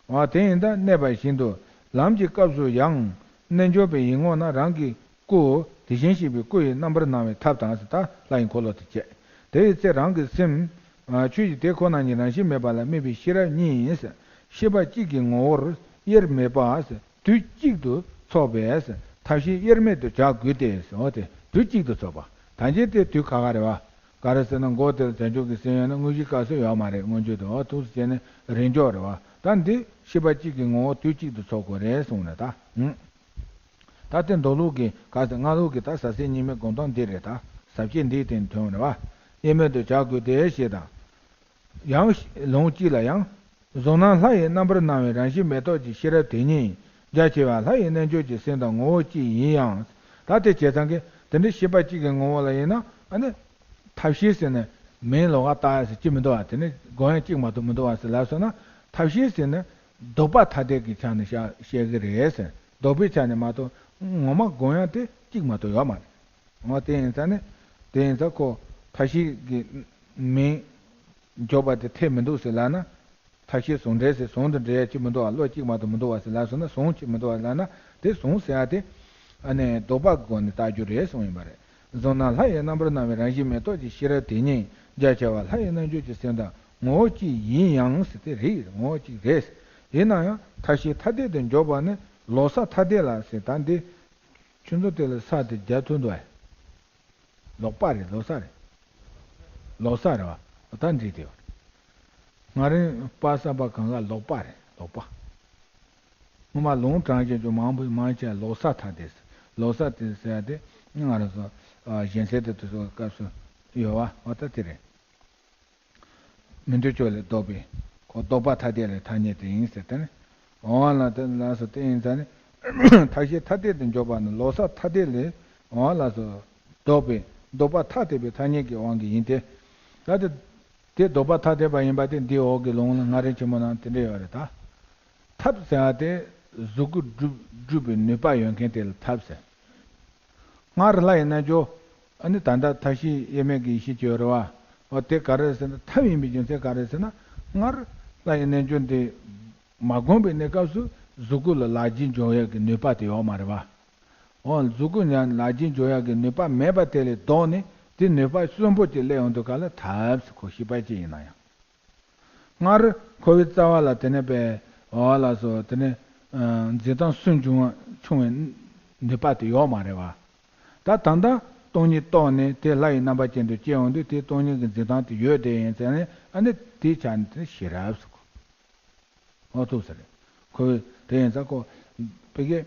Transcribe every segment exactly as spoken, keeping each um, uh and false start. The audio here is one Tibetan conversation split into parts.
འོ་དེ་ཡིན་ད་གནས་པ་བཞིན་དུ་ལམ་གྱི་སྐབས་སུ་ཡང་རྣལ་འབྱོར་པའི་ཡིད་ངོ་ན་རང་གི་སྐུ་དེ་བཞིན་གཤེགས་པའི་སྐུ་ཡི་རྣམ་པར་སྣང་བའི་ཐབས་དང་ཟེར་ད་ལྷ་ཡི་འཁོར་ལོ་དེ་བྱས། དེ་ཡི་ཚེ་རང་གི་སེམས། ཆོས་ཀྱི་དེ་ཁོ་ན་ཉིད་རང་བཞིན་མེད་པ་ལ་དམིགས་པའི་ཤེས་རབ་གཉིས་ཡིན། ཤེས་པ་གཅིག་གི་ངོ་བོར་དབྱེར་མེད་པ། དུས་གཅིག་ཏུ་ཚོགས་པས་ཐབས་ཤེས་དབྱེར་མེད་དུ་བྱ་དགོས་ཏེ། འོ་དེ་དུས་གཅིག་ཏུ་ཚོགས་པ། ད་གིན་དེ་དུས་ཁ་ཁ་རེད་བ། ག་རེ་ཟེར་ན་མགོ་དེར་བྱང་ཆུབ་ཀྱི་སེམས་ཡོད་ན་དངོས་གཞིའི་སྐབས་སུ་ཡོད་མ་རེད། མངོན་བརྗོད་དུ་འོ་ཐུགས་སུ་བྱས་ནས་རེས་འཇོག་རེད་བ། ད་འདི་ཤེས་པ་གཅིག་གི་ངོ་བོ་དུས་གཅིག་ཏུ་ཚོགས་དགོས་རེད་གསུངས་རེད་ད། ད་དེ་མདོ་ལུགས་ཀྱི་ག་ཟེར་སྔགས་ལུགས་ཀྱི་ད་ཟབ་གསལ་གཉིས་མེད་སྒོམ་སྟངས་འདི་རེད་ད། ཟབ་ཆོས་འདིའི་སྟེང་དོན་རེད་བ། དབྱེར་མེད་དུ་བྱ་དགོས་ཏེ་ཞེས་དང་། ཡང་ལུང་གཅིག་ལ་ཡང་། གཟུགས་སྣང་ལྷ་ཡི་རྣམ་པར་སྣང་བའི་རང་བཞིན་མེ་ཏོག་གི་ཤེས་རབ་དེ་ཉིད་རྒྱ་ཆེ་བ་ལྷ་ཡི་རྣལ་འབྱོར་གྱི་སེམས་དང་ངོ་བོ་གཅིག་ཡིན་ཡང་། ད་དེ་བྱས་ཙང་གི་དེ་འདྲའི་ཤེས་པ་གཅིག་གི་ངོ་བོ་ལ་ཡིན་ན་ཨ་ནི། ཐབས་ཤེས་ཟེར་ནས་མིང་ལོགས་ཀ་བཏགས་ཡ་ཟེར་གཅིག་མི་འདུག་བ། དེ་ནི་སྒོམ་ཡ་གཅིག་མ་གཏོགས་མི་འདུག་བ་ཟེར་ལབ་སོང་ན་ཐབས་ཤེས་ཟེར་ནས་ལྡོག་པ་ཐ་དད་ཀྱི་ཆ་ནས་བཤད་བཤད་ཀྱི་རེད་ཟེར། ལྡོག་པའི་ཆ་ནས་མ་གཏོགས་ངོ་མ་སྒོམ་ཡ་དེ་གཅིག་མ་གཏོགས་ཡོད་མ་རེད། འོ་དེ་ཡིན་ཙང་ནི་དེ་ཡིན་ཙང་ཁོ་ཐབས་ཤེས་ཀྱི་མིང་འཇོག་པ་དེ་འཐད་མི་འདུག་ཟེར་ལབ་ན། ཐབས་ཤེས་ཟུང་འབྲེལ་ཟེར་ཟུང་དུ་འབྲེལ་ཡ་གཅིག་མི་འདུག་བ། བློ་གཅིག་མ་གཏོགས་མི་འདུག་བ་ཟེར་ལབ་སོང་ན་ཟུང་གཅིག་མི་འདུག་བ་ལབ་ན་དེ་ཟུང་ཟེར་ཡ་དེ་ཨ་ནི་ལྡོག་པ་སྒོ་ནས་བཏགས་རྒྱུ་རེད་གསུངས་ཡིན་པ་རེད། གཟུགས་སྣང་ལྷ་ཡི་རྣམ་པར་སྣང་བའི་རང་བཞིན་མེ་ཏོག་གི་ཤེས་རབ་དེ་ཉིད་རྒྱ་ཆེ་བ་ལྷ་ཡི་རྣལ་འབྱོར་གྱི་སེམས་དང་ངོ་བོ་གཅིག་ཡིན་ཡང་ཟེར་དེ་རེད། ངོ་བོ་གཅིག་རེད། ཡིན་ན་ཡང་ཐབས་ཤེས་ཐ་དད་དུ་འཇོག་པ་ནི་ལོག་ས་ཐ་དད་ལ་ཟེར། ད་འདི་ཁྱོད་ཚོ་དེ་ལ་ས་དེ་རྒྱ་ཐུག་འདུག་ཨེ། ལོག་པ་རེད། ལོག་ས་རེད། ལོག་ས་རེད་བ། ད་འགྲིག་དེ་བ། ང་རང་པ་ས་པ་གང་ག་ལོག་པ་རེད། ལོག་པ། སྔོན་མ་ལུང་དྲངས་བྱས་ཀྱང་མང་པོ་མང་ཆེ་ལོག་ས་ཐ་དད་ཟེར། ལོག་ས་དེ་ཟེར་ཡ་དེ་ང་རང་ཚོ་གཞན་སེལ་དེ་དུས་སྐབས་སུ་ཡོད་བ། འོ་ད་དེ་རེད། མི་འདོད་ཕྱོགས་ལས་ལྡོག་པའི་ཁོ་ལྡོག་པ་ཐ་དད་ལས་ཐ་སྙད་དེ་ཡིན་ཟེར་ཏེ་ནི། འོ་ལ་དེ་ལ་སོ་དེ་ཡིན་ཙང་ནི། ཐབས་ཤེས་ཐ་དད་དུ་འཇོག་པ་ནི་ལོག་ས་ཐ་དད་ལས་འོ་ལ་སོ་ལྡོག་པའི་ལྡོག་པ་ཐ་དད་པའི་ཐ་སྙད་ཀྱི་དབང་གིས་ཡིན་ཏེ། ད་དེ་དེ་ལྡོག་པ་ཐ་དད་པ་ཡིན་པ་དེ་འདིའི་འོག་གི་ལུང་ལ་སྔགས་རིམ་ཆེན་མོ་ནང་དེ་འདྲ་ཡོད་རེད་ད། ཐབས་ཟེར་བ་དེ་གཟུགས་སྐུ་སྒྲུབ་སྒྲུབ་པའི་ནུས་པ་ཡོད་མཁན་དེ་ལ་ཐབས་ཟེར། སྔར་ལྷ་ཡི་རྣལ་འབྱོར། ཨ་ནི་ད་ལྟ་མཐའ་བཞི་དབྱེར་མེད་ཀྱི་ཡེ་ཤེས་ཀྱི་ཡོད་རེད་བ། འོ་དེ་ག་རེ་ཟེར་ན་ཐབས་ཡིན་པའི་རྒྱུ་མཚན་ག་རེ་ཟེར་ན། སྔར་ལྷ་ཡི་རྣལ་འབྱོར་འདི་མ་བསྒོམས་པའི་གནས་སྐབས་སུ་གཟུགས་སྐུ་ལ་ལག་འཇིབ་འཇོག་ཡག་གི་ནུས་པ་དེ་ཡོད་མ་རེད་བ། འོ་གཟུགས་སྐུ་ཉ་ལག་འཇིབ་འཇོག་ཡག་གི་ནུས་པ་མེད་པ་དེ་ལས་ལྡོག་ནས་དེ་ནུས་པ་གསོན་པོ་ཅིག་སླེབས་ཡོང་དུས་ག་ལ་ཐབས་ཟེར། ཁོ་ཤེས་པ་ཅིག་ཡིན་ན་ཡང་། སྔར་འཁོར་བའི་རྩ་བ་ལ་དེ་ནས་པའི་འོ་ལ་སོ་དེ་ནས་འཛིན་སྟངས་སུན་འབྱུང་བ་ཆུང་བའི་ནུས་པ་དེ་ཡོད་མ་རེད་བ། ད་ད་ལྟ་སྟོང་ཉིད་རྟོགས་ནས་དེ་ལྷ་ཡི་རྣམ་པ་ཅན་དུ་སྐྱེ་འོང་དུས་དེ་སྟོང་ཉིད་ཀྱི་འཛིན་སྟངས་དེ་ཡོད་དེ་ཡིན་ཟེར་ནས་ཨ་ནི་དེའི་ཆ་ནས་དེ་ཤེས་རབ་ཟེར་གོ། འོ་ཐུག་ཟེར་རེད། འཁོར་བའི་དེ་ཡིན་ཙང་ཁོ་བི་གེ་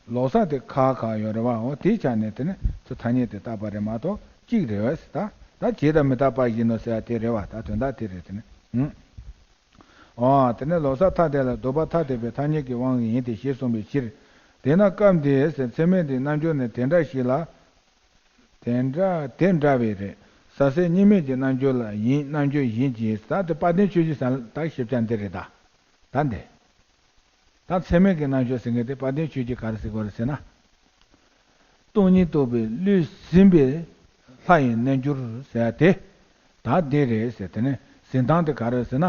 ལོག་ས་དེ་ཁག་ཁག་ཡོད་རེད་བ། འོ་དེའི་ཆ་ནས་དེ་ནི་ཚུར་ཐ་སྙད་དེ་བཏགས་པ་རེད་མ་གཏོགས་གཅིག་རེད་བས། ད་ད་བྱས་དང་མི་རྟག་པ་བཞིན་ནོ་ཟེར་བ་དེ་རེད་བ། ད་དོན་དག་དེ་རེད་དེ་ནི། ཨུམ། འོ་དེ་ནི་ལོག་ས་ཐ་དད་ལ་ལྡོག་པ་ཐ་དད་པའི་ཐ་སྙད་ཀྱི་དབང་གིས་ཡིན་ཏེ་ཞེས་གསུངས་པའི་ཕྱིར། དེས་ན་སྐབས་འདིའི་ཚད་མེད་འདིའི་རྣལ་འབྱོར་ནི་དེ་འདྲ་ཞིག་ལ། དེ་འདྲ་དེ་འདྲ་བས་རེད། ཟབ་གསལ་གཉིས་མེད་ཀྱི་རྣལ་འབྱོར་ལ་ཡིན། རྣལ་འབྱོར་ཡིན་གྱི་ཟེར་དེ་དཔལ་ལྡན་ཆོས་རྗེ་ཟེར་ད་ཞིབ་ཆ་འདི་རེད་ད། ད་འདི། ད་ཚད་མེད་ཀྱི་རྣལ་འབྱོར་ཟེར་མཁན་དེ་དཔལ་ལྡན་ཆོས་རྗེ་ག་རེ་ཟེར་དགོས་རེད་ཟེར་ན། སྟོང་ཉིད་རྟོགས་པའི་བློས་ཟིན་པའི་ལྷ་ཡི་རྣལ་འབྱོར་ཟེར་ཡ་དེ། ད་འདི་རེད་ཟེར། དེ་ནས་འཛིན་སྟངས་དེ་ག་རེ་ཟེར་ན།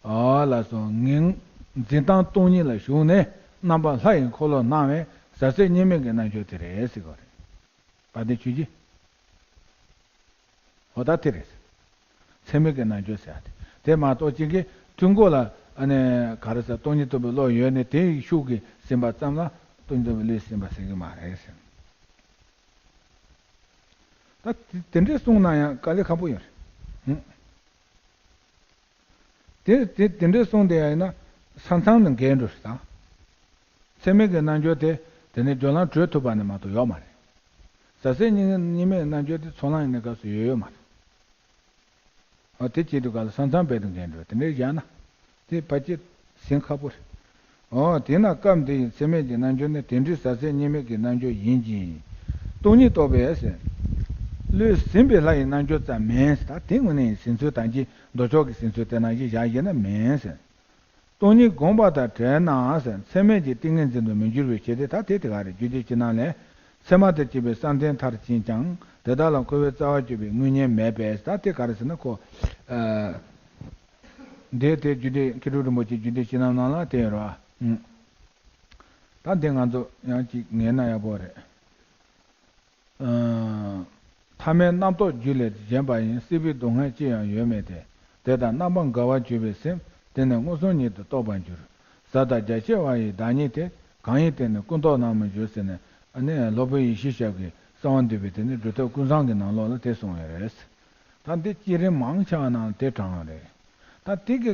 ཨ་ལ་སོ་ངན། འཛིན་སྟངས་སྟོང་ཉིད་ལ་ཞུགས་ནས་རྣམ་པ་ལྷ་ཡི་འཁོར་ལོ་སྣང་བའི་ཟབ་གསལ་གཉིས་མེད་ཀྱི་རྣལ་འབྱོར་དེ་རེད་ཟེར་དགོས་རེད། དཔལ་ལྡན་ཆོས་རྗེ། འོ་ད་དེ་རེད། ཚད་མེད་ཀྱི་རྣལ་འབྱོར་ཟེར་ཡ་དེ། དེ་མ་གཏོགས་གཅིག་གིས་ཐུན་མགོ་ལ་ཨ་ནི་ག་རེ་ཟེར་སྟོང་ཉིད་རྟོགས་པའི་བློ་ཡོད་ནས་དེའི་ཤུགས་ཀྱིས་ཟིན་པ་ཙམ་ལ་སྟོང་ཉིད་རྟོགས་པའི་བློས་ཟིན་པ་ཟེར་གྱི་མ་རེད་ཟེར། ད་དེ་དེ་འདྲས་གསུངས་ན་ཡང་དཀའ་ལས་ཁག་པོ་ཡོད་རེད། དེ་དེ་དེ་འདྲས་གསུངས་དེ་ཡང་ཡིན་ན་ས་མཚམས་ནས་འགལ་འགྲོ་ཞིག་དང་། ཚད་མེད་ཀྱི་རྣལ་འབྱོར་དེ་དེ་ནས་སྦྱོར་ལམ་གྲོལ་ཐུབ་པ་ནི་མ་གཏོགས་ཡོད་མ་རེད། ཟབ་གསལ་གཉིས་གཉིས་མེད་རྣལ་འབྱོར་དེ་ཚོགས་ལམ་ཡིན་ནའི་སྐབས་སུ་ཡོད་ཡོད་མ་རེད། འོ་དེ་བྱེད་དུས་ག་ལ་ས་མཚམས་རྦད་དེ་འགལ་འགྲོ་དེ་འདྲའི་བཞག་ན། དེ་ཕལ་ཆེར་ཟིན་ཁག་པོ་རེད། འོ་དེས་ན་སྐབས་འདི་ཡི་ཚད་མེད་ཀྱི་རྣལ་འབྱོར་ནི་དེ་འདྲའི་ཟབ་གསལ་གཉིས་མེད་ཀྱི་རྣལ་འབྱོར་ཡིན་གྱི། སྟོང་ཉིད་རྟོགས་པས་ཟེར། བློས་ཟིན་པའི་ལྷ་ཡི་རྣལ་འབྱོར་ཙམ་མིན་ཟེར། ད་དེ་དངོས་གནས་ཡིན་ཟིན་ཚུལ་དང་གི་མདོ་ཕྱོགས་ཀྱི་ཟིན་ཚུལ་དེ་ནང་བཞིན་བཞག་ཡོད་ན་མིན་ཟེར། སྟོང་ཉིད་བསྒོམས་པ་དང་བྲལ་ན་ཟེར། ཚད་མེད་ཀྱི་ཏིང་ངེ་འཛིན་དུ་མི་འགྱུར་བའི་ཕྱིར་ཏེ། ད་དེ་དེ་ག་རེད། རྒྱུད་སྡེ་ཕྱི་ནང་ལས། ཚད་མ་དང་བཅས་པའི་བསམ་གཏན་མཐར་ཕྱིན་ཀྱང་དེ་དག་ལ་འཁོར་བའི་རྩ་བ་གཅོད་པའི་དངོས་གཉེན་མེད་པས། ད་དེ་ག་རེ་ཟེར་ན་ཁོ། ཨ། འདི་དེ་རྒྱུད་སྡེ་མཁས་གྲུབ་རིན་པོ་ཆེ་རྒྱུད་སྡེ་བཅུ་ནང་ནང་ལ་དེ་ཡོད་རེད་བ། ཨུམ། ད་འདི་ང་ཚོ་ཡང་ཅིག་ངེས་ན་ཡག་པོ་རེད། ཨ། ཐ་མལ་རྣམ་རྟོག་རྒྱུད་ལས་གཞན་པ་ཡིན། སྲིད་པའི་སྡུག་བསྔལ་ཅི་ཡང་ཡོད་མེད་དེ། དེ་དང་རྣམ་པར་འགལ་བར་གྱུར་པའི་སེམས་དེ་ནི་མངོན་སུམ་ཉིད་དུ་རྟོགས་པར་འགྱུར། ཟབ་དང་རྒྱ་ཆེ་བ་ཡི་བདག་ཉིད་དེ། གང་ཡིན་དེ་ནི་ཀུན་རྟོག་རྣམས་མི་འགྱུར་ཟེར་ནས། ཨ་ནི་སློབ་དཔོན་ཡེ་ཤེས་ཞབས་ཀྱིས་གསང་བ་འདུས་པའི་དེ་ནི་སྒྲུབ་ཐབས་ཀུན་བཟང་གི་ནང་ལོགས་ལ་དེ་གསུངས་ཡོད་རེད། ད་འདི་བསྐྱེད་རིམ་མང་ཆེ་བ་ནང་དེ་དྲངས་ཡོད་རེད། ད་དེ་གི་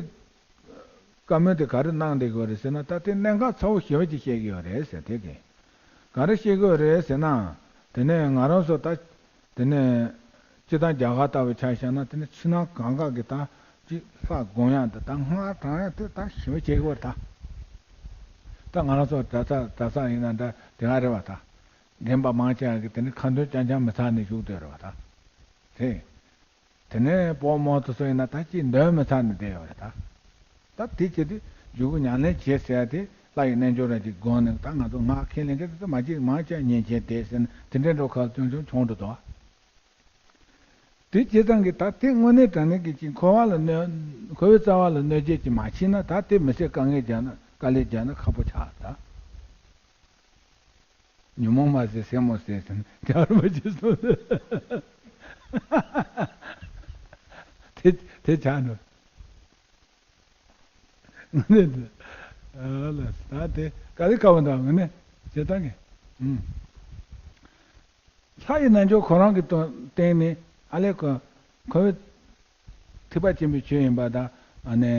བཀའ་མོལ་དེ་ག་རེ་གནང་བསྡད་ཀྱི་ཡོད་རེད་ཟེར་ན། ད་དེ་གནད་འགག་ཚ་བོ་ཞེ་པོ་ཅིག་བཤད་ཀྱི་ཡོད་རེད་ཟེར། དེ་གི་ག་རེ་བཤད་ཀྱི་ཡོད་རེད་ཟེར་ན། དེ་ནས་ང་རང་ཚོ་ད་དེ་ནས་སྤྱིར་བཏང་རྒྱ་གར་ལྟ་བུ་ཆ་བཞག་ན། དེ་ནས་ཕྱི་ནང་གང་ག་གི་ད་ཅིག་ལྷ་སྒོམ་ཡག་དེ་དང་སྔགས་བགྲང་ཡག་དེ་ད་ཞེ་པོ་བྱེད་ཀྱི་ཡོད་རེད་ད། ད་ང་རང་ཚོ་གྲྭ་ས་གྲྭ་ས་ཡིན་ན་འདྲ་དེ་ག་རེད་བ་ད། རྒན་པ་མང་ཆེ་བ་གི་དེ་ནས་ཁ་འདོན་རྐྱང་རྐྱང་མི་ཚར་ནས་བཞུགས་བསྡད་རེད་བ་ད། དེ། དེ་ནས་བོད་མང་དུ་སོང་ཡིན་ན་ད་ཅིག་འདོན་མི་ཚར་ནས་བསྡད་ཡོད་རེད་ད། ད་དེ་བྱེད་དུས་འཇུག་སྒོ་ཉམས་ལེན་བྱེད་ཟེར་ཡ་དེ་ལྷ་ཡི་རྣལ་འབྱོར་རང་ཅིག་སྒོམ་ནས། ད་ང་ཚོ་སྔགས་ཁས་ལེན་མཁན་དེ་ཚོ་མ་གཅིག་མང་ཆེ་བ་ཉན་མཁན་དེ་ཟེར་ན། དེ་འདྲའི་འགྲོ་ཁག་ཆུང་ཆུང་བྱུང་འགྲོ་འདུག། དེ་བྱེད་སྟངས་ཀྱི་ད་དེ་དངོས་གནས་དྲང་གནས་ཀྱི་ཅིག་འཁོར་བ་ལ་གནོད། འཁོར་བའི་རྩ་བ་ལ་གནོད་བྱེད་ཅིག་མ་བྱས་ན། ད་དེ་མི་ཚེ་དཀའ་ངལ་རྒྱག་ན། དཀའ་ལས་རྒྱག་ན་ཁག་པོ་ཆགས་ད། ཉོན་མོངས་མ་ཟད་སེམས་མོ་ཟད་ཟེར་ན་རྒྱལ་བ་རིན་པོ་ཆེས་གསུངས་ཏེ། དེ་དེ་ཆགས་འགྲོ། ཨ་ལ་ད་དེ་ག་ལེ་ཁ་བ་འདྲ་ངས་ནས་བྱེད་སྟངས་ཀྱི། ཨུམ། ལྷ་ཡི་རྣལ་འབྱོར་ཁོ་རང་གི་སྟེང་ནས་ཨ་ལེ་ཁོ་ཁོ་བོའི་ཐེག་པ་ཆེན་པོའི་ཆོས་ཡིན་པ་དང་། ཨ་ནི་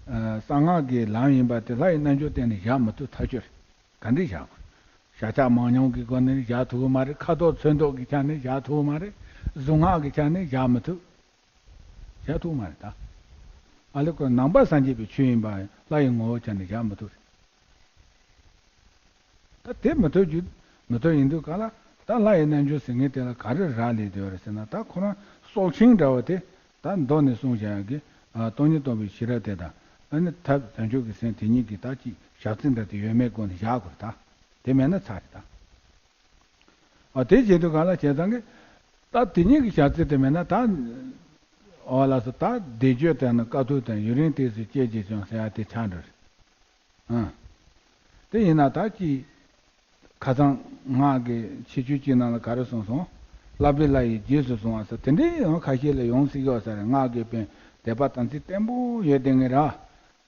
ཨ་གསང་སྔགས་ཀྱི་ལམ་ཡིན་པ་དེ་ལྷ་ཡི་རྣལ་འབྱོར་སྟེང་ནས་བཞག་མི་ཐུབ་ཐག་ཆོད་རེད། ག་འདྲས་བཞག་དགོས། ཤ་ཁྲག་མང་ཉུང་གི་སྒོ་ནས་བཞག་ཐུབ་ཀྱི་མ་རེད། ཁ་དོག་ཚོན་མདོག་གི་ཆ་ནས་བཞག་ཐུབ་ཀྱི་མ་རེད། གཟུངས་སྔགས་ཀྱི་ཆ་ནས་བཞག་མི་ཐུབ། བཞག་ཐུབ་ཀྱི་མ་རེད་ད། ཨ་ལེ་ཁོ་ནང་པ་སངས་རྒྱས་པའི་ཆོས་ཡིན་པ་ལྷ་ཡི་ངོ་བོ་ཆ་ནས་བཞག་མི་ཐུབ་རེད། ད་དེ་མི་ཐུབ་རྒྱུ་མི་ཐུབ་ཡིན་དུས་ག་ལ་ད་ལྷ་ཡི་རྣལ་འབྱོར་ཟེར་མཁན་དེ་ལ་ག་རེ་རག་ལས་བསྡད་ཡོད་རེད་ཟེར་ན། ད་ཁོ་རང་སྲོག་ཤིང་འདྲ་བ་དེ་ད་མདོ་ནས་གསུངས་བཞག་ཡག་གི། ཨ། སྟོང་ཉིད་རྟོགས་པའི་ཤེས་རབ་དེ་དང་། ཨ་ནི་ཐབས་བྱང་ཆུབ་ཀྱི་སེམས་དེ་གཉིས་ཀྱི་ད་ཅིག་ཞག་རྩི་འདྲ་དེ་ཡོད་མེད་སྒོ་ནས་བཞག་དགོས་རེད་ད། དེ་མེད་ན་ཚར་རེད་ད། ཨ། དེ་བྱེད་དུས་ག་ལ་བྱས་ཙང་གི། ད་དེ་གཉིས་ཀྱི་ཞག་རྩི་དེ་མེད་ན་ད། འོ་ལགས་སོ། ད་བཟླས་བརྗོད་དང་ནི་དཀའ་ཐུབ་དང་ཡུན་རིང་དུས་སུ་སྐྱེ་བྱེད་ཀྱང་ཟེར་ཡ་དེ་ཆགས་འགྲོ་རེད། ཨང་། དེ་ཡིན་ན་ད་ཅི། ཁ་སང་སྔགས་ཀྱི་ཁྱད་ཆོས་ཀྱི་ནང་ལ་ག་རེ་གསུངས་སོང་། བསླབ་པའི་ལྷ་ཡིས་རྗེས་སུ་བཟུང་བ་ཟེར་དེ་འདྲའི་ཡང་ཁ་ཤས་ལ་ཡོང་སྲིད་ཀྱི་ཡོད་ས་རེད། སྔགས་ཀྱི་དཔེ་དད་པ་དམ་ཚིག་བརྟན་པོ་ཡོད་དེ་ངེས་ར།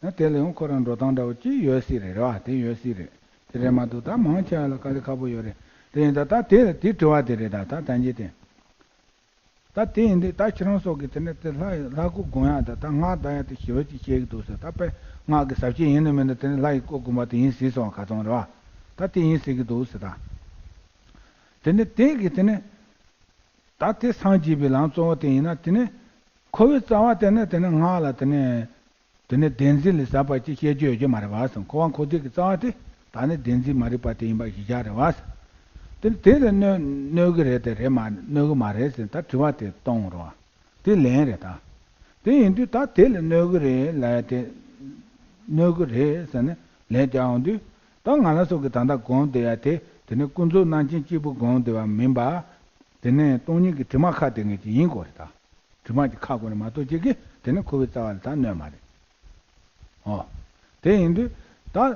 ན་དེ་ལ་ཡང་ཁོ་རང་འགྲོ་སྟངས་འདྲ་བོ་ཅི་ཡོད་སྲིད་རེད། རེད་བ། དེ་ཡོད་སྲིད་རེད། དེ་རེད་མ་གཏོགས་ད་མང་ཆེ་བ་ལ་དཀའ་ལས་ཁག་པོ་ཡོད་རེད། དེ་ཡིན་ད་ད་དེ་དེ་དྲི་བ་དེ་རེད། ད་ད་ད་འཇིག་རྟེན། ད་དེ་ཡིན་དུས་ད་ཁྱེད་རང་སོགས་ཀྱིས་དེ་ནས་དེ་ལྷ་ལྷ་སྐུ་སྒོམ་ཡག་དང་ད་སྔགས་བཟླ་ཡག་དེ་ཞེ་པོ་ཅིག་བཤད་ཀྱི་འདུག་ཟེར། ད་དཔེ་སྔགས་ཀྱི་ཟབ་ཆོས་ཡིན་ནམ་མིན་ནམ་དེ་ནས་ལྷ་ཡི་སྐུ་སྒོམ་པ་དེ་ཡིན་སྲིད་སོང་བ་ག་ཚོད་རེད་བ། ད་དེ་ཡིན་སྲིད་ཀྱི་འདུག་ཟེར་ད། དེ་ནས་དེ་གི་དེ་ནས་ད་དེ་སངས་རྒྱས་པའི་ལམ་གཙོ་བོ་དེ་ཡིན་ན། དེ་ནས་འཁོར་བའི་རྩ་བ་དེ་ནས་དེ་ནས་སྔགས་ལ་དེ་ནས། དེ་ནས་བདེན་འཛིན་ལས་ཟབ་པ་ཅིག་བཤད་རྒྱུ་ཡོད་ཀྱི་མ་རེད་བ་ཟེར། འཁོར་བ་འཁོར་འདས་ཀྱི་རྩ་བ་དེ་ད་ནི་བདེན་འཛིན་མ་རིག་པ་དེ་ཡིན་པ་གཞི་བཞག་རེད་བ་ཟེར། དེ་དེ་ལ་གནོད་གནོད་ཀྱི་རེད་དེ་རེད་མ་གནོད་ཀྱི་མ་རེད་ཟེར་ད་དྲི་བ་དེ་གཏོང་རོགས། དེ་ལན་རེད་ད། དེ་ཡིན་དུས་ད་དེ་ལ་གནོད་ཀྱི་རེད་ལབ་ཡ་དེ། གནོད་ཀྱི་རེད་ཟེར་ནས་ལན་རྒྱག་ཡོང་དུས། ད་ང་རང་ཚོ་གི་ད་ལྟ་སྒོམ་བསྡད་ཡ་དེ་དེ་ནི་ཀུན་རྫོབ་རྣམ་མཁྱེན་གཅིག་པུ་སྒོམ་བསྡད་པ་མིན་པ། དེ་ནས་སྟོང་ཉིད་ཀྱི་དྲི་མ་ཁ་དེ་ངེས་ཀྱི་ཡིན་དགོས་རེད་ད། དྲི་མ་གྱིས་ཁ་དགོས་རེད་མ་གཏོགས་ཅིག་གིས་དེ་ནི་འཁོར་བའི་རྩ་བ་ལ་ད་གནོད་མ་རེད། ཨོ། དེ་ཡིན་དུས་ད།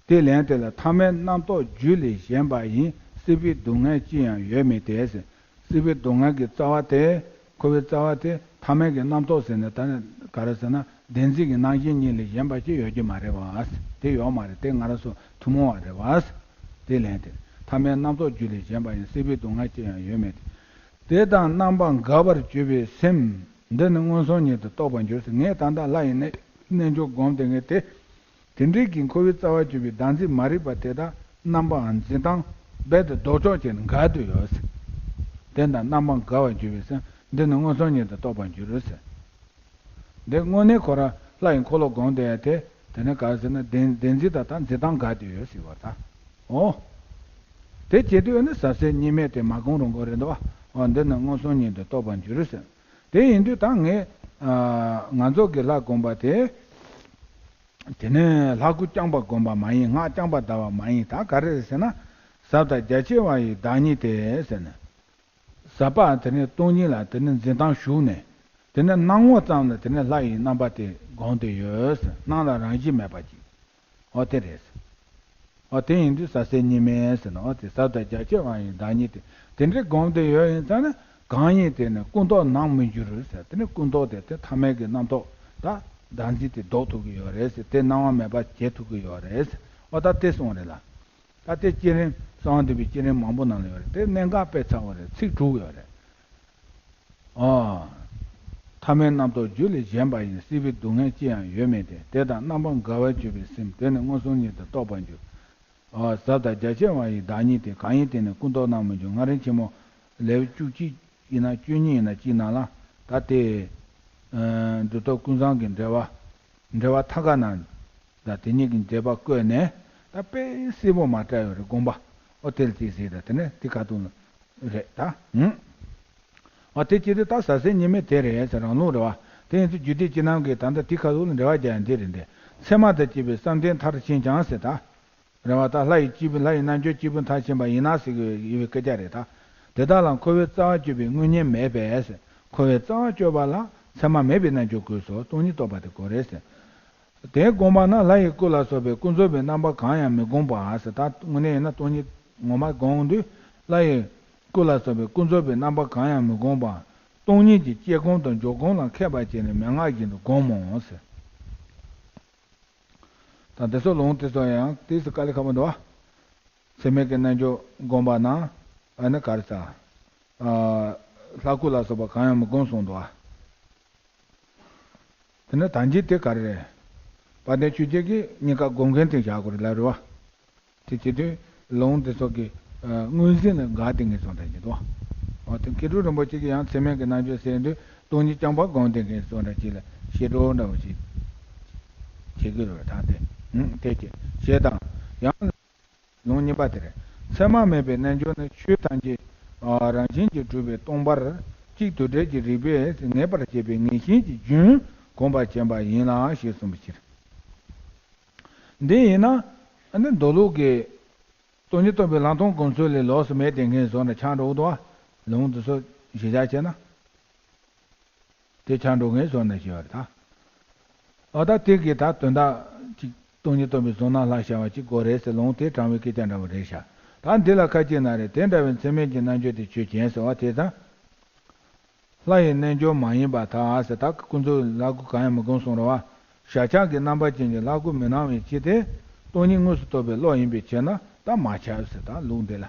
དེ་ལན་དེ་ལ་ཐ་མལ་རྣམ་རྟོག་རྒྱུད་ལས་གཞན་པ་ཡིན། སྲིད་པའི་སྡུག་བསྔལ་ཅི་ཡང་ཡོད་མེད་དེ་ཟེར། སྲིད་པའི་སྡུག་བསྔལ་གྱི་རྩ་བ་དེ། འཁོར་བའི་རྩ་བ་དེ་ཐ་མལ་གྱི་རྣམ་རྟོག་ཟེར་ནས་ད་ནི་ག་རེ་ཟེར་ན་བདེན་འཛིན་གྱི་རྣམ་ཤེས་གཉིས་ལས་གཞན་པ་ཅི་ཡོད་ཀྱི་མ་རེད་བ། དེ་ཡོད་མ་རེད། དེ་ང་རང་ཚོ་ཐུན་མོང་བ་རེད་བ། དེ་ལན་དེ། ཐ་མལ་རྣམ་རྟོག་རྒྱུད་ལས་གཞན་པ་ཡིན། སྲིད་པའི་སྡུག་བསྔལ་ཅི་ཡང་ཡོད་མེད་དེ། དེ་དང་རྣམ་པར་འགལ་བར་གྱུར་པའི་སེམས་འདི་ནི་མངོན་སུམ་ཉིད་དུ་རྟོགས་པར་འགྱུར་ཟེར། ངས་ད་ལྟ་ལྷ་ཡི་རྣལ་རྣལ་འབྱོར་སྒོམ་དེ་ངས་དེ། དེ་འདྲའི་གི་འཁོར་བའི་རྩ་བར་གྱུར་པའི་བདག་འཛིན་མ་རིག་པ་དེ་དག་རྣམ་པའམ་འཛིན་སྟངས་རྦད་དེ་ལྡོག་ཕྱོགས་ཅན་འགལ་དུ་ཡོད་ཟེར། དེ་དང་རྣམ་པར་འགལ་བར་གྱུར་པའི་སེམས་འདི་ནི་མངོན་སུམ་ཉིད་དུ་རྟོགས་པར་འགྱུར་ཟེར། འདི་དངོས་གནས་ཁོ་རང་ལྷ་ཡི་འཁོར་ལོ་སྒོམ་བསྡད་ཡ་དེ། དེ་ནི་ག་རེ་ཟེར་ན་བདེན་བདེན་འཛིན་དང་ད་འཛིན་སྟངས་འགལ་དུ་ཡོད་ཟེར་བ་ད། འོ། དེ་བྱེད་དུས་ནི་ཟབ་གསལ་གཉིས་མེད་དེ་མ་སྒོམ་རུང་དགོས་རེད་འདུག་བ། འོ་འདི་ནི་མངོན་སུམ་ཉིད་དུ་རྟོགས་པར་འགྱུར་ཟེར། དེ་ཡིན་དུས་ད་ངས་ཨ་ང་ཚོ་གི་ལྷ་སྒོམ་པ་དེ། དེ་ནས་ལྷ་སྐུ་རྐྱང་པ་སྒོམ་པ་མ་ཡིན། སྔགས་རྐྱང་པ་བཟླ་བ་མ་ཡིན། ད་ག་རེ་རེད་ཟེར་ན། ཟབ་དང་རྒྱ་ཆེ་བ་ཡི་བདག་ཉིད་དེ་ཟེར་ནས། ཟབ་པ་དེ་ནི་སྟོང་ཉིད་ལ་དེ་ནི་འཛིན་སྟངས་ཞུགས་ནས། དེ་ནས་སྣང་ངོ་ཙམ་ལ་དེ་ནས་ལྷ་ཡི་རྣམ་པ་དེ་བསྒོམས་ཏེ་ཡོད་ཟེར། སྣང་ལ་རང་བཞིན་མེད་པ་ཅིག་འོ་དེ་རེད་ཟེར། འོ་དེ་ཡིན་དུས་ཟབ་གསལ་གཉིས་མེད་ཟེར་ན། འོ་དེ་ཟབ་དང་རྒྱ་ཆེ་བ་ཡི་བདག་ཉིད་དེ། དེ་འདྲའི་བསྒོམས་ཏེ་ཡོད་ཡིན་ཙང་ན། གང་ཡིན་དེ་ནི་ཀུན་རྟོག་སྣང་མི་འགྱུར་ཟེར། དེ་ནི་ཀུན་རྟོག་དེ་དེ་ཐ་མལ་གྱི་རྣམ་རྟོག་དང་བདག་འཛིན་དེ་ལྡོག་ཐུབ་ཀྱི་ཡོད་རེད་ཟེར། དེ་སྣང་བ་མེད་པ་བྱེད་ཐུབ་ཀྱི་ཡོད་རེད་ཟེར། འོ་ད་དེ་གསུངས་རེད་ལ། ད་དེ་བསྐྱེད་རིམ་གསང་བ་འདུས་པའི་བསྐྱེད་རིམ་མང་པོ་ནང་ལ་ཡོད་རེད། དེ་གནད་འགག་དཔེ་ཚ་བོ་རེད། ཚིག་དྲུག་ཡོད་རེད། ཨ། ཐ་མལ་རྣམ་རྟོག་རྒྱུད་ལས་གཞན་པ་ཡིན། སྲིད་པའི་སྡུག་བསྔལ་ཅི་ཡང་ཡོད་མིན་ཏེ། དེ་དག་རྣམ་པར་འགལ་བར་གྱུར་པའི་སེམས། དེ་ནི་མངོན་སུམ་ཉིད་དུ་རྟོགས་པར་འགྱུར། ཨ། ཟབ་དང་རྒྱ་ཆེ་བ་ཡི་བདག་ཉིད་དེ། གང་ཡིན་དེ་ནི་ཀུན་རྟོག་སྣང་མི་འགྱུར། མངའ་རིས་ཆེན་མོ་ལེའུ་བཅུ་གཅིག་ཡིན་ན་བཅུ་གཉིས་ཡིན་ན་གཅིག་ནང་ལ་ད་དེ། ཨ། གྲུབ་ཐོབ་ཀུན་བཟང་གི་འགྲེལ་བ། འགྲེལ་བ་ཐ་ཀ་ན། ད་དེ་ཉིད་ཀྱི་མཛད་པ་བཀོད་ནས་ད་དཔེ་གསལ་པོ་མ་བཀྲལ་ཡོད་རེད། དགོངས་པ། ཨོ་དེ་ལ་ཅིག་གཟིགས་དང་། དེ་ནས་དེ་ཁ་ཐུག་རེད་ད། ཨོ་དེ་ཅི་སྟེ་ད་ཟབ་གསལ་གཉིས་མེད་དེ་རེད་ཟེར། རང་ལུགས་རེད་བ། དེ་ཡིན་ཚེ་རྒྱུད་སྡེ་བཅུ་རྣམས་ཀྱིས་ད་ལྟ་དེ་ཁ་ཐུག་ལ་འགྲེལ་བ་རྒྱག་ཡ་འདི་རེད་འདི། མཚན་མ་དང་བཅས་པའི་བསམ་གཏན་མཐར་ཕྱིན་ཀྱང་ཟེར་ད། རེད་བ། ད་ལྷ་ཡི་སྐྱེས་བུ། ལྷ་ཡི་རྣལ་འབྱོར་སྐྱེས་བུ་མཐར་ཕྱིན་པ་ཡིན་ན་ཟེར་གྱི་ཡོད་པའི་སྐད་ཆ་རེད་ད། དེ་དག་ལ་འཁོར་བའི་རྩ་བ་གཅོད་པའི་དངོས་གཉེན་མེད་པས་ཟེར། འཁོར་བའི་རྩ་བ་གཅོད་པ་ལ་མཚན་མ་མེད་པའི་རྣལ་འབྱོར་དགོས་སོ། སྟོང་ཉིད་རྟོགས་པ་དེ་དགོས་རེད་ཟེར། དེ་བསྒོམས་པ་ན་ལྷ་ཡི་སྐུ་ལ་སོགས་པའི་ཀུན་རྫོབ་པའི་རྣམ་པ་གང་ཡང་མི་བསྒོམ་པ་ཟེར། ད་དངོས་གནས་ཡིན་ན་སྟོང་ཉིད་ངོ་མ་བསྒོམ་དུས་ལྷ་ཡི་སྐུ་ལ་སོགས་པའི་ཀུན་རྫོབ་པའི་རྣམ་པ་གང་ཡང་མི་བསྒོམ་པ། སྟོང་ཉིད་ཀྱི་སྐྱེ་སྒོམ་དང་འཇོག་སྒོམ་ལ་མཁས་པ་བྱས་ནས་མན་ངག་བཞིན་དུ་བསྒོམ་མོ་ཟེར། ད་དེ་ཚོ་ལུང་དེ་ཚོ་ཡང་དེ་ཚོ་དཀའ་ལས་ཁག་པོ་འདུག་བ། མཚན་མེད་ཀྱི་རྣལ་འབྱོར་བསྒོམས་པ་ན། ཨ་ནི་ག་རེ་ཟ། ཨ། ལྷ་སྐུ་ལ་སོགས་པ་གང་ཡང་མི་བསྒོམ་གསུངས་འདུག་བ། དེ་ནས་ད་འཇིག་དེ་ག་རེ་རེད། དཔལ་ལྡན་ཆོས་རྒྱལ་གྱིས་གཉིས་ཀ་བསྒོམ་མཁན་དེ་བཞག་དགོས་རེད་ལབ་རེད་བ། དེ་བྱེད་དུས་ལུང་དེ་ཚོ་གི། ཨ། མངོན་ཟིན་ལ་འགལ་དེ་ངེས་སོང་དང་བྱེད་དོ། འོ་དེ་མཁས་གྲུབ་རིན་པོ་ཆེ་གིས་ཡང་མཚན་མེད་ཀྱི་རྣལ་འབྱོར་ཟེར་དུས་སྟོང་ཉིད་རྐྱང་པ་བསྒོམ་དེ་ངེས་སོང་འདྲ་ཅིག་ལ་བཤད་སྒྲུབ་འདྲ་བོ་ཞིག་བྱེད་ཀྱི་རེད། ད་དེ། ཨུ། དེ་བྱེད་ཞེས་དང་། ཡང་། ལུང་གཉིས་པ་དེ་རེད། མཚན་མ་མེད་པའི་རྣལ་འབྱོར་ནི་ཆོས་ཐམས་ཅད། ཨ། རང་བཞིན་གྱིས་གྲུབ་པའི་སྟོང་པར་གཅིག་དུ་འབྲེལ་གྱི་རིགས་པས་ངེས་པར་བྱེད་པའི་ངེས་ཤེས་ཀྱི་རྒྱུན་གོམས་པར་བྱེད་པ་ཡིན་ལ་ཞེས་གསུངས་པའི་ཕྱིར། འདི་ཡིན་ན། ཨ་ནི་མདོ་ལུགས་ཀྱི་སྟོང་ཉིད་རྟོགས་པའི་ལྷག་མཐོང་སྒོམ་ཚུལ་ལས་ལོགས་སུ་མེད་དེ་ངེས་སོང་ནས་ཆགས་འགྲོ་གི་འདུག་བ། ལུང་འདི་ཚོ་གཞི་བཞག་བྱས་ན། དེ་ཆགས་འགྲོ་ངེས་སོང་ནས་ཞེས་པ་རེད་ད། འོ་ད་དེ་གི་ད་དོན་དག་ཅིག་སྟོང་ཉིད་རྟོགས་པའི་གཟུང་རྣམ་ལྷག་བྱ་བ་ཅིག་དགོས་རེད་ཟེར། ལུང་དེ་དྲང་བའི་སྐད་ཆ་འདྲ་བོ་རེད་ཤག་ད་འདི་ལ་ཁ་ཅིག་ན་རེ། དེ་འདྲ་བའི་མཚན་མེད་ཀྱི་རྣལ་འབྱོར་དེ་ཆོས་ཅན་ཟེར་བ་དེ་ཙང་། ལྷ་ཡི་རྣལ་འབྱོར་མ་ཡིན་པར་ཐལ་ཟེར། ད་ཀུན་རྫོབ་ལྷ་སྐུ་གང་ཡང་མི་བསྒོམ་གསུངས་རེད་བ། གཞལ་བྱ་གི་རྣམ་པ་ཅན་གྱི་ལྷ་སྐུ་མི་སྣང་བའི་ཕྱིར་ཏེ། སྟོང་ཉིད་དངོས་སུ་རྟོགས་པའི་བློ་ཡིན་པའི་ཕྱིར་ན་ད་མ་ཁྱབ་ཟེར། ད་ལུང་འདི་ལ།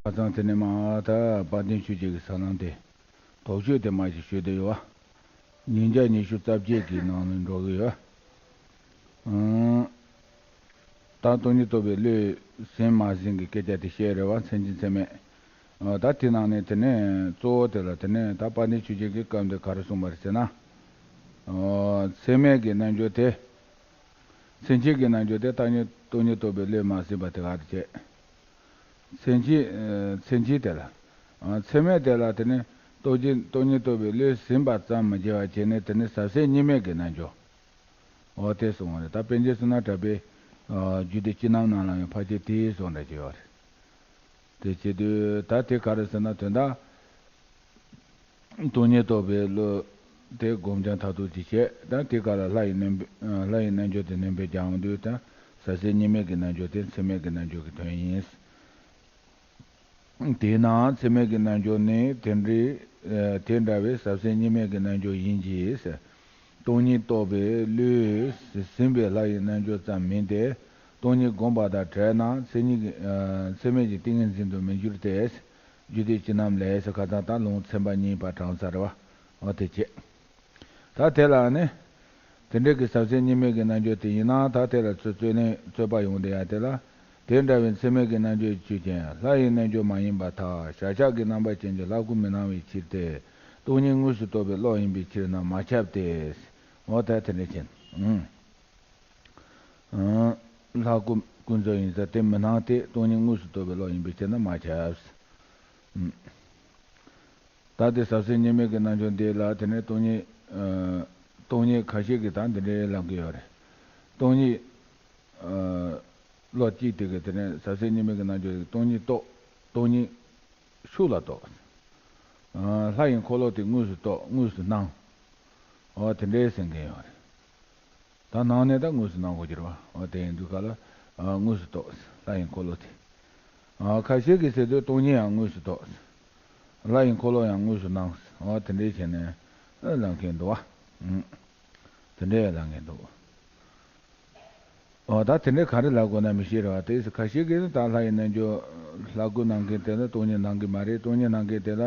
ཁ་སང་དེ་ནས་མ་ད་དཔལ་ལྡན་ཆོས་རྗེ་གི་ས་ལམ་དེ། དོགས་གཅོད་དེ་མ་ཞིག་ཞུས་བསྡད་ཡོད་བ། ཉིས་བརྒྱ་ཉི་ཤུ་རྩ་བརྒྱད་ཀྱི་ནང་ལ་འགྲོ་གི་ཡོད། ཨང་། ད་སྟོང་ཉིད་རྟོགས་པའི་བློས་ཟིན་མ་ཟིན་གྱི་སྐད་ཆ་དེ་བཤད་རེད་བ། མཚན་གཅིག་མཚན་མེད། ཨ། ད་དེ་ནང་ནས་དེ་ནས་གཙོ་བོ་དེ་ལ་དེ་ནས་ད་དཔལ་ལྡན་ཆོས་རྗེ་གིས་སྐབས་འདིར་ག་རེ་གསུངས་པ་རེད་ཟེར་ན། ཨ། མཚན་མེད་ཀྱི་རྣལ་འབྱོར་དེ། མཚན་གཅིག་གི་རྣལ་འབྱོར་དེ་ད་ནི་སྟོང་ཉིད་རྟོགས་པའི་བློས་མ་ཟིན་པ་དེ་ག་རེ་བྱེད། མཚན་གཅིག་ཨ། མཚན་གཅིག་དེ་ལ། ཨ། མཚན་མེད་དེ་ལ་དེ་ནི་རྟོགས་ཀྱི་སྟོང་ཉིད་རྟོགས་པའི་བློས་ཟིན་པ་ཙམ་མི་བྱེད་པར་བྱས་ནས་དེ་ནི་ཟབ་གསལ་གཉིས་མེད་ཀྱི་རྣལ་འབྱོར། འོ་དེ་གསུངས་པ་རེད། ད་པཎ་ཆེན་བསོད་ནམས་གྲགས་པའི། ཨ། རྒྱུད་སྡེ་བཅུ་རྣམས་ནང་ལ་ཡང་ཕལ་ཆེར་དེའི་གསུང་འདྲ་ཅིག་ཡོད་རེད། དེ་བྱེད་དུས་ད་དེ་ག་རེ་ཟེར་ན། དོན་དག་སྟོང་ཉིད་རྟོགས་པའི་བློ་དེ་སྒོམ་རྐྱང་མཐར་ཐུག་ཅིག་བྱས། ད་དེ་ག་ལ་ལྷ་ཡི་རྣལ་འབྱོར། ལྷ་ཡི་རྣལ་འབྱོར་དེ་སྣོན་པར་སྦྱང་དུས་ད་ཟབ་གསལ་གཉིས་མེད་ཀྱི་རྣལ་འབྱོར་དེ་མཚན་མེད་ཀྱི་རྣལ་འབྱོར་གྱི་དོན་ཡིན། དེས་ན་མཚན་མེད་ཀྱི་རྣལ་འབྱོར་ནི་དེ་འདྲའི། ཨ། དེ་འདྲ་བའི་ཟབ་གསལ་གཉིས་མེད་ཀྱི་རྣལ་འབྱོར་ཡིན་གྱི་ཟེར། སྟོང་ཉིད་རྟོགས་པའི་བློས་ཟིན་པའི་ལྷ་ཡི་རྣལ་འབྱོར་ཙམ་མིན་ཏེ། སྟོང་ཉིད་བསྒོམས་པ་དང་བྲལ་ན་མཚན་ཉིད་ཀྱི། ཨ། མཚན་མེད་ཀྱི་ཏིང་ངེ་འཛིན་དུ་མི་འགྱུར་ཏེ། རྒྱུད་སྡེ་བཅུ་རྣམས་ལས་ཟེར། ཁ་སང་ད་ལུང་ཚན་པ་གཉིས་པ་དྲངས་ཚར་བ། འོ་དེ་བྱས། ད་དེ་ལ་ནི། དེ་འདྲ་གི་ཟབ་གསལ་གཉིས་མེད་ཀྱི་རྣལ་འབྱོར་དེ་ཡིན་ན། ད་དེ་ལ་རྩོད་རྩོད་ལན་རྩོད་པ་ཡོང་བསྡད་ཡ་དེ་ལ། དེ་འདྲ་བའི་མཚན་མེད་ཀྱི་རྣལ་འབྱོར་ཆོས་ཅན། ལྷ་ཡི་རྣལ་འབྱོར་མ་ཡིན་པར་ཐལ། གཞལ་བྱ་གི་རྣམ་པ་ཅན་གྱི་ལྷ་སྐུ་མི་སྣང་བའི་ཕྱིར་ཏེ། སྟོང་ཉིད་དངོས་སུ་རྟོགས་པའི་བློ་ཡིན་པའི་ཕྱིར་ན་མ་ཁྱབ་སྟེ། འོ་ད་དེ་འདྲ་ཅན། ཨང་། ཨང་། ལྷ་སྐུ་ཀུན་རྫོབ་ཡིན་ས་དེ་མི་སྣང་སྟེ། སྟོང་ཉིད་དངོས་སུ་རྟོགས་པའི་བློ་ཡིན་པའི་ཕྱིར་ན་མ་ཁྱབ། ཨང་། ད་དེ་ཟབ་གསལ་གཉིས་མེད་ཀྱི་རྣལ་འབྱོར་འདི་ལ་དེ་ནས་སྟོང་ཉིད། ཨ། སྟོང་ཉིད་ཁ་ཤས་ཀྱིས་ད་འདི་འདྲའི་ལབ་ཀྱི་ཡོད་རེད། སྟོང་ཉིད། ཨ། བློ་གཅིག་དེ་གིས་དེ་ནས་ཟབ་གསལ་གཉིས་མེད་ཀྱི་རྣལ་འབྱོར་གྱིས་སྟོང་ཉིད་རྟོགས། སྟོང་ཉིད་ཤུགས་ལ་རྟོགས། ཨ། ལྷ་ཡི་འཁོར་ལོ་དེ་དངོས་སུ་རྟོགས། དངོས་སུ་སྣང་། འོ་དེ་འདྲའི་ཟེར་མཁན་ཡོད་རེད། ད་ནང་ནས་ད་དངོས་སུ་གནང་དགོས་ཀྱི་རེད་བ། འོ་དེ་ཡིན་དུས་ག་ལ་ཨ་དངོས་སུ་རྟོགས། ལྷ་ཡི་འཁོར་ལོ་དེ། ཨ་ཁ་ཤས་ཀྱིས་ཟེར་དུས་སྟོང་ཉིད་ཡང་དངོས་སུ་རྟོགས། ལྷ་ཡི་འཁོར་ལོ་ཡང་དངོས་སུ་སྣང་། འོ་དེ་འདྲའི་བྱས་ནས་ཨ་ལབ་མཁན་འདུག་བ། ཨུམ། དེ་འདྲའི་ལབ་མཁན་འདུག་འོ་ད་དེ་འདྲའི་ག་རེ་ལབ་དགོས་ན་མི་ཤེས་རེད་བ། དེ་ཁ་ཤས་ཀྱིས་ནི་ད་ལྷ་ཡི་རྣལ་འབྱོར་ལྷ་སྐུ་སྣང་མཁན་དེ་ལ་སྟོང་ཉིད་སྣང་གི་མ་རེད། སྟོང་ཉིད་སྣང་མཁན་དེ་ལ་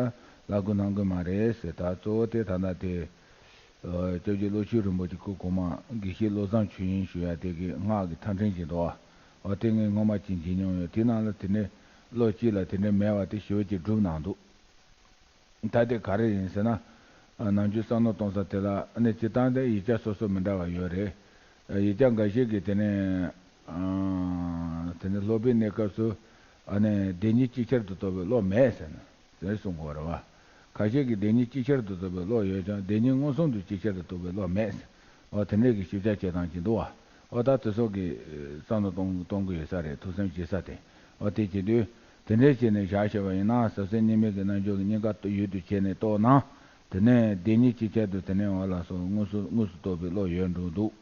ལྷ་སྐུ་སྣང་གི་མ་རེད་ཟེར། ད་གཙོ་བོ་དེ་ད་ལྟ་དེ། ཨ་སྐྱབས་རྗེ་བློ་ཆོས་རིན་པོ་ཆེ་སྐུ་གོང་མ་དགེ་བཤེས་བློ་བཟང་ཆོས་དབྱིངས་ཞུ་ཡ་དེ་གི་སྔགས་ཀྱི་མཐའ་འཕྲིན་ཅིག་འདུག་བ། འོ་དེ་ངས་སྔོན་མ་ཅིག་མཇལ་མྱོང་ཡོད། དེ་ནང་ལ་དེ་ནས་བློ་གཅིག་ལ་དེ་འདྲའི་མེད་པ་དེ་ཞེ་པོ་ཅིག་བསྒྲུབས་གནང་འདུག་ད་དེ་ག་རེ་ཡིན་ཟེར་ན། ཨ་ནམ་རྒྱུན་བསམ་མནོ་གཏོང་ས་དེ་ལ་ཨ་ནི་སྤྱིར་བཏང་དེ་ཡིག་ཆ་སོ་སོ་མི་འདྲ་བ་ཡོད་རེད། ཨ་ཡིག་ཆ་འགའ་ཞིག་གིས་དེ་ནས་ཨ་དེ་ནས་སློབ་པའི་གནས་སྐབས་སུ་ཨ་ནི་བདེན་གཉིས་ཅིག་ཆར་དུ་རྟོགས་པའི་བློ་མེད་ཟེར་ན། ཟེར་གསུང་གི་ཡོད་རེད་བ། ཁ་ཤས་ཀྱིས་བདེན་གཉིས་ཅིག་ཆར་དུ་རྟོགས་པའི་བློ་ཡོད་ཀྱང་བདེན་གཉིས་མངོན་སུམ་དུ་ཅིག་ཆར་དུ་རྟོགས་པའི་བློ་མེད། འོ་དེ་འདྲས་ཀྱི་ཞིབ་ཆ་བྱེད་སྟངས་ཅིག་འདུག་བ། འོ་ད་དེ་སོགས་ཀྱི་བསམ་བློ་གཏོང་གཏོང་གི་ཡོད་ས་རེད། ཐུགས་བསམ་བཞེས་ས་དེ། འོ་དེ་བྱེད་དུས་དེ་འདྲས་བྱས་ནས་བཞག་བཞག་པ་ཡིན་ན་ཟབ་གསལ་གཉིས་མེད་ཀྱི་རྣལ་འབྱོར་གྱི་གཉིས་ཀ་ཡུལ་དུ་བྱས་ནས་རྟོགས་ན། དེ་ནས་བདེན་གཉིས་ཅིག་ཆར་དུ་དེ་ནས་འོ་ལགས་སོ་དངོས་སུ་དངོས་སུ་རྟོགས་པའི་བློ་ཡོད་འགྲོ་འདུག་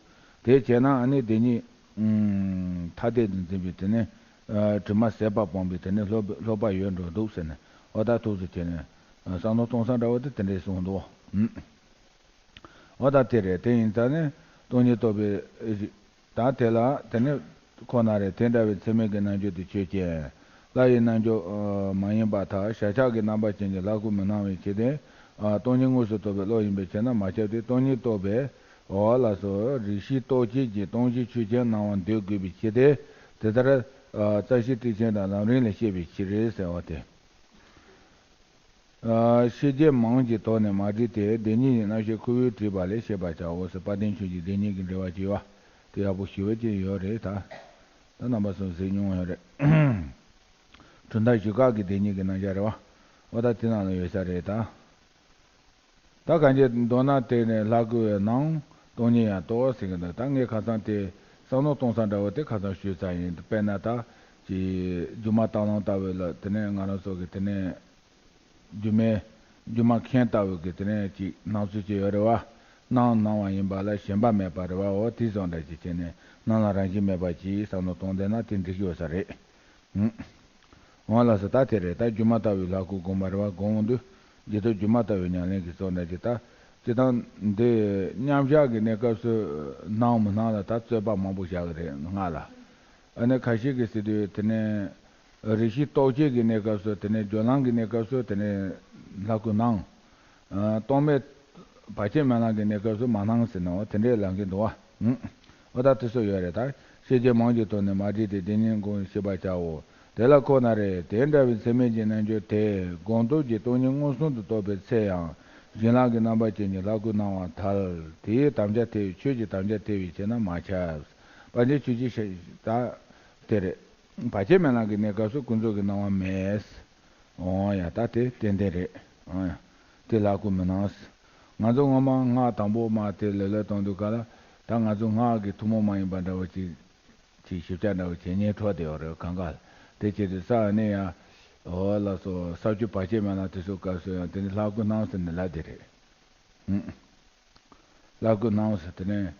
དེ་བྱས་ན་ཨ་ནི་བདེན་གཉིས་ཨུམ་ཐ་དད་དུ་འཛིན་པའི་དེ་ནས། ཨ་དྲི་མ་ཟད་པ་སྤོང་བའི་དེ་ནས་སློབ་སློབ་པ་ཡོད་འགྲོ་འདུག་ཟེར་ནས། འོ་ད་ཐུགས་སུ་ཆེ་ནས་བསམ་བློ་གཏོང་ས་འདྲ་བོ་དེ་དེ་འདྲས་གསུངས་འདུག་འོ་ད་དེ་རེད། དེ་ཡིན་ཙང་ནས་སྟོང་ཉིད་རྟོགས་པའི་ད་དེ་ལ་དེ་ནས་ཁོ་ན་རེ་དེ་འདྲ་བའི་ཚད་མིན་གྱི་རྣལ་འབྱོར་དེ་ཆོས་ཅན། ལྷ་ཡི་རྣལ་འབྱོར་མ་ཡིན་པར་ཐལ། གཞལ་བྱ་གི་རྣམ་པ་ཅན་གྱི་ལྷ་སྐུ་མི་སྣང་བའི་ཕྱིར་ཏེ། སྟོང་ཉིད་དངོས་སུ་རྟོགས་པའི་བློ་ཡིན་པའི་ཕྱིར་ན་མ་ཁྱབ་སྟེ། སྟོང་ཉིད་རྟོགས་པའི། འོ་ལགས་སོ། རིགས་ཤེས་རྟོག་བཅས་ཀྱི་སྟོང་གཞི་ཆོས་ཅན་སྣང་བ་འདོད་དགོས་པའི་ཕྱིར་ཏེ། དེ་ལྟར་རྩ་ཤེ་ཊཱིཀ་ཆེན་དང་ལམ་རིམ་ལས་བཤད་པའི་ཕྱིར་ཟེར་བ་སྟེ། ཤེས་བྱེད་མིང་གི་དོན་ནི་མ་བྲིས་ཏེ། བདེན་གཉིས་ཀྱི་རྣམ་བཤད་ཁོ་བོས་བྲིས་པ་ལས་བཤད་པར་བྱའོ་ཟེར། དཔལ་ལྡན་ཆོས་ཀྱི་བདེན་གཉིས་ཀྱི་འགྲེལ་པ་ཅིག་ཡོད་པ་དེ་ཡག་པོ་ཞེ་པོ་ཅིག་ཡོད་རེད་ད། ད་རྣམ་པ་ཚོ་གཟིགས་མྱོང་ཡོད་རེད། གྲུབ་མཐའ་བཞི་ཀ་གི་བདེན་གཉིས་ཀྱི་རྣམ་གཞག་རེད་བ། འོ་ད་དེ་ནང་ལ་ཡོད་ས་རེད་ད། ད་གང་ཅི་མདོར་ན་དེ་ནི་ལྷ་སྐུ་སྣང་། སྟོང་ཉིད་ཡང་རྟོགས་ཟེར་གྱི་འདུག་ད་ངས་ཁ་སང་དེ་བསམ་བློ་གཏོང་ས་འདྲ་བོ་དེ་ཁ་སང་ཞུས་ཚར་ཡིན། དཔེར་ན་ད་ཅི་སྒྱུ་མ་རྟ་གླང་ལྟ་བུ་ལ་དེ་ནས་ང་རང་ཚོ་གི་དེ་ནས་སྒྱུ་མའི་སྒྱུ་མ་མཁན་ལྟ་བུ་གི་དེ་ནས་ཅིག་སྣང་ཚུལ་ཅིག་ཡོད་རེད་བ། སྣང་སྣང་བ་ཡིན་པ་ལ་ཞེན་པ་མེད་པ་རེད་བ། འོ་དེ་བཟོ་འདྲ་ཅིག་བྱས་ནས་སྣང་ལ་རང་བཞིན་མེད་པ་ཅིག་བསམ་བློ་གཏོང་བསྡད་ན་དེ་འགྲིག་ཡོད་ས་རེད། ཨུམ། འོ་ལགས་སོ། ད་དེ་རེད། ད་སྒྱུ་མ་ལྟ་བུའི་ལྷ་སྐུ་བསྒོམ་པ་རེད་བ། བསྒོམ་འོང་དུས་རྗེས་ཐོབ་སྒྱུ་མ་ལྟ་བུའི་ཉམས་ལེན་གྱི་གཙོ་འདྲ་ཅིག་ད་སྤྱིར་བཏང་འདི་མཉམ་བཞག་གི་གནས་སྐབས་སུ་སྣང་མི་སྣང་ལ་ད་རྩོད་པ་མང་པོ་བཞག་གི་རེད་སྔགས་ལ། ཨ་ནི་ཁ་ཤས་ཀྱིས་ཟེར་དུས་དེ་ནས་རིགས་ཤེས་རྟོག་བཅས་ཀྱི་གནས་སྐབས་སུ་དེ་ནས་སྦྱོར་ལམ་གྱི་གནས་སྐབས་སུ་དེ་ནས་ལྷ་སྐུ་སྣང་། ཨ་རྟོག་མེད་བར་ཆད་མེད་ལམ་གྱི་གནས་སྐབས་སུ་མ་སྣང་ཟེར་ནའོ་དེ་འདྲའི་ལབ་མཁན་འདུག་བ། ཨུམ། འོ་ད་དེ་ཚོ་ཡོད་རེད་ད། ཤེས་བྱེད་མིང་གི་དོན་ནི་མ་བྲིས་ཏེ། བདེན་གཉིས་སྒོམ་ཤེས་པར་བྱའོ། དེ་ལ་ཁོ་ན་རེ་དེ་འདྲ་བའི་ཚད་མིན་གྱི་རྣལ་འབྱོར་དེ་སྒོམ་སྟོབས་ཀྱིས་སྟོང་ཉིད་མངོན་སུམ་དུ་རྟོགས་པའི་ཚེ་ཡང་བྱིན་རླབས་ཀྱི་རྣམ་པ་ཅན་གྱི་ལྷ་སྐུར་སྣང་བར་ཐལ། དེའི་དམ་བཅའ་ཐེབས་པའི་ཆོས་ཀྱི་དམ་བཅའ་ཐེབས་པའི་ཕྱིར་ན་མ་ཁྱབ། དཔལ་ལྡན་ཆོས་ཀྱི་ཤེས་ད་དེ་རེད། བར་ཆད་མེད་ལམ་གྱི་གནས་སྐབས་སུ་ཀུན་རྫོབ་ཀྱི་སྣང་བ་མེད། འོ་ཡ་ད་དེ་ཏན་ཏན་རེད། འོ་ཡ་དེ་ལྷ་སྐུ་མི་སྣང་། ང་ཚོ་སྔོན་མ་སྔགས་དང་པོ་མ་དེ་ལེ་ལོ་གཏོང་དུས་ག་ལ་ད་ང་ཚོ་སྔགས་ཀྱི་ཐུན་མོང་མ་ཡིན་པ་འདྲ་བོ་ཅིག་ཅིག་ཞིབ་ཆ་འདྲ་བོ་བྱེད་སྙིང་བྲོ་བསྡད་ཡོད་རེད་གང་ག་ལ། དེ་བྱེད་དུས་ས་ཨ་ནི་ཡ་འོ་ལགས་སོ། ས་བཅུ་བར་ཆད་མེད་ལམ་དེ་ཚོའི་སྐབས་སུ་ཡང་དེ་ནི་ལྷ་སྐུ་སྣང་ཟེར་ནས་ལབ་དེ་རེད། ཨུམ། ལྷ་སྐུ་སྣང་ཟེར་དེ་ནས།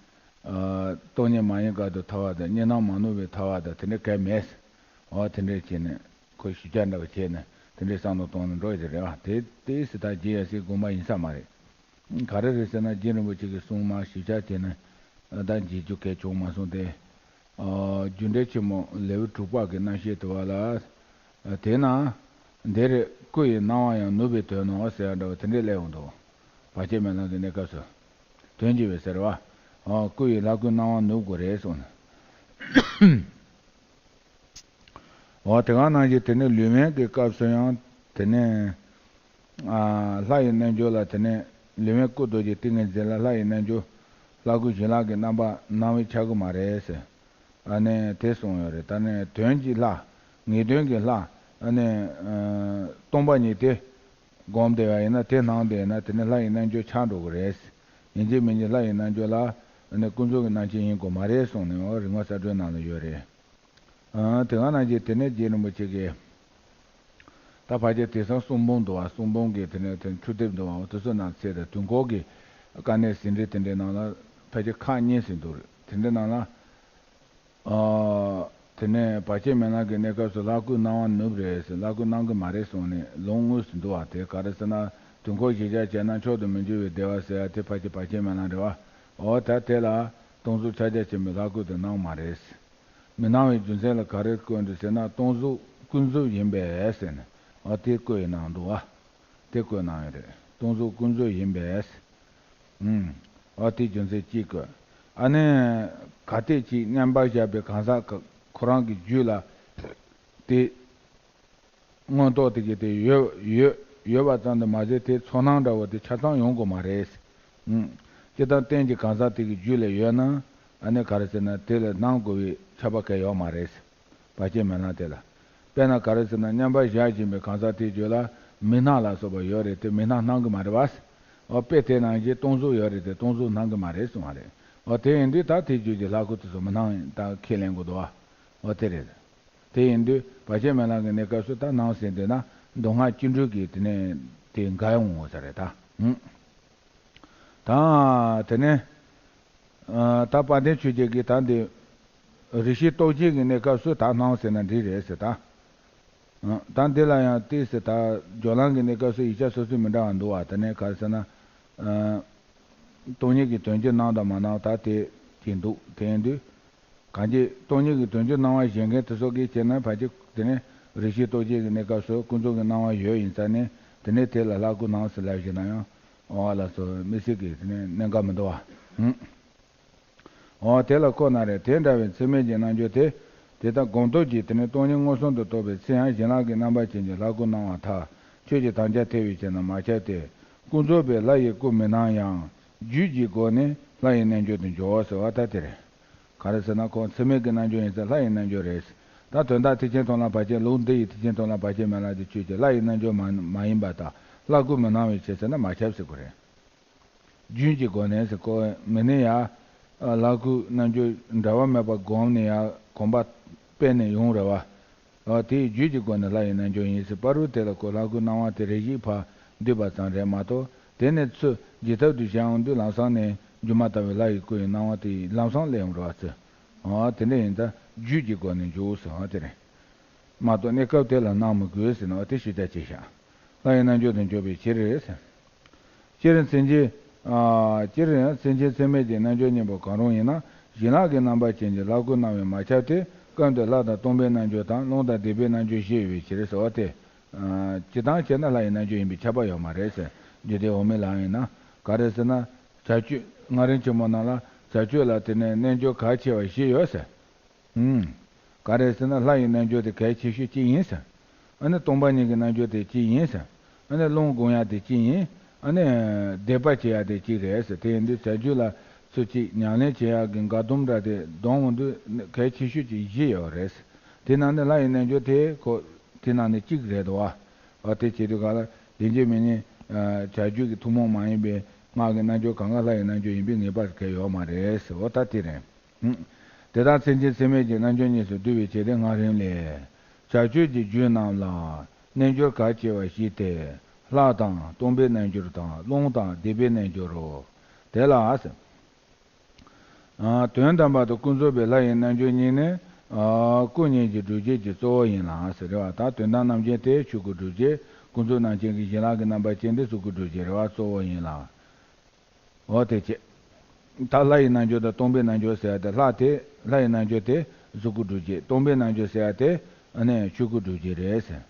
ཨ་སྟོང་ཉིད་མ་ཡིན་དགག་ཏུ་ཐལ་བ་དང་གཉིས་སྣང་མ་ནུབ་པའི་ཐལ་བ་དང་དེ་འདྲའི་གལ་མེད། འོ་དེ་འདྲའི་བྱས་ནས་ཁོ་ཞིབ་ཆ་འདྲ་བ་བྱས་ནས་དེ་འདྲའི་བསམ་བློ་གཏོང་ནས་འགྲོ་ཡི་དེ་རེད་བ། དེ་དེ་སྲིད་ད་རྗེ་ཡབ་སྲས་དགོངས་པ་ཡིན་ས་མ་རེད། ག་རེ་རེད་ཟེར་ན་རྗེ་རིན་པོ་ཆེ་གིས་གསུངས་མ་ཞིབ་ཆ་བྱས་ནས་ད་མཇལ་རྒྱུ་གལ་བྱུང་མ་སོང་སྟེ། ཨ་རྒྱུ་འབྲས་ཆེན་མོ་ལེའུ་དྲུག་པ་གི་རྣམ་བཤད་དུ་བ་ལ། དེས་ན། འདིར་སྐུ་ཡི་སྣང་བ་ཡང་ནུབ་པའི་དོན་ནོ་ཟེར་ཡ་འདྲ་བ་དེ་འདྲས་སླེབས་འོང་དོ། བར་ཆད་མེད་ལམ་གྱི་གནས་སྐབས་སུ། དོན་གྱིས་པའི་ཟེར་བ། ཨ་སྐུ་ཡི་ལྷ་སྐུའི་སྣང་བ་ནུབ་དགོས་རེད་གསུངས་ནས། འོ་དེ་ག་ནང་བཞིན་དེ་ནས་ལུས་དབེན་གྱི་སྐབས་སུ་ཡང་དེ་ནས། ཨ་ལྷ་ཡི་རྣལ་འབྱོར་ལ་དེ་ནས་ལུས་དབེན་སྐུ་རྡོ་རྗེ་ཏིང་ངེ་འཛིན་ལ་ལྷ་ཡི་རྣལ་འབྱོར། ལྷ་སྐུ་བྱིན་རླབས་ཀྱི་རྣམ་པ་སྣང་བས་ཁྱབ་ཀྱི་མ་རེད་ཟེར། ཨ་ནི་དེ་གསུངས་ཡོད་རེད། ད་ནི་དོན་གྱི་ལྷ། ངེས་དོན་གྱི་ལྷ། ཨ་ནི་ཨ་སྟོང་པ་ཉིད་དེ་བསྒོམས་བསྡད་པ་ཡིན་ན། དེ་སྣང་བསྡད་ཡིན་ན་དེ་ནི་ལྷ་ཡི་རྣལ་འབྱོར་ཆགས་འགྲོ་གི་རེད། ཡིན་གཅིག་མིན་གཅིག་ལྷ་ཡི་རྣལ་འབྱོར་ལ་ཨ་ནི་ཀུན་རྫོབ་ཀྱི་རྣམ་མཁྱེན་ཡིན་དགོས་མ་རེད་གསུངས་ནས། འོ་རིག་མ་གསལ་སྒྲོན་ནང་ལ་ཡོད་རེད། ཨ་དེ་ག་ནང་བཞིན་དེ་ནས་རྗེ་རིན་པོ་ཆེ་གིས། ད་ཕལ་ཆེར་དེང་སང་གསུང་འབུམ་འདུག་བ། གསུང་འབུམ་གྱི་དེ་ནས་དེ་འཕྲོས་དེབ་འདུག་བ། འོ་དེ་ཚོ་ནང་གསལ་དང་དུས་འཁོར་གྱི་ དཀའ་གནད་ཟིན་བྲིས་དེ་འདྲའི་ནང་ལ་ཕལ་ཆེར་ཁག་གཉིས་ཟིན་འདུག་རེད། དེ་འདྲའི་ནང་ལ། ཨ། དེ་ནས་བར་ཆད་སྨོན་ལམ་གྱི་གནས་སྐབས་སུ་ལྷ་སྐུ་སྣང་བ་ནུབ་རེད་ཟེར། ལྷ་སྐུ་སྣང་གི་མ་རེད་གསུངས་ནས་ལུང་དངོས་སུ་འདུག་བ། དེ་ག་རེ་ཟེར་ན། དུས་འཁོར་གཞིར་བཞག་བྱས་ན་མཆོག་ཏུ་མི་འགྱུར་བའི་བདེ་བ་ཟེར་ཡ་དེ་ཕལ་ཆེར་བར་ཆད་སྨོན་ལམ་རེད་བ། འོ་ད་དེ་ལ་སྟོང་གཟུགས་ཕྱག་རྒྱ་ཆེན་པོའི་ལྷ་སྐུ་དེ་སྣང་མ་རེད། མི་སྣང་བའི་རྒྱུ་མཚན་ལ་ག་རེ་བཀོད་འདུག་ཟེར་ན། སྟོང་གཟུགས་ཀུན་རྫོབ་ཡིན་པས་ཟེར་ནས། འོ་དེ་བཀོད་ཡི་གནང་འདུག་བ། དེ་བཀོད་གནང་ཡོད་རེད། སྟོང་གཟུགས་ཀུན་རྫོབ་ཡིན་པས། ཨུམ། འོ་དེ་རྒྱུ་མཚན་གཅིག་བཀོད། ཨ་ནི། གལ་ཏེ་ཅིག་མཉམ་པར་བཞག་པའི་གང་ཟག་ག་ཁོ་རང་གི་རྒྱུད་ལ། དེ། མངོན་རྟོགས་དེ་གི་དེ་ཡོད་ཡོད་ཡོད་པ་ཙམ་དུ་མ་ཟད། དེ་ཚོར་སྣང་འདྲ་བོ་དེ་ཆ་ཚང་ཡོང་དགོས་མ་རེད། ཨུམ། སྤྱིར་བཏང་རྟེན་གྱི་གང་ཟག་དེ་གི་རྒྱུད་ལ་ཡོད་ན། ཨ་ནི་ག་རེ་ཟེར་ན། དེ་ལ་སྣང་དགོས་པའི་ཁྱབ་པ་གང་ཡོད་མ་རེད། བར་ཆད་སྨོན་ལམ་དེ་ལ། དཔེར་ན་ག་རེ་ཟེར་ན། མཉམ་པར་བཞག་བཞིན་པའི་གང་ཟག་དེའི་རྒྱུད་ལ་མིག་སྣ་ལ་སོགས་པ་ཡོད་རེད་དེ། མིག་སྣ་སྣང་གི་མ་རེད་བ། འོ་དཔེ་དེ་ནང་བཞིན་སྟོང་གཟུགས་ཡོད་རེད་དེ། སྟོང་གཟུགས་སྣང་གི་མ་རེད་གསུངས་པ་རེད། འོ་དེ་ཡིན་དུས་ད་དེའི་རྒྱུད་ཀྱི་ལྷ་སྐུ་དེ་ཚོ་མི་སྣང་ད་ཁས་ལེན་དགོས་འདུག་བ། འོ་དེ་རེད། དེ་ཡིན་དུས་བར་ཆད་སྨོན་ལམ་གྱི་གནས་སྐབས་སུ་ད་སྣང་ཟིན་བསྡད་ན་མདོ་སྔགས་སྤྱི་འགྲོས་ཀྱི་དེ་ནས་དེ་འགལ་ཡོང་ངོ་ས་རེད་ད། ཨུམ། ད་དེ་ནས། ཨ། ད་དཔལ་ལྡན་ཆོས་རྒྱལ་གྱིས་ད་འདི་རེ་ཞིག་རྟོགས་བྱེད་ཀྱི་གནས་སྐབས་སུ་ད་སྣང་ཟེར་ན་འགྲིག་རེད་ཟེར་ད། ཨ། ད་འདི་ལ་ཡང་ཏོག་ཙམ་ད་སྦྱོར་ལམ་གྱི་གནས་སྐབས་སུ་ཡིག་ཆ་སོ་སོས་མི་འདྲ་བ་འདུག་བ། དེ་ནས་ག་རེ་ཟེར་ན། ཨ། སྟོང་ཉིད་ཀྱི་དོན་སྤྱི་སྣང་དང་མ་སྣང་ད་དེ་དེ་འདུག་དེ་ཡིན་དུས། གང་ཅི་སྟོང་ཉིད་ཀྱི་དོན་སྤྱི་སྣང་བ་བཞེད་མཁན་དེ་ཚོ་གིས་བྱས་ན་ཕལ་ཆེར་དེ་ནས་རེ་ཞིག་རྟོགས་བྱེད་ཀྱི་གནས་སྐབས་སུ་ཀུན་རྫོབ་ཀྱི་སྣང་བ་ཡོད་ཡིན་ཙང་ནས། དེ་ནས་དེ་ལ་ལྷ་སྐུ་སྣང་ཟེར་ལབ་བཞག་ན་ཡང་། འོ་ལགས་སོ། མི་སྲིད་ཀྱི་དེ་ནས་གནད་འགག་མི་འདུག་བ། ཨུམ། འོ་དེ་ལ་ཁོ་ན་རེ། དེ་འདྲ་བའི་ཚད་མེད་ཀྱི་རྣལ་འབྱོར་དེ། དེ་ལྟར་སྒོམ་སྟོབས་ཀྱིས་དེ་ནས་སྟོང་ཉིད་མངོན་སུམ་དུ་རྟོགས་པའི་ཚེ་ཡང་། བྱིན་རླབས་ཀྱི་རྣམ་པ་ཅན་གྱི་ལྷ་སྐུ་སྣང་བར་ཐལ། ཆོས་ཀྱི་དམ་བཅའ་ཐལ་བས་བྱས་ན་མ་ཁྱབ་སྟེ། ཀུན་རྫོབ་པའི་ལྷ་ཡི་སྐུ་མི་སྣང་ཡང་། རྒྱུད་ཀྱི་སྒོ་ནས་ལྷ་ཡི་རྣལ་འབྱོར་དུ་འགྱུར་ཟེར་བ་ད་དེ་རེད། ག་རེ་ཟེར་ན། ཁོང་ཚད་མེད་ཀྱི་རྣལ་འབྱོར་ཡིན་ཙང་ལྷ་ཡི་རྣལ་འབྱོར་རེད། ད་དོན་དག་ཐེག་ཆེན་མཐོང་ལམ་བར་ཆད། ལུགས་འདི་ཡི་ཐེག་ཆེན་མཐོང་ལམ་བར་ཆད་སྨོན་ལམ་དེ་ཆོས་ཀྱི་ལྷ་ཡི་རྣལ་འབྱོར་མ་མ་ཡིན་པ་དང་། ལྷ་སྐུ་མི་སྣང་བའི་ཕྱིར་ཟེར་ན་མ་ཁྱབ་ཟེར་དགོས་རེད། རྒྱུད་ཀྱི་སྒོ་ནས་ཟེར་གོ་མི་ནི་ཡ། ལྷ་སྐུ་རྣལ་འབྱོར་འབྲལ་བ་མེད་པར་བསྒོམས་ནས་ཡ་གོམས་པ་སྤེལ་ནས་ཡོང་རེད་བ། ཨ། དེའི་རྒྱུད་ཀྱི་སྒོ་ནས་ལྷ་ཡི་རྣལ་འབྱོར་ཡིན་ཟེར་བ་རུ། དེ་ལ་ཁོ་ལྷ་སྐུ་སྣང་བ་དེ་རེ་ཞིག་ཕར་བསྡུས་པ་ཙམ་རེད་མ་གཏོགས། དེ་ནས་ཚུར་འཇིག་ཐབས་དུ་བྱ་ཡོང་དུས་ལམ་སང་ནས་སྒྱུ་མ་ལྟ་བུའི་ལྷ་ཡི་སྐུ་ཡི་སྣང་བ་དེ་ལམ་སང་སླེབས་ཡོང་རེད་བ་ཚུར། ཨ། དེ་འདྲ་ཡིན་ཙང་རྒྱུད་ཀྱི་སྒོ་ནས་འཇུག་ཟེར་བ་དེ་རེད། མ་གཏོགས་གནས་སྐབས་དེ་ལ་སྣང་མི་དགོས་ཟེར་ན། འོ་དེ་ཞིབ་ཆ་བྱས་ཤག་ལྷ་ཡི་རྣལ་འབྱོར་དུ་འགྱུར་བའི་ཕྱིར་ཟེར། སྤྱིར་མཚན་ཉིད། ཨ། སྤྱིར་ཡང་མཚན་ཉིད་ཚད་མེད་ཀྱི་རྣལ་འབྱོར་གཉིས་པོ་གང་རུང་ཡིན་ན། བྱིན་རླབས་ཀྱི་རྣམ་པ་ཅན་གྱི་ལྷ་སྐུ་སྣང་བས་མ་ཁྱབ་སྟེ། སྐབས་འདིར་ལྷ་དང་སྟོང་པའི་རྣལ་འབྱོར་དང་། རླུང་དང་བདེ་བའི་རྣལ་འབྱོར་བཞི་ཡོད་པའི་ཕྱིར་ཟེར་བ་སྟེ། ཨ། སྤྱིར་བཏང་བྱས་ན་ལྷ་ཡི་རྣལ་འབྱོར་ཡིན་པས་ཁྱབ་པ་ཡོད་མ་རེད་ཟེར། རྒྱུད་སྡེ་འོག་མའི་ལམ་ཡིན་ན། ག་རེ་ཟེར་ན། བྱ་སྤྱོད་སྔ་རིམ་ཆེན་མོ་ནང་ལ་བྱ་སྤྱོད་ལ་དེ་ནས་རྣལ་འབྱོར་གལ་ཆེ་བ་བཞི་ཡོད་ཟེར། ཨུམ། ག་རེ་ཟེར་ན། ལྷ་ཡི་རྣལ་འབྱོར་དེ་གལ་ཆེ་ཤོས་གཅིག་ཡིན་ཟེར། ཨ་ནི་སྟོང་པ་ཉིད་ཀྱི་རྣལ་འབྱོར་དེ་གཅིག་ཡིན་ཟེར། ཨ་ནི་རླུང་སྒོམ་ཡག་དེ་གཅིག་ཡིན། ཨ་ནི་བཟླས་པ་བྱེད་ཡག་དེ་གཅིག་རེད་ཟེར། དེ་ཡིན་དུས་བྱ་རྒྱུད་ལ་ཚུར་གཅིག་ཉམས་ལེན་བྱེད་ཡག་གི་འགལ་སྡོམ་འདྲ་དེ་སྡོམ་འོང་དུས་གལ་ཆེ་ཤོས་ཀྱི་བཞི་ཡོད་རེད་ཟེར། དེ་ནང་ནས་ལྷ་ཡི་རྣལ་འབྱོར་དེ་ཁོ་དེ་ནང་ནས་གཅིག་རེད་དོ། ཨ། དེ་བྱེད་དུས་ག་ལ་ཡིན་གཅིག་མིན་གཉིས། ཨ། བྱ་རྒྱུད་ཀྱི་ཐུན་མོང་མ་ཡིན་པའི་སྔགས་ཀྱི་རྣལ་འབྱོར་གང་ག་ལྷ་ཡི་རྣལ་འབྱོར་ཡིན་པའི་ངེས་པ་གལ་ཡོད་མ་རེད་ཟེར། འོ་ད་དེ་རེད། དེ་དག་མཚན་ཉིད་ཚད་མེད་ཀྱི་རྣལ་འབྱོར་གཉིས་སུ་བསྡུ་བའི་ཕྱིར་ཏེ། སྔ་རིམ་ལས། བྱ་སྤྱོད་ཀྱི་རྒྱུད་རྣམས་ལ་རྣལ་འབྱོར་གལ་ཆེ་བ་བཞི་སྟེ། ལྷ་དང་སྟོང་པའི་རྣལ་འབྱོར་དང་། རླུང་དང་བདེ་བའི་རྣལ་འབྱོར་རོ། དེ་ལ་ཟེར། ཨ། དོན་དམ་པར་དུ་ཀུན་རྫོབ་པའི་ལྷ་ཡི་རྣལ་འབྱོར་གཉིས་ནི། ཨ། སྐུ་གཉིས་ཀྱི་སྒྲུབ་བྱེད་ཀྱི་གཙོ་བོ་ཡིན་ལ་ཟེར་རེད་བ། ད་དོན་དམ་རྣམ་མཁྱེན་དེ་ཆོས་སྐུ་སྒྲུབ་བྱེད། ཀུན་རྫོབ་རྣམ་མཁྱེན་གྱི་བྱིན་རླབས་ཀྱི་རྣམ་པ་ཅན་དེ་གཟུགས་སྐུ་སྒྲུབ་བྱེད་རེད་བ། གཙོ་བོ་ཡིན་ལ། འོ་དེ་བྱས། ད་ལྷ་ཡི་རྣལ་འབྱོར་དང་སྟོང་པའི་རྣལ་འབྱོར་ཟེར་ཡ་དེ། ལྷ་དེ་ལྷ་ཡི་རྣལ་འབྱོར་དེ་གཟུགས་སྐུ་སྒྲུབ་བྱེད། སྟོང་པའི་རྣལ་འབྱོར་ཟེར་ཡ་དེ་ཨ་ནི་ཆོས་སྐུ་སྒྲུབ་བྱེད་རེད་ཟེར།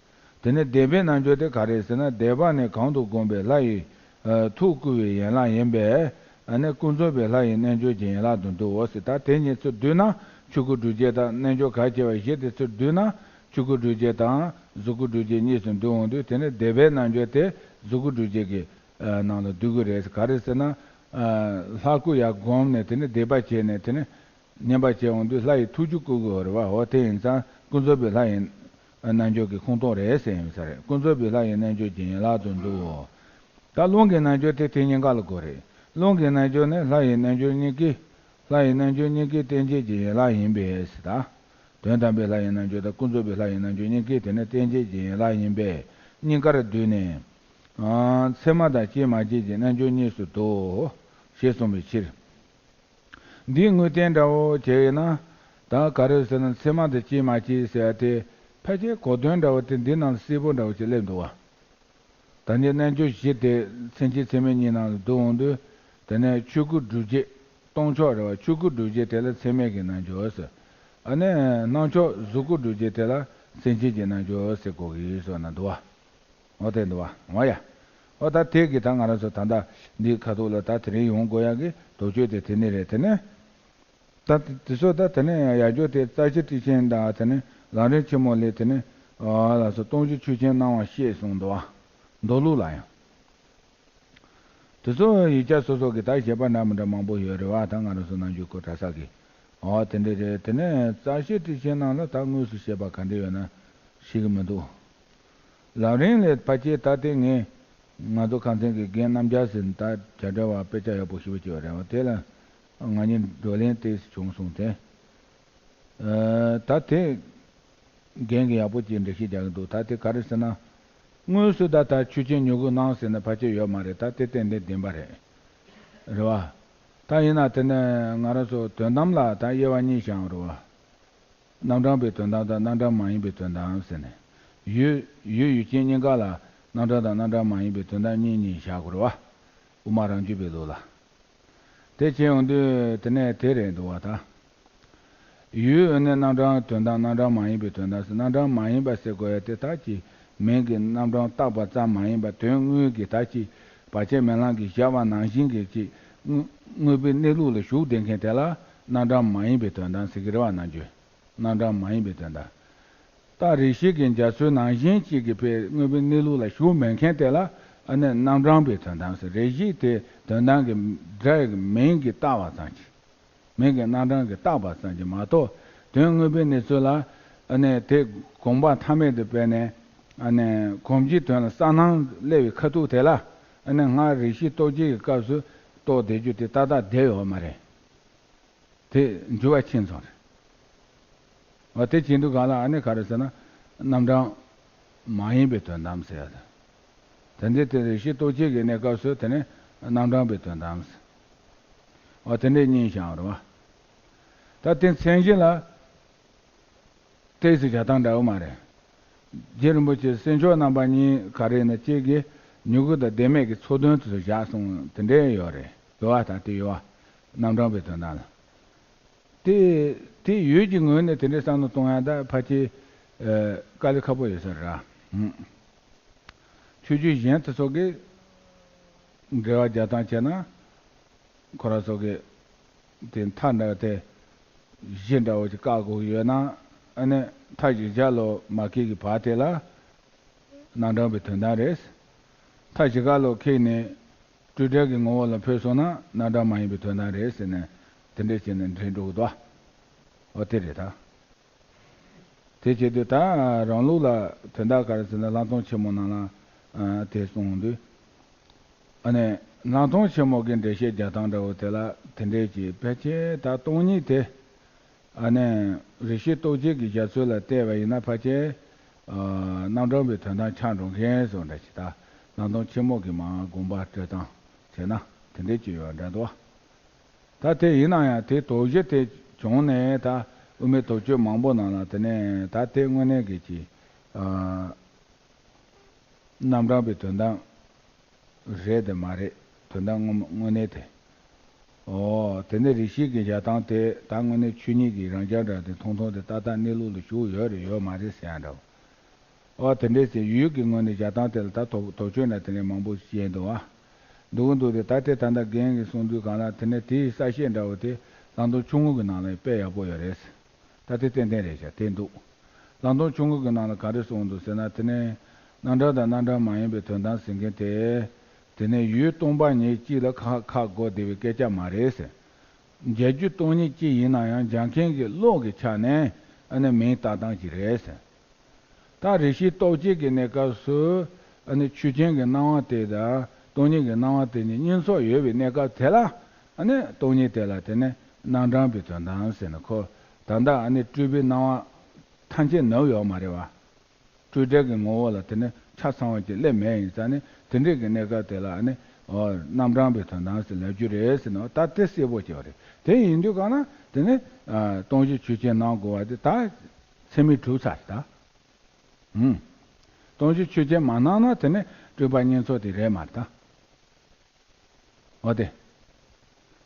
དེ་ནས་བཟླས་པའི་རྣལ་འབྱོར་དེ་ག་རེ་ཟེར་ན། བཟླས་པ་ནི་གང་དུ་བསྒོམས་པའི་ལྷ་ཡི། ཨ། ཐུགས་བསྐུལ་བའི་ཡན་ལག་ཡིན་པས། ཨ་ནི་ཀུན་རྫོབ་པའི་ལྷ་ཡི་རྣལ་འབྱོར་གྱི་ཡན་ལག་ཏུ་འདུའོ་ཟེར། ད་དེ་གཉིས་ཚུར་བསྡུས་ན། ཆོས་སྐུ་སྒྲུབ་བྱེད་དང་རྣལ་འབྱོར་གལ་ཆེ་བ་བཞི་དེ་ཚུར་བསྡུས་ན། ཆོས་སྐུ་སྒྲུབ་བྱེད་དང་གཟུགས་སྐུ་སྒྲུབ་བྱེད་གཉིས་སུ་འདུ་འོང་དུས། དེ་ནི་བཟླས་པའི་རྣལ་འབྱོར་དེ་གཟུགས་སྐུ་སྒྲུབ་བྱེད་ཀྱི། ཨ། ནང་ལ་འདུ་གི་རེད། ག་རེ་ཟེར་ན། ཨ། ལྷ་སྐུ་ཡར་བསྒོམས་ནས་དེ་ནི་བཟླས་པ་བྱས་ནས་དེ་ནི་བསྙེན་པ་བྱས་འོང་དུས་ལྷ་ཡི་ཐུགས་རྒྱུད་བསྐུལ་དགོས་རེད་བ། འོ་དེ་ཡིན་ཙང་ཀུན་རྫོབ་པའི་ལྷ་ཡི་རྣལ་འབྱོར་གྱི་ཁོངས་གཏོགས་རེད་ཟེར་ཡིན་ས་རེད། ཀུན་རྫོབ་པའི་ལྷ་ཡི་རྣལ་འབྱོར་གྱི་ཡན་ལག་ཏུ་འདུའོ། ད་རླུང་གི་རྣལ་འབྱོར་དེ་དེ་གཉིས་ཀ་ལ་གོ་རེད། རླུང་གི་རྣལ་འབྱོར་ནི་ལྷ་ཡི་རྣལ་འབྱོར་གཉིས་ཀའི། ལྷ་ཡི་རྣལ་འབྱོར་གཉིས་ཀའི་རྟེན་བྱེད་ཀྱི་ཡན་ལག་ཡིན་པས་ཟེར་ད། དོན་དམ་པའི་ལྷ་ཡི་རྣལ་འབྱོར་དང་ཀུན་རྫོབ་པའི་ལྷ་ཡི་རྣལ་འབྱོར་གཉིས་ཀའི་དེ་ནི་རྟེན་བྱེད་ཀྱི་ཡན་ལག་ཡིན་པས། གཉིས་ཀར་བསྡུས་ནས། ཨ། ཚད་མ་དང་སྐྱེ་མ་སྐྱེས་ཀྱི་རྣལ་འབྱོར་གཉིས་སུ་འདུའོ། ཞེས་གསུངས་པའི་ཕྱིར། འདིའི་དངོས་བསྟན་འདྲ་བོ་བྱས་ཡོད་ན། ད་ག་རེ་ཟེར་ན་མཚན་མ་དེ་སྐྱེས་མ་སྐྱེས་ཟེར་ཡ་དེ་ཕལ་ཆེར་གོ་དོན་འདྲ་བོ་དེ་འདི་ནང་གསལ་པོ་འདྲ་བོ་ཅིག་སླེབས་འདུག་བ། ད་ནི་རྣལ་འབྱོར་བཞི་དེ་མཚན་གཞི་མཚན་མེད་གཉིས་ནང་ལ་བསྡུ་འོང་དུས། དེ་ནས་ཆོས་སྐུ་སྒྲུབ་བྱེད་སྟོང་ཕྱོགས་རེད་བ། ཆོས་སྐུ་སྒྲུབ་བྱེད་དེ་ལ་མཚན་མེད་ཀྱི་རྣལ་འབྱོར་ཟེར། ཨ་ནི་སྣང་ཕྱོགས་གཟུགས་སྐུ་སྒྲུབ་བྱེད་དེ་ལ་མཚན་གཞི་གྱི་རྣལ་འབྱོར་ཟེར་གོ་གི་ཡོད་ཟེར་ན་འདུག་བ། འོ་དེ་འདུག་བ། འོ་ཡ། འོ་ད་དེ་གི་ད་ང་རང་ཚོ་ད་ལྟ་འདིའི་ཁ་ཐུག་ལ་ད་དེ་རིང་ཡོང་དགོས་ཡག་གི་དོགས་གཅོད་དེ་དེ་ནི་རེད། དེ་ནས་ད་དེ་ཚོ་ད་དེ་ནས་ཡར་རྒྱུགས་དེ་རྩ་ཤེ་ཊཱིཀ་ཆེན་དང་དེ་ནས་ལམ་རིམ་ཆེན་མོ་ལས་དེ་ནས་ཨ་ལ་སོགས་སྟོང་གཞི་ཆོས་ཅན་སྣང་བ་ཤེས་གསུངས་འདུག་བ། མདོ་ལུགས་ལ་ཡང་། དེ་ཚོ་ཡིག་ཆ་སོ་སོ་གི་ད་བཞེད་པ་འདྲ་མི་འདྲ་མང་པོ་ཡོད་རེད་བ། ད་ང་རང་ཚོ་ནམ་རྒྱུན་གོ་གྲྭ་ས་གི། འོ་དེ་འདྲ་རེད། དེ་ནས་རྩ་ཤེ་ཊཱིཀ་ཆེན་ནང་ལ་ད་དངོས་སུ་བཤད་པ་ག་འདྲ་ཡོད་ན་ཤེས་ཀྱི་མི་འདུག་ལམ་རིམ་ལས་ཕལ་ཆེར་ད་ལྟའི་ངས་ང་ཚོ་ཁང་ཚན་གྱི་རྒན་རྣམ་རྒྱལ་ཟེར་ད་བྱ་བྲལ་བ་དཔེ་ཆ་ཡག་པོ་ཞེ་པོ་ཅིག་ཡོད་རེད་བ། དེ་ལ་ང་གཉིས་བགྲོ་གླེང་ཏོག་ཙམ་བྱུང་སོང་སྟེ། ཨ། ད་དེ་རྒན་གྱིས་ཡག་པོ་ཅིག་འགྲེལ་བཤད་རྒྱག་གི་འདུག་ད་དེ་ག་རེ་ཟེར་ན། དངོས་སུ་ད་ལྟ་ཆོས་ཅན་མྱུ་གུ་སྣང་ཟེར་ན་ཕལ་ཆེར་ཡོད་མ་རེད། ད་དེ་ཏན་ཏན་བདེན་པ་རེད། རེད་བ། ད་ཡིན་ན་དེ་ནས་ང་རང་ཚོ་དོན་དམ་ལ་ད་དབྱེ་བ་གཉིས་བཞག་རེད་བ། རྣམ་གྲངས་པའི་དོན་དམ་དང་རྣམ་གྲངས་མ་ཡིན་པའི་དོན་དམ་ཟེར་ནས། ཡུལ་ཡུལ་ཡུལ་ཅན་གཉིས་ཀ་ལ་རྣམ་གྲངས་དང་རྣམ་གྲངས་མ་ཡིན་པའི་དོན་དམ་གཉིས་གཉིས་བཞག་དགོས་རེད་བ། དབུ་མ་རང་རྒྱུད་པའི་ལུགས་ལ། དེ་བྱས་ཡོང་དུས་དེ་ནས་དེ་རེད་འདུག་བ་ད། ཡུལ་ནི་རྣམ་གྲངས་དོན་དམ་རྣམ་གྲངས་མ་ཡིན་པའི་དོན་དམ་ཟེར། རྣམ་གྲངས་མ་ཡིན་པ་ཟེར་དགོས་ཡ་དེ་ད་ཅི། མིང་གི་རྣམ་གྲངས་བཏགས་པ་ཙམ་མ་ཡིན་པ་དོན་དངོས་ཀྱི་ད་ཅི། བར་ཆད་མེད་ལམ་གྱིས་བཞག་པ་ནང་བཞིན་གྱི་ཅི། དངོས་དངོས་པོའི་གནས་ལུགས་ལ་ཞུགས་བསྡད་མཁན་དེ་ལ་རྣམ་གྲངས་མ་ཡིན་པའི་དོན་དམ་ཟེར་གྱི་རེད་བ། རྣལ་འབྱོར། རྣམ་གྲངས་མ་ཡིན་པའི་དོན་དམ། ད་རེ་ཞིག་གི་འཇའ་ཚོན་ནང་བཞིན་གཅིག་གི་ཕའི་དངོས་པོའི་གནས་ལུགས་ལ་ཞུགས་མེད་མཁན་དེ་ལ་ཨ་ནི་རྣམ་གྲངས་པའི་དོན་དམ་ཟེར། རེ་ཞིག་དེ་དོན་དམ་གྱི་སྒྲ་ཡི་མིང་གིས་བཏགས་པ་ཙམ་གྱིས། མིང་གི་རྣམ་གྲངས་ཀྱིས་བཏགས་པ་ཙམ་གྱིས་མ་གཏོགས། དོན་དངོས་པོའི་གནས་ཚུལ་ལ་ཨ་ནི་དེ་དགོངས་པ་མཐའ་མེད་དུ་སྤེལ་ནས། ཨ་ནི་གོམས་གཤིས་དོན་ལ་གསལ་སྣང་སླེབས་པའི་ཁ་ཐུག་དེ་ལ་ཨ་ནི་སྔར་རེ་ཞིག་རྟོགས་བྱེད་ཀྱི་སྐབས་སུ་རྟོགས་བསྡད་རྒྱུ་དེ་ཏག་ཏག་བསྡད་ཡོད་མ་རེད། དེ་འགྱུར་བ་ཕྱིན་སོང་རེད། འོ་དེ་བྱེད་དུས་གང་ལ་ཨ་ནི་ག་རེ་ཟེར་ན། རྣམ་གྲངས་མ་ཡིན་པའི་དོན་དམ་ཟེར་ཡ་དང་། དེ་འདྲའི་དེ་རེ་ཞིག་རྟོགས་བྱེད་ཀྱི་གནས་སྐབས་སུ་དེ་ནི་རྣམ་གྲངས་པའི་དོན་དམ་ཟེར། འོ་དེ་འདྲའི་གཉིས་བཞག་རེད་བ། ད་དེ་མཚན་གཞི་ལ། ཏོག་ཙམ་བྱ་སྟངས་འདྲ་བོ་མ་རེད། རྗེ་རིན་པོ་ཆེ་སེམས་མཆོག་རྣམ་པ་གཉིས་ག་རེ་ཡིན་ན་གཅིག་གིས་མྱུ་གུ་དང་བདེན་མེད་ཀྱི་ཚུལ་དོན་དུ་བཞག་སོང་དེ་འདྲའི་ཡོད་རེད། ཡོད་བ་དང་དེ་ཡོད་བ། རྣམ་གྲངས་པའི་དོན་དག་ལ། དེ་དེ་ཡུལ་གྱི་ངོས་ནས་དེ་འདྲའི་བསམ་བློ་གཏོང་ཡ་ད་ཕལ་ཆེར་དཀའ་ལས་ཁག་པོ་ཡོད་ས་རེད། ཆོས་བརྒྱུད་གཞན་དེ་ཚོ་གིས་འགྲེལ་བ་རྒྱག་སྟངས་བྱས་ན། ཁོ་རང་ཚོ་གིས་དེ་མཐའ་འདྲ་དེ་བཞི་འདྲ་བོ་ཅིག་བཀག་དགོས་ཡོད་ན། ཨ་ནི་མཐའ་བཞི་ལོ་མ་ཁེགས་ཀྱི་བར་དེ་ལ་རྣམ་གྲངས་པའི་དོན་དམ་རེད། མཐའ་བཞི་ཀ་ལོ་ཁེགས་ནས་སྤྲོས་བྲལ་གྱི་ངོ་བོ་ལ་འཕོས་སོང་ན་རྣམ་གྲངས་མ་ཡིན་པའི་དོན་དམ་རེད་ཟེར་ནས་དེ་འདྲས་བྱས་ནས་འགྲེལ་འགྲོ་གི་འདུག་འོ་དེ་རེད་ད། དེ་བྱེད་དུས་ད་རང་ལུགས་ལ་དོན་དག་ག་རེ་ཟེར་ན་ལྷག་མཐོང་ཆེན་མོ་ནང་ལ་དེ་གསུངས་དུས། ཨ་ནི་ལྷག་མཐོང་ཆེན་མོ་གི་འགྲེལ་བཤད་རྒྱག་སྟངས་འདྲ་བོ་དེ་ལ་དེ་འདྲས་ཀྱི་ཕལ་ཆེར་ད་སྟོང་ཉིད་དེ། ཨ་ནི་རེ་ཞིག་རྟོགས་བྱེད་ཀྱི་རྒྱ་མཚོ་ལ་བལྟས་པ་ཡིན་ན་ཕལ་ཆེར་རྣམ་གྲངས་པའི་དོན་དམ་ཆགས་འགྲོ་མཁན་བཟོ་འདྲ་ཞིག་ད་ལྷག་མཐོང་ཆེན་མོ་གི་མར་དགོངས་པ་སྤྲོད་སྟངས་བྱས་ན་དེ་འདྲས་ཀྱི་ཡོད་འདྲ་འདུག་ད་དེ་ཡིན་ན་ཡང་དེ་དོགས་གཞི་དེ་བྱུང་ནས་ད་དབུ་མའི་དོགས་གཅོད་མང་པོ་ནང་ལ་དེ་ནས་ད་དེ་དངོས་གནས་ཀྱི་ཅི། རྣམ་གྲངས་པའི་དོན་དམ་རེད་དེ་མ་རེད། དོན་དམ་དངོས་དངོས་གནས་དེ། ཨོ་དེ་ནས་རེ་ཞིག་གི་བཞག་སྟངས་དེ་ད་དངོས་གནས་ཆོས་ཉིད་ཀྱི་རང་རྐྱ་འདྲ་དེ་ཐུང་ཐུང་དེ་ཏག་ཏག་གནས་ལུགས་ལ་ཞུགས་ཡོད་རེད་ཡོད་མ་རེད་ཟེར་ཡ་འདྲ་བོ། ཨོ་དེ་འདྲས་ཟེར་ཡུལ་གྱི་ངོས་ནས་བཞག་སྟངས་དེ་ལ་ད་དོགས་དོགས་གཅོད་འདྲ་དེ་ནས་མང་པོ་བཤད་འདུག་ཨ། འདུག་གི་འདུག་དེ་ད་དེ་ད་ལྟ་རྒན་གྱིས་གསུངས་དུས་གང་ལ་དེ་ནས་དེའི་གསལ་བཤད་འདྲ་བོ་དེ་ལྷག་མཐོང་ཆུང་ངུ་གི་ནང་ལ་དཔེ་ཡག་པོ་ཡོད་རེད། ད་དེ་ཏན་ཏན་རེད་ཤག་དེ་འདུག་ལྷག་མཐོང་ཆུང་ངུ་གི་ནང་ལ་ག་རེ་གསུངས་འདུག་ཟེར་ན། དེ་ནས་རྣམ་གྲངས་དང་རྣམ་གྲངས་མ་ཡིན་པའི་དོན་དམ་ཟེར་མཁན་དེ། དེ་ནས་ཡུལ་སྟོང་པ་ཉིད་གཅིག་ལ་ཁག་ཁག་དགོས་བསྡད་པའི་སྐད་ཆ་མ་རེད་ཟེར། འཇལ་རྒྱུ་སྟོང་ཉིད་གཅིག་ཡིན་ན་ཡང་འཇལ་མཁན་གྱི་བློ་གི་ཆ་ནས་ཨ་ནི་མིང་བཏགས་སྟངས་ཅིག་རེད་ཟེར། ད་རེ་ཞིག་རྟོགས་བྱེད་ཀྱི་གནས་སྐབས་སུ་ཨ་ནི་ཆོས་ཅན་གྱི་སྣང་བ་དེ་དང་སྟོང་ཉིད་ཀྱི་སྣང་བ་དེ་གཉིས་གཉིས་ཚོགས་ཡོད་པའི་གནས་སྐབས་དེ་ལ་ཨ་ནི་སྟོང་ཉིད་དེ་ལ་དེ་ནི་རྣམ་གྲངས་པའི་དོན་དམ་ཟེར་ནས་ཁོ་ད་ལྟ་ཨ་ནི་སྤྲོས་པའི་སྣང་བ་ཐམས་ཅད་ནུབ་ཡོད་མ་རེད་བ། སྤྲོས་བྲལ་གྱི་ངོ་བོ་ལ་དེ་ནི་ཆ་ཚང་བ་ཅིག་སླེབས་མེད་ཡིན་ཙང་ནི་དེ་འདྲས་ཀྱི་གནས་སྐབས་དེ་ལ་ཨ་ནི་ ཨོ་རྣམ་གྲངས་པའི་དོན་དམ་ཟེར་ལབ་རྒྱུ་རེད་ཟེར་ནོ། ད་དེ་གསལ་པོ་བྱས་པ་རེད། དེ་ཡིན་དུས་གང་ན་དེ་ནི་ཨ་སྟོང་གཞི་ཆོས་ཅན་སྣང་དགོས་པ་དེ་ད་ཚད་མས་གྲུབ་ཚར་ད། ཧུམ། སྟོང་གཞི་ཆོས་ཅན་མ་སྣང་ན་དེ་ནི་སྤྲོས་པ་གཉེན་ཚོགས་དེ་རེད་མ་རེད་ད། འོ་དེ།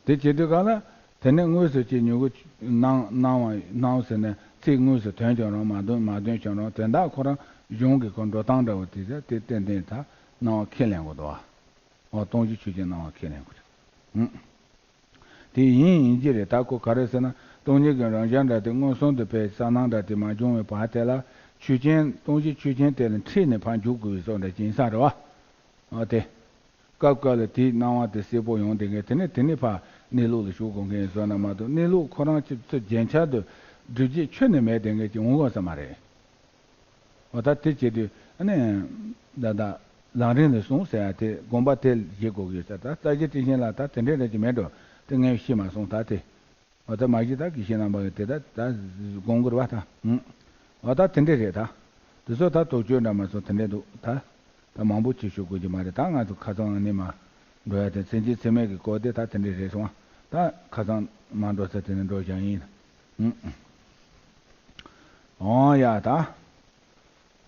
དེ་བྱེད་དུས་གང་ལ། དེ་ནི་དངོས་སུ་ཅི་མྱུ་གུ་སྣང་སྣང་བ་སྣང་ཟེར་ནས་ཚིག་དངོས་སུ་དོན་ཀྱང་རུང་མ་དོན་མ་དོན་ཀྱང་རུང་དོན་དག་ཁོ་རང་གཞུང་གི་ཁོ་འགྲོ་སྟངས་འདྲ་བོ་དེ་ཚོ་དེ་ཏན་ཏན་ད་སྣང་བ་ཁས་ལེན་དགོས་འདུག་བ། འོ་སྟོང་གཞི་ཆོས་ཅན་སྣང་བ་ཁས་ལེན་དགོས་རེད། ཧུམ། དེ་ཡིན་ཡིན་གྱི་རེད། ད་ཁོ་ག་རེ་ཟེར་ན་སྟོང་ཉིད་ཀྱི་རང་བཞིན་འདྲ་དེ་མངོན་སུམ་དུ་ཕེབས་གསལ་སྣང་འདྲ་དེ་མ་བྱུང་བའི་བར་དེ་ལ་ཆོས་ཅན་སྟོང་གཞི་ཆོས་ཅན་དེ་ལ་འཁྲིད་ནས་ཕར་འཇུག་དགོས་པའི་བཟོ་འདྲ་ཅིག་ཡིན་ས་རེད་བ། འོ་དེ། སྐབས་སྐབས་ལ་དེའི་སྣང་བ་དེ་གསལ་པོ་ཡོང་བསྡད་མཁན་དེ་ནས་དེ་ནས་ཕར་གནས་ལུགས་ལ་ཞུགས་དགོས་མཁན་ཡིན་བཟོ་ན་མ་གཏོགས་གནས་ལུགས་ཁོ་རང་ཆུ་ཚོད་རྒྱན་ཆ་དུ་སྒྲུབ་བྱེད་ཁྱོན་ནས་མེད་བསྡད་མཁན་ཅིག་འོང་དགོས་ས་མ་རེད། འོ་ད་དེ་བྱེད་དུས་ཨ་ནི། ད་ལྟ་ལམ་རིམ་ལ་སོང་ཟེར་ཡ་དེ་དགོངས་པ་དེ་བཞེས་དགོས་ཀྱི་ཡོད་ས། ད་རྩ་ཆེ་ཏི་ཤིན་ལ་ད་དེ་འདྲའི་རེ་ཅིག་མེད་འགྲོ། དེ་ངས་ཤེས་མ་སོང་ད་དེ། འོ་ད་མ་གཞི་ད་དགེ་བཤེས་རྣམ་པ་གི་དེ་ད་ད་དགོངས་དགོས་རེད་བ་ད། ཨུ། འོ་ད་དེ་འདྲ་རེད་ད། དེ་ཚོ་ད་དོགས་གཅོད་འདྲ་མ་སོང་དེ་འདྲ་འདུག་ད། ད་མང་པོ་ཅིག་ཞུ་དགོས་ཀྱི་མ་རེད། ད་ང་ཚོ་ཁ་སང་ནས་མ་འགྲོ་ཡ་དེ་མཚན་གཅིག་མཚན་མེད་ཀྱི་སྐོར་དེ་ད་དེ་འདྲ་རེད་སོང་བ། ད་ཁ་སང་མ་འགྲོ་ས་དེ་ནས་འགྲོ་བཞག་ཡིན། ཨུ། འོ་ཡ་ད།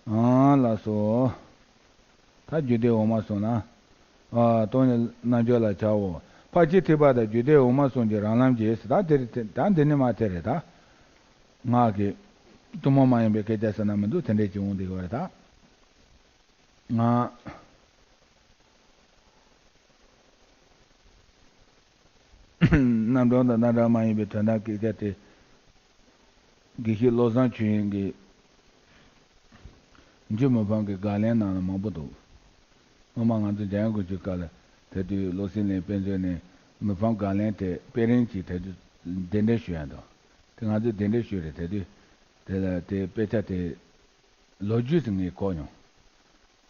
ཨང་ལགས་སོ། ད་རྒྱུད་སྡེ་འོག་མ་སོང་ན། ཨ་སྟོང་ཉིད་རྣལ་འབྱོར་ལ་བྱའོ། འཕགས་སྐྱེས་ཐེག་པ་དང་རྒྱུད་སྡེ་འོག་མ་གསུམ་གྱི་རང་ལམ་གྱིས་ད་དེ་རེད་དེ་ད་འདི་ནི་མ་དེ་རེད་ད། ངག་གི་ཐུན་མོང་མ་ཡིན་པའི་སྐད་ཆ་ཟེར་ན་མི་འདུག་དེ་འདྲས་ཀྱི་འོང་བསྡད་ཡོད་རེད་ད། ང་རྣམ་གྲངས་དང་རྣམ་གྲངས་མ་ཡིན་པའི་དོན་དམ་སྐད་ཆ་དེ། དགེ་བཤེས་བློ་བཟང་ཆོས་དབྱིངས་ཀྱི་འཇུ་མི་ཕམ་གྱི་དགག་ལན་ནང་ལ་མང་པོ་འདུག་སྔོན་མ་ང་ཚོ་འཇམ་དབྱངས་སྐུ་ཆོས་སྐབས་ལ་དེ་དུས་བློ་གསལ་གླིང་དཔེ་མཛོད་ནས་མི་ཕམ་དགག་ལན་དེ་དཔེ་རིང་གིས་དེ་དུས་གདན་འདྲེན་ཞུ་ཡ་འདུག་དེ་ང་ཚོས་གདན་འདྲེན་ཞུས་རེད། དེ་དུས་དེ་ལ་དེ་དཔེ་ཆ་དེ་ལོ་རྒྱུས་སུ་ངས་གོ་མྱོང་།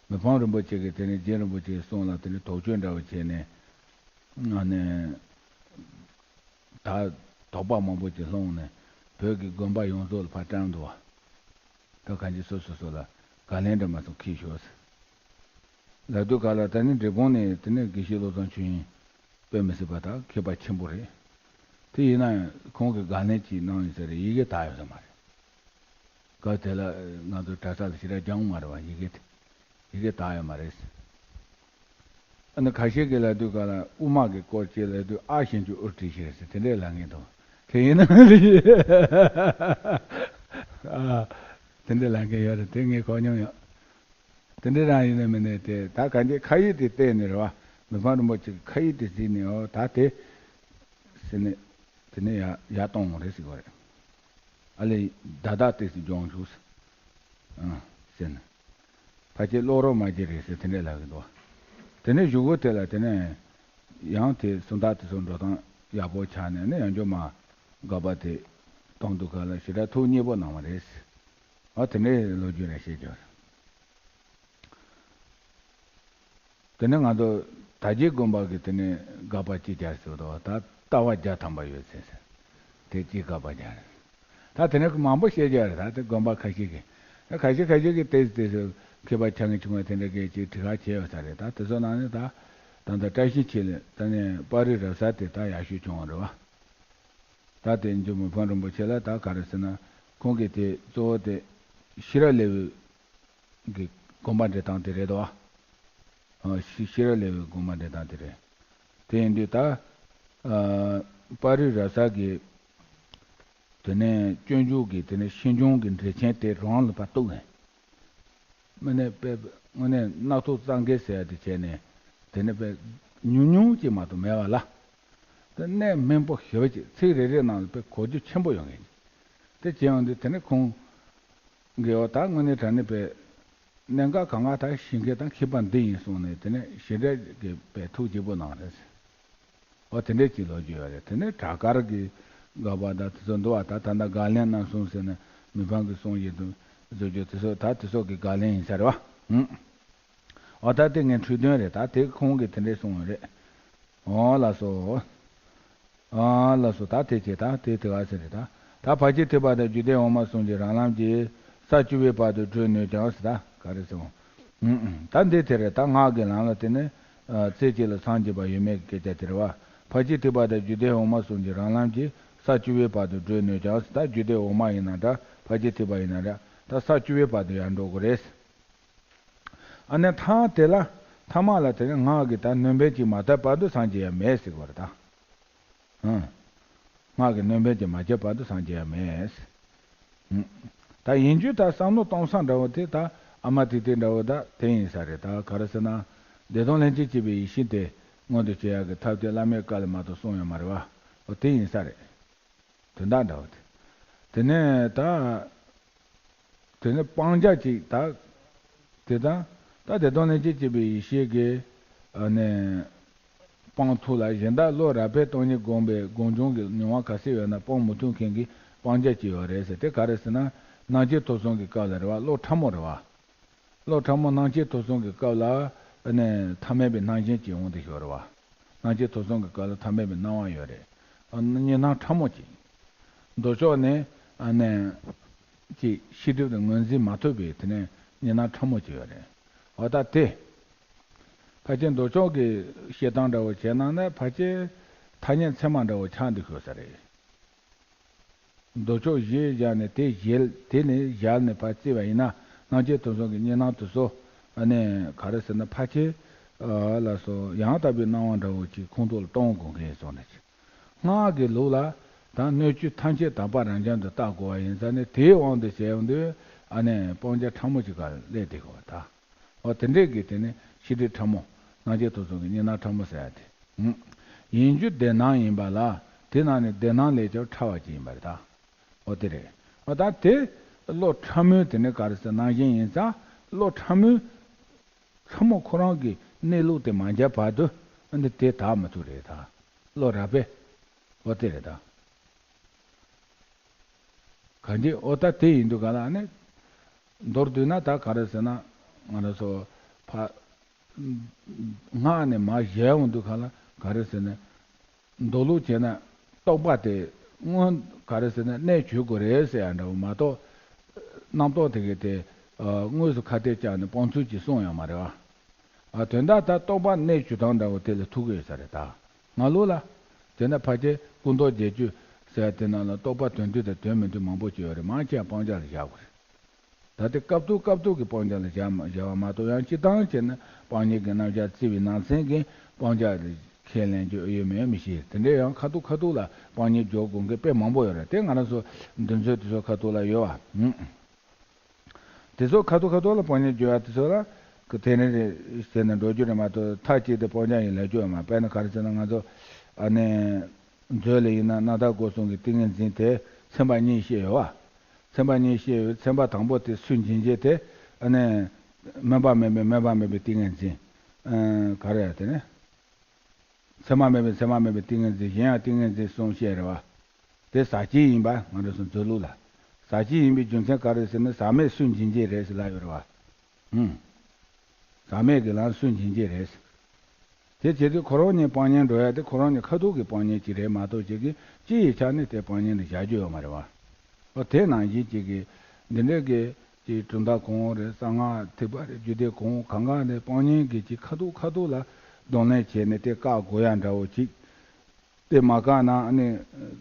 མི་ཕམ་རིན་པོ་ཆེ་གིས་དེ་ནས་རྗེ་རིན་པོ་ཆེའི་གསུང་ལ་དེ་ནས་དོགས་གཅོད་འདྲ་བོ་བྱས་ནས་ཨ་ནི། ད་དོགས་པ་མང་པོ་ཅིག་སློང་ནས་བོད་ཀྱི་དགོན་པ་ཡོངས་རྫོགས་ལ་ཕར་བཀྲམ་འདུག་བ། ད་གང་ཅི་སོ་སོ་སོ་ལ་དགག་ལན་འདྲ་མ་སོང་ཁྱེར་ཤོག་ཟེར། ལབ་དུས་ག་ལ་ད་ནི་འབྲས་སྤུངས་ནས་དེ་ནས་དགེ་བཤེས་བློ་བཟང་ཆོས་དབྱིངས་དཔེ་མི་སྲིད་པ་ད་མཁས་པ་ཆེན་པོ་རེད། དེ་ཡིན་ན་ཡང་ཁོང་གིས་དགག་ལན་ཅིག་གནང་ཡོད་ས་རེད། ཡི་གེ་དག་ཡོད་ས་མ་རེད། སྐབས་དེ་ལ་ང་ཚོ་གྲྭ་ས་ལ་ཞེ་དྲག་སྦྱངས་མ་རེད་བ། ཡི་གེ་དེ་ཡི་གེ་དག་ཡོད་མ་རེད། ཨ་ནི་ཁ་ཤས་ཀྱིས་ལབ་དུས་ག་ལ་དབུ་མ་གི་སྐོར་ཅིག་ལབ་དུས་ཨ་ཞེས་ཀྱི་ཨུ་བྲིས་ཤིག་རེད་ཟེར་དེ་འདྲས་ལབ་མཁན་འདུག་དེ་ཡིན་ན་ལི་ཨ་དེ་འདྲས་ལབ་མཁན་ཡོད་རེད། དེ་ངས་གོ་མྱོང་ཡོད། དེ་འདྲས་རང་ཡིན་ན་མིན་ནས་དེ་ད་ག་འདྲས་ཁ་ཡིག་དེ་བལྟས་ནས་རེད་བ། མི་ཕམ་རིན་པོ་ཆེ་གི་ཁ་ཡིག་དེ་གཟིགས་ནས་ཨོ་ད་དེ་ཟེར་ནས་དེ་ནས་ཡར་ཡར་གཏོང་རེད་ཟེར་གི་རེད། ཨ་ལས་བརྡ་དག་ཏོག་ཙམ་སྦྱོང་ཆོག་ཟེར། ཨང་ཟེར་ནས། ཕལ་ཆེར་ཀློག་རོགས་མ་བྱེད་རེད་ཟེར་དེ་འདྲས་ལབ་གི་འདུག་དེ་ནས་གཞུག་གུ་དེ་ལ་དེ་ནས་ཡང་དེ་སུམ་རྟགས་དེ་ཚོ་འགྲོ་སྟངས་ཡག་པོ་ཆགས་ནས་ནི་ཡང་འཇོག་མ་དགག་པ་དེ་གཏོང་དུས་ག་ལ་ཞེ་དྲག་ཐུགས་མཉེས་པོ་གནང་བ་རེད། ཨ་དེ་འདྲས་ལོ་རྒྱུས་རེ་བཤད་རྒྱུ་རེད། དེ་ནས་ང་ཚོ་དར་རྒྱས་དགོན་པ་གི་དེ་ནས་དགག་པ་གཅིག་རྒྱག་ཟེར་བ་དང་ད་ལྟ་བ་བརྒྱ་ཐམ་པ་ཡོད་ཚེ་ཟེར་དེ་གཅིག་དགག་པ་རྒྱག་རེད། ད་དེ་ནས་མང་པོ་བཤད་རྒྱུ་རེད། ད་དེ་དགོན་པ་ཁ་ཤས་ཀྱིས་ད་ཁ་ཤས་ཁ་ཤས་ཀྱིས་ཏོག་ཙམ་ཏོག་ཙམ་མཁས་པ་ཆགས་མཁན་བྱུང་བ་དེ་འདྲ་གི་ཅིག་དྲི་ཁ་བྱས་ཡོད་ས་རེད། ད་དེ་ཚོ་ནང་ནས་ད་ད་ལྟ་བཀྲ་ཤིས་འཁྱིལ་ལ་ད་ནས་པར་རིས་རབ་གསལ་དེ་ད་ཡག་ཤོས་བྱུང་བ་རེད་བ། ད་དེ་འཇུ་མི་ཕམ་རིན་པོ་ཆེ་ལ་ད་ག་རེ་ཟེར་ན་ཁོང་གིས་དེ་གཙོ་བོ་དེ་ཤེས་རབ་ལེའུ་གི་དགོངས་པ་འགྲེལ་སྟངས་དེ་རེད་དོ། ཨ་ཤེས་ཤེས་རབ་ལེའུའི་དགོངས་པ་འགྲེལ་སྟངས་དེ་རེད། དེ་ཡིན་དུས་ད་ཨ་པར་རིས་རབ་གསལ་གྱི་དེ་ནས་སྤྱོད་འཇུག་གི་དེ་ནས་ཤིང་སྦྱོང་གི་འགྲེལ་ཆེན་དེ་རང་ལ་ཕར་གཏུགས་ནས། དངོས་གནས་དཔེ་དངོས་གནས་སྣ་ཐུག་གཙང་གེ་ཟེར་ཡ་དེ་བྱས་ནས་དེ་ནས་དཔེ་ཉུང་ཉུང་ཅིག་མ་གཏོགས་མེད་པ་ལ། དེ་གནད་སྨིན་པོ་ཞེ་པོ་ཅིག་ཚིག་རེ་རེ་ནང་ལ་དཔེ་གོ་རྒྱུ་ཆེན་པོ་ཡོང་གི་ཡིན། དེ་བྱས་ཡོང་དུས་དེ་ནས་ཁོང་གིས་འོ་ད་དངོས་གནས་དྲང་གནས་དཔེ་གནད་འགག་གང་ག་ད་ཤེས་མཁན་དང་མཁས་པ་འདི་ཡིན་གསུངས་ནས་དེ་ནས་ཞེ་དྲག་གི་དཔེ་ཐུགས་དགྱེས་པོ་གནང་རེད། ཨོ་དེ་འདྲས་ཅིག་ལོ་རྒྱུས་ཡོད་རེད། དེ་ནས་བྲག་དཀར་གྱི་དགག་པ་དང་དེ་ཚོ་འདུག་བ། ད་ད་ལྟ་དགག་ལན་རྣམ་གསུམ་ཟེར་ནས་མི་ཕམ་གྱི་གསུང་བཞིན་དུ་བཟོ་རྒྱུ་དེ་ཚོ་ད་དེ་ཚོ་གི་དགག་ལན་ཡིན་ས་རེད་བ། ཧུམ། ཨོ་ད་དེ་ངའི་འཕྲོས་དོན་རེད། ད་དེ་ཁོང་གིས་དེ་འདྲས་གསུངས་ཡོད་རེད། ཨོ་ལགས་སོ། ཨོ་ལགས་སོ། ད་དེ་བྱས་ད་དེ་དེ་ག་ཟེར་རེད་ད། ད་འཕགས་སྐྱེས་ཐེག་པ་དང་རྒྱུད་སྡེ་འོག་མ་གསུམ་གྱི་རང་ལམ་གྱིས་ས་བཅུ་པའི་བར་དུ་བགྲོད་ནུས་ཀྱང་ཟེར་ད་ག་རེ་ཟེར་འོང་། ཨུམ་ཨུམ། ད་འདི་དེ་རེད། ད་སྔགས་ཀྱི་ལམ་ལ་དེ་ནི་ ཨ་རྩེ་གཅིག་ལ་སངས་རྒྱས་པ་ཡོད་མེད་ཀྱི་སྐད་ཆ་དེ་རེད་བ། ཕར་ཕྱིན་ཐེག་པ་དང་རྒྱུད་སྡེ་འོག་མ་གསུམ་གྱི་རང་ལམ་གྱིས་ས་བཅུ་པའི་བར་དུ་བགྲོད་ནུས་ཀྱང་ད་རྒྱུད་སྡེ་འོག་མ་ཡིན་ན་འདྲ་ཕར་ཕྱིན་ཐེག་པ་ཡིན་ན་འདྲ་ད་ས་བཅུ་པའི་བར་དུ་ཡང་འགྲོ་དགོས་རེད། ཨ་ནི་ཐ་དེ་ལ་ཐ་མ་ལ་དེ་ནི་སྔགས་ཀྱི་ད་སྣོད་འབེན་གྱིས་མ་དག་བར་དུ་སངས་རྒྱས་ཡ་མེད་ཟེར་བ་རེད་ད། ཨང་། སྔགས་ཀྱི་སྣོད་འབེན་གྱིས་མ་དག་བར་དུ་སངས་རྒྱས་ཡ་མེད། ཨང་། ད་ཡིན་རྒྱུ་ད་བསམ་བློ་གཏོང་ས་འདྲ་བོ་དེ་ད་ཨ་མ་ཏི་ཏི་འདྲ་བོ་ད་དེ་ཡིན་ས་རེད། ད་ག་རེ་ཟེར་ན། བདེ་སྟོང་ལྷན་ཅིག་སྐྱེས་པའི་ཡེ་ཤེས་དེ་མངོན་དུ་བྱེད་ཡག་གི་ཐབས་དེ་བླ་མའི་བཀའ་ལས་མ་གཏོགས་གསུངས་ཡོད་མ་རེད་བ། འོ་དེ་ཡིན་ས་རེད། དོན་དག་འདྲ་བོ་དེ། དེ་ནས་ད། དེ་ནས་སྤང་བྱ་གཅིག་ད། དེ་དང་། ད་བདེ་སྟོང་ལྷན་ཅིག་སྐྱེས་པའི་ཡེ་ཤེས་ཀྱིས། ཨ་ནི། སྤང་ཐུབ་ལ་གཞན་དག་བློ་རགས་པས་སྟོང་ཉིད་བསྒོམས་པའི་སྒོམ་བྱུང་གི་མྱོང་བ་ག་ཚད་ཡོད་ན་སྤང་མི་ཐུབ་མཁན་གྱི་སྤང་བྱ་གཅིག་ཡོད་རེད་ཟེར་དེ་ག་རེ་ཟེར་ན། སྣང་མཆེད་ཐོབ་གསུམ་གྱི་སྐབས་ལ་རེད་བ། བློ་ཕྲ་མོ་རེད་བ། བློ་ཕྲ་མོ་སྣང་མཆེད་ཐོབ་གསུམ་གྱི་སྐབས་ལ། ཨ་ནི་ཐ་མལ་པའི་སྣང་ཞེན་གྱི་དབང་དུ་ཤོར་བ། སྣང་མཆེད་ཐོབ་གསུམ་གྱི་སྐབས་ལ་ཐ་མལ་པའི་སྣང་བ་ཡོད་རེད། ཨ་ནི་གཉིས་སྣང་ཕྲ་མོ་གཅིག་མདོ་ཕྱོགས་ནས་ཨ་ནི་ཅིག་ཤེས་སྒྲིབ་དང་ངོས་འཛིན་མ་ཐུབ་པའི་དེ་ནས་གཉིས་སྣང་ཕྲ་མོ་གཅིག་ཡོད་རེད། འོ་ད་དེ། ཕལ་ཆེར་མདོ་ཕྱོགས་ཀྱི་བཤད་སྟངས་འདྲ་བོ་བྱས་ན་ནི་ཕལ་ཆེར་ཐ་སྙད་ཚད་མ་འདྲ་བོ་ཆགས་འདུག་ཤོད་ས་རེད། མདོ་ཕྱོགས་བཞི་བཞག་ནས་དེ་བཞི་དེ་ནས་བཞག་ནས་ཕར་བརྩིས་པ་ཡིན་ན་སྣང་མཆེད་ཐོབ་གསུམ་གྱི་གཉིས་སྣང་དེ་ཚོ་ཨ་ནི་ག་རེ་ཟེར་ན་ཕལ་ཆེར་ཨ་ལ་སོགས་ཡང་དག་པའི་སྣང་བ་འདྲ་བོ་ཅིག་ཁོང་ཁྲོ་ལ་གཏོང་དགོས་མཁན་སོང་ནས་ཅིག་སྔགས་ཀྱི་ལུགས་ལ་ད་སྣོད་བཅུད་ཐམས་ཅད་དག་པ་རང་རྐྱང་དུ་བལྟ་དགོས་པ་ཡིན་ཙང་ནས་དེའི་དབང་དུ་བྱས་ཡོང་དུས་ཨ་ནི་སྤང་བྱ་ཕྲ་མོ་ཅིག་ག་སླེབས་བསྡད་དགོས་པ་ད། འོ་དེ་འདྲས་ཀྱི་དེ་ནི་ཤེས་སྒྲིབ་ཕྲ་མོ། སྣང་མཆེད་ཐོབ་གསུམ་གྱི་གཉིས་སྣང་ཕྲ་མོ་ཟེར་ཡ་དེ། ཨུམ། ཡིན་རྒྱུ་བདེ་སྣང་ཡིན་པ་ལ་དེ་ནང་ནས་བདེ་སྣང་ལས་ཀྱང་ཕྲ་བ་ཅིག་ཡིན་པ་རེད་ད། འོ་དེ་རེད། འོ་ད་དེ་བློ་ཕྲ་མོའི་དེ་ནི་ག་རེ་ཟེར་སྣང་ཞེན་ཡིན་ཙང་བློ་ཕྲ་མོའི་ཕྲ་མོ་ཁོ་རང་གི་གནས་ལུགས་དེ་མ་འཇལ་བར་དུ་འདི་དེ་དག་མི་ཐུབ་རེད་ད། བློ་རགས་པས། འོ་དེ་རེད་ད། གང་ཅི་འོ་ད་དེ་ཡིན་དུས་ག་ལ་ནི། མདོར་བསྡུས་ན་ད་ག་རེ་ཟེར་ན། ང་རང་ཚོ་ཕ། སྔགས་ནས་མར་གཞལ་ཡོང་དུས་ག་ལ་ག་རེ་ཟེར་ན། མདོ་ལུགས་བྱས་ན་རྟོག་པ་དེ་སྔོན་ག་རེ་ཟེར་ན་གནད་གཅོད་དགོས་རེད་ཟེར་ཡ་འདྲ་བོ་མ་གཏོགས། རྣམ་རྟོག་དེ་གས་དེ་དངོས་སུ་ཁ་གཏད་བཅག་ནས་སྤོང་ཚུལ་གྱིས་གསུངས་ཡོད་མ་རེད་བ། ཨ་དོན་དག་ད་རྟོག་པ་གནད་གཅོད་སྟངས་འདྲ་བོ་དེ་ལ་ཐུག་གི་ཡོད་ས་རེད་ད། ང་ལུགས་ལ། དེ་ན་ཕལ་ཆེར་སྐུ་མདོག་བརྒྱད་ཅུ་ཟེར་ཡ་དེ་ནང་ལ་རྟོག་པ་དོན་བསྡུས་དང་དོན་མི་བསྡུས་མང་པོ་ཅིག་ཡོད་རེད། མང་ཆེ་བ་སྤང་བྱ་ལ་བཞག་དགོས་རེད། ད་དེ་སྐབས་ཐུག་སྐབས་ཐུག་གི་སྤང་བྱ་ལ་བཞག་མ་བཞག་པ་མ་གཏོགས་ཡང་སྤྱིར་བཏང་བྱས་ན་སྤང་གཉེན་གྱི་རྣམ་གཞག་བརྩི་བའི་ནང་ཚན་གྱི་སྤང་བྱ་ལ་ཁས་ལེན་རྒྱུ་ཡོད་མེད་མི་ཤེས། དེ་འདྲའི་ཡང་ཁ་ཐུག་ཁ་ཐུག་ལ་སྤང་གཉེན་འཇོག་དགོས་མཁན་དཔེ་མང་པོ་ཡོད་རེད། དེ་ང་རང་ཚོ་འདི་ཚོའི་དེ་ཚོ་ཁ་ཐུག་ལ་ཡོད་བ། དེ་ཚོ་ཁ་ཐུག་ཁ་ཐུག་ལ་སྤང་གཉེན་བརྗོད་ཡ་དེ་ཚོ་ལ་གི་དེ་རིང་རེད་ཟེར་ནས་འགྲོ་རྒྱུ་རེད་མ་གཏོགས། མཐའ་གཅིག་ཏུ་སྤང་བྱ་ཡིན་ལབ་རྒྱུ་ཡོད་མ་རེད། དཔེར་ན་ག་རེ་ཟེར་ན་ང་ཚོ་ཨ་ནི་མཛོད་ལ་ཡིན་ན་རྣམ་དག་སྒོ་གསུམ་གྱི་ཏིང་ངེ་འཛིན་དེ་ཚན་པ་གཉིས་བཤད་ཡོད་བ། ཚན་པ་གཉིས་བཤད་ཡོད། ཚན་པ་དང་པོ་དེ་སུན་འབྱིན་བྱེད་དེ་ཨ་ནི་སྨོན་པ་མེད་པའི་སྨོན་པ་མེད་པའི་ཏིང་ངེ་འཛིན། ཨ་ག་རེ་ཡ་དེ་ནི། མཚན་མ་མེད་པའི་མཚན་མ་མེད་པའི་ཏིང་ངེ་འཛིན། གཞན་ཡང་ཏིང་ངེ་འཛིན་གསུམ་བཤད་རེད་བ། དེ་ཟག་བཅས་ཡིན་པ་ང་རང་ཚོ་མཛོད་ལུགས་ལ། ཟག་བཅས་ཡིན་པའི་རྒྱུ་མཚན་ག་རེ་ཟེར་ན་ཟག་མེད་སུན་འབྱིན་བྱེད་རེད་ཟེར་ལབ་ཡོད་རེད་བ། ཧུམ། ཟག་མེད་ཀྱི་ལམ་སུན་འབྱིན་བྱེད་རེད། དེ་བྱེད་དུས་ཁོ་རང་ཉིད་སྤང་གཉེན་འགྲོ་ཡ་དེ་ཁོ་རང་ཉིད་ཁ་ཐུག་གི་སྤང་གཉེན་ཅིག་རེད་མ་གཏོགས་ཅིག་གིས་སྤྱི་ཡི་ཆ་ནས་དེ་སྤང་གཉེན་དུ་བཞག་རྒྱུ་ཡོད་མ་རེད་བ། ཨོ་དེ་ནང་བཞིན་གཅིག་གིས་འདི་འདྲའི་གི་ཅིག་གྲུབ་མཐའ་གང་རེད། གསང་སྔགས་ཐེག་པ་རེད། རྒྱུད་སྡེ་གང་གང་ག་ནས་སྤང་གཉེན་གྱི་ཅིག་ཁ་ཐུག་ཁ་ཐུག་ལ་གདོང་ལེན་བྱས་ནས་དེ་བཀག་དགོས་ཡ་འདྲ་བོ་ཅིག་དེ་མ་བཀག་ན་ཨ་ནི་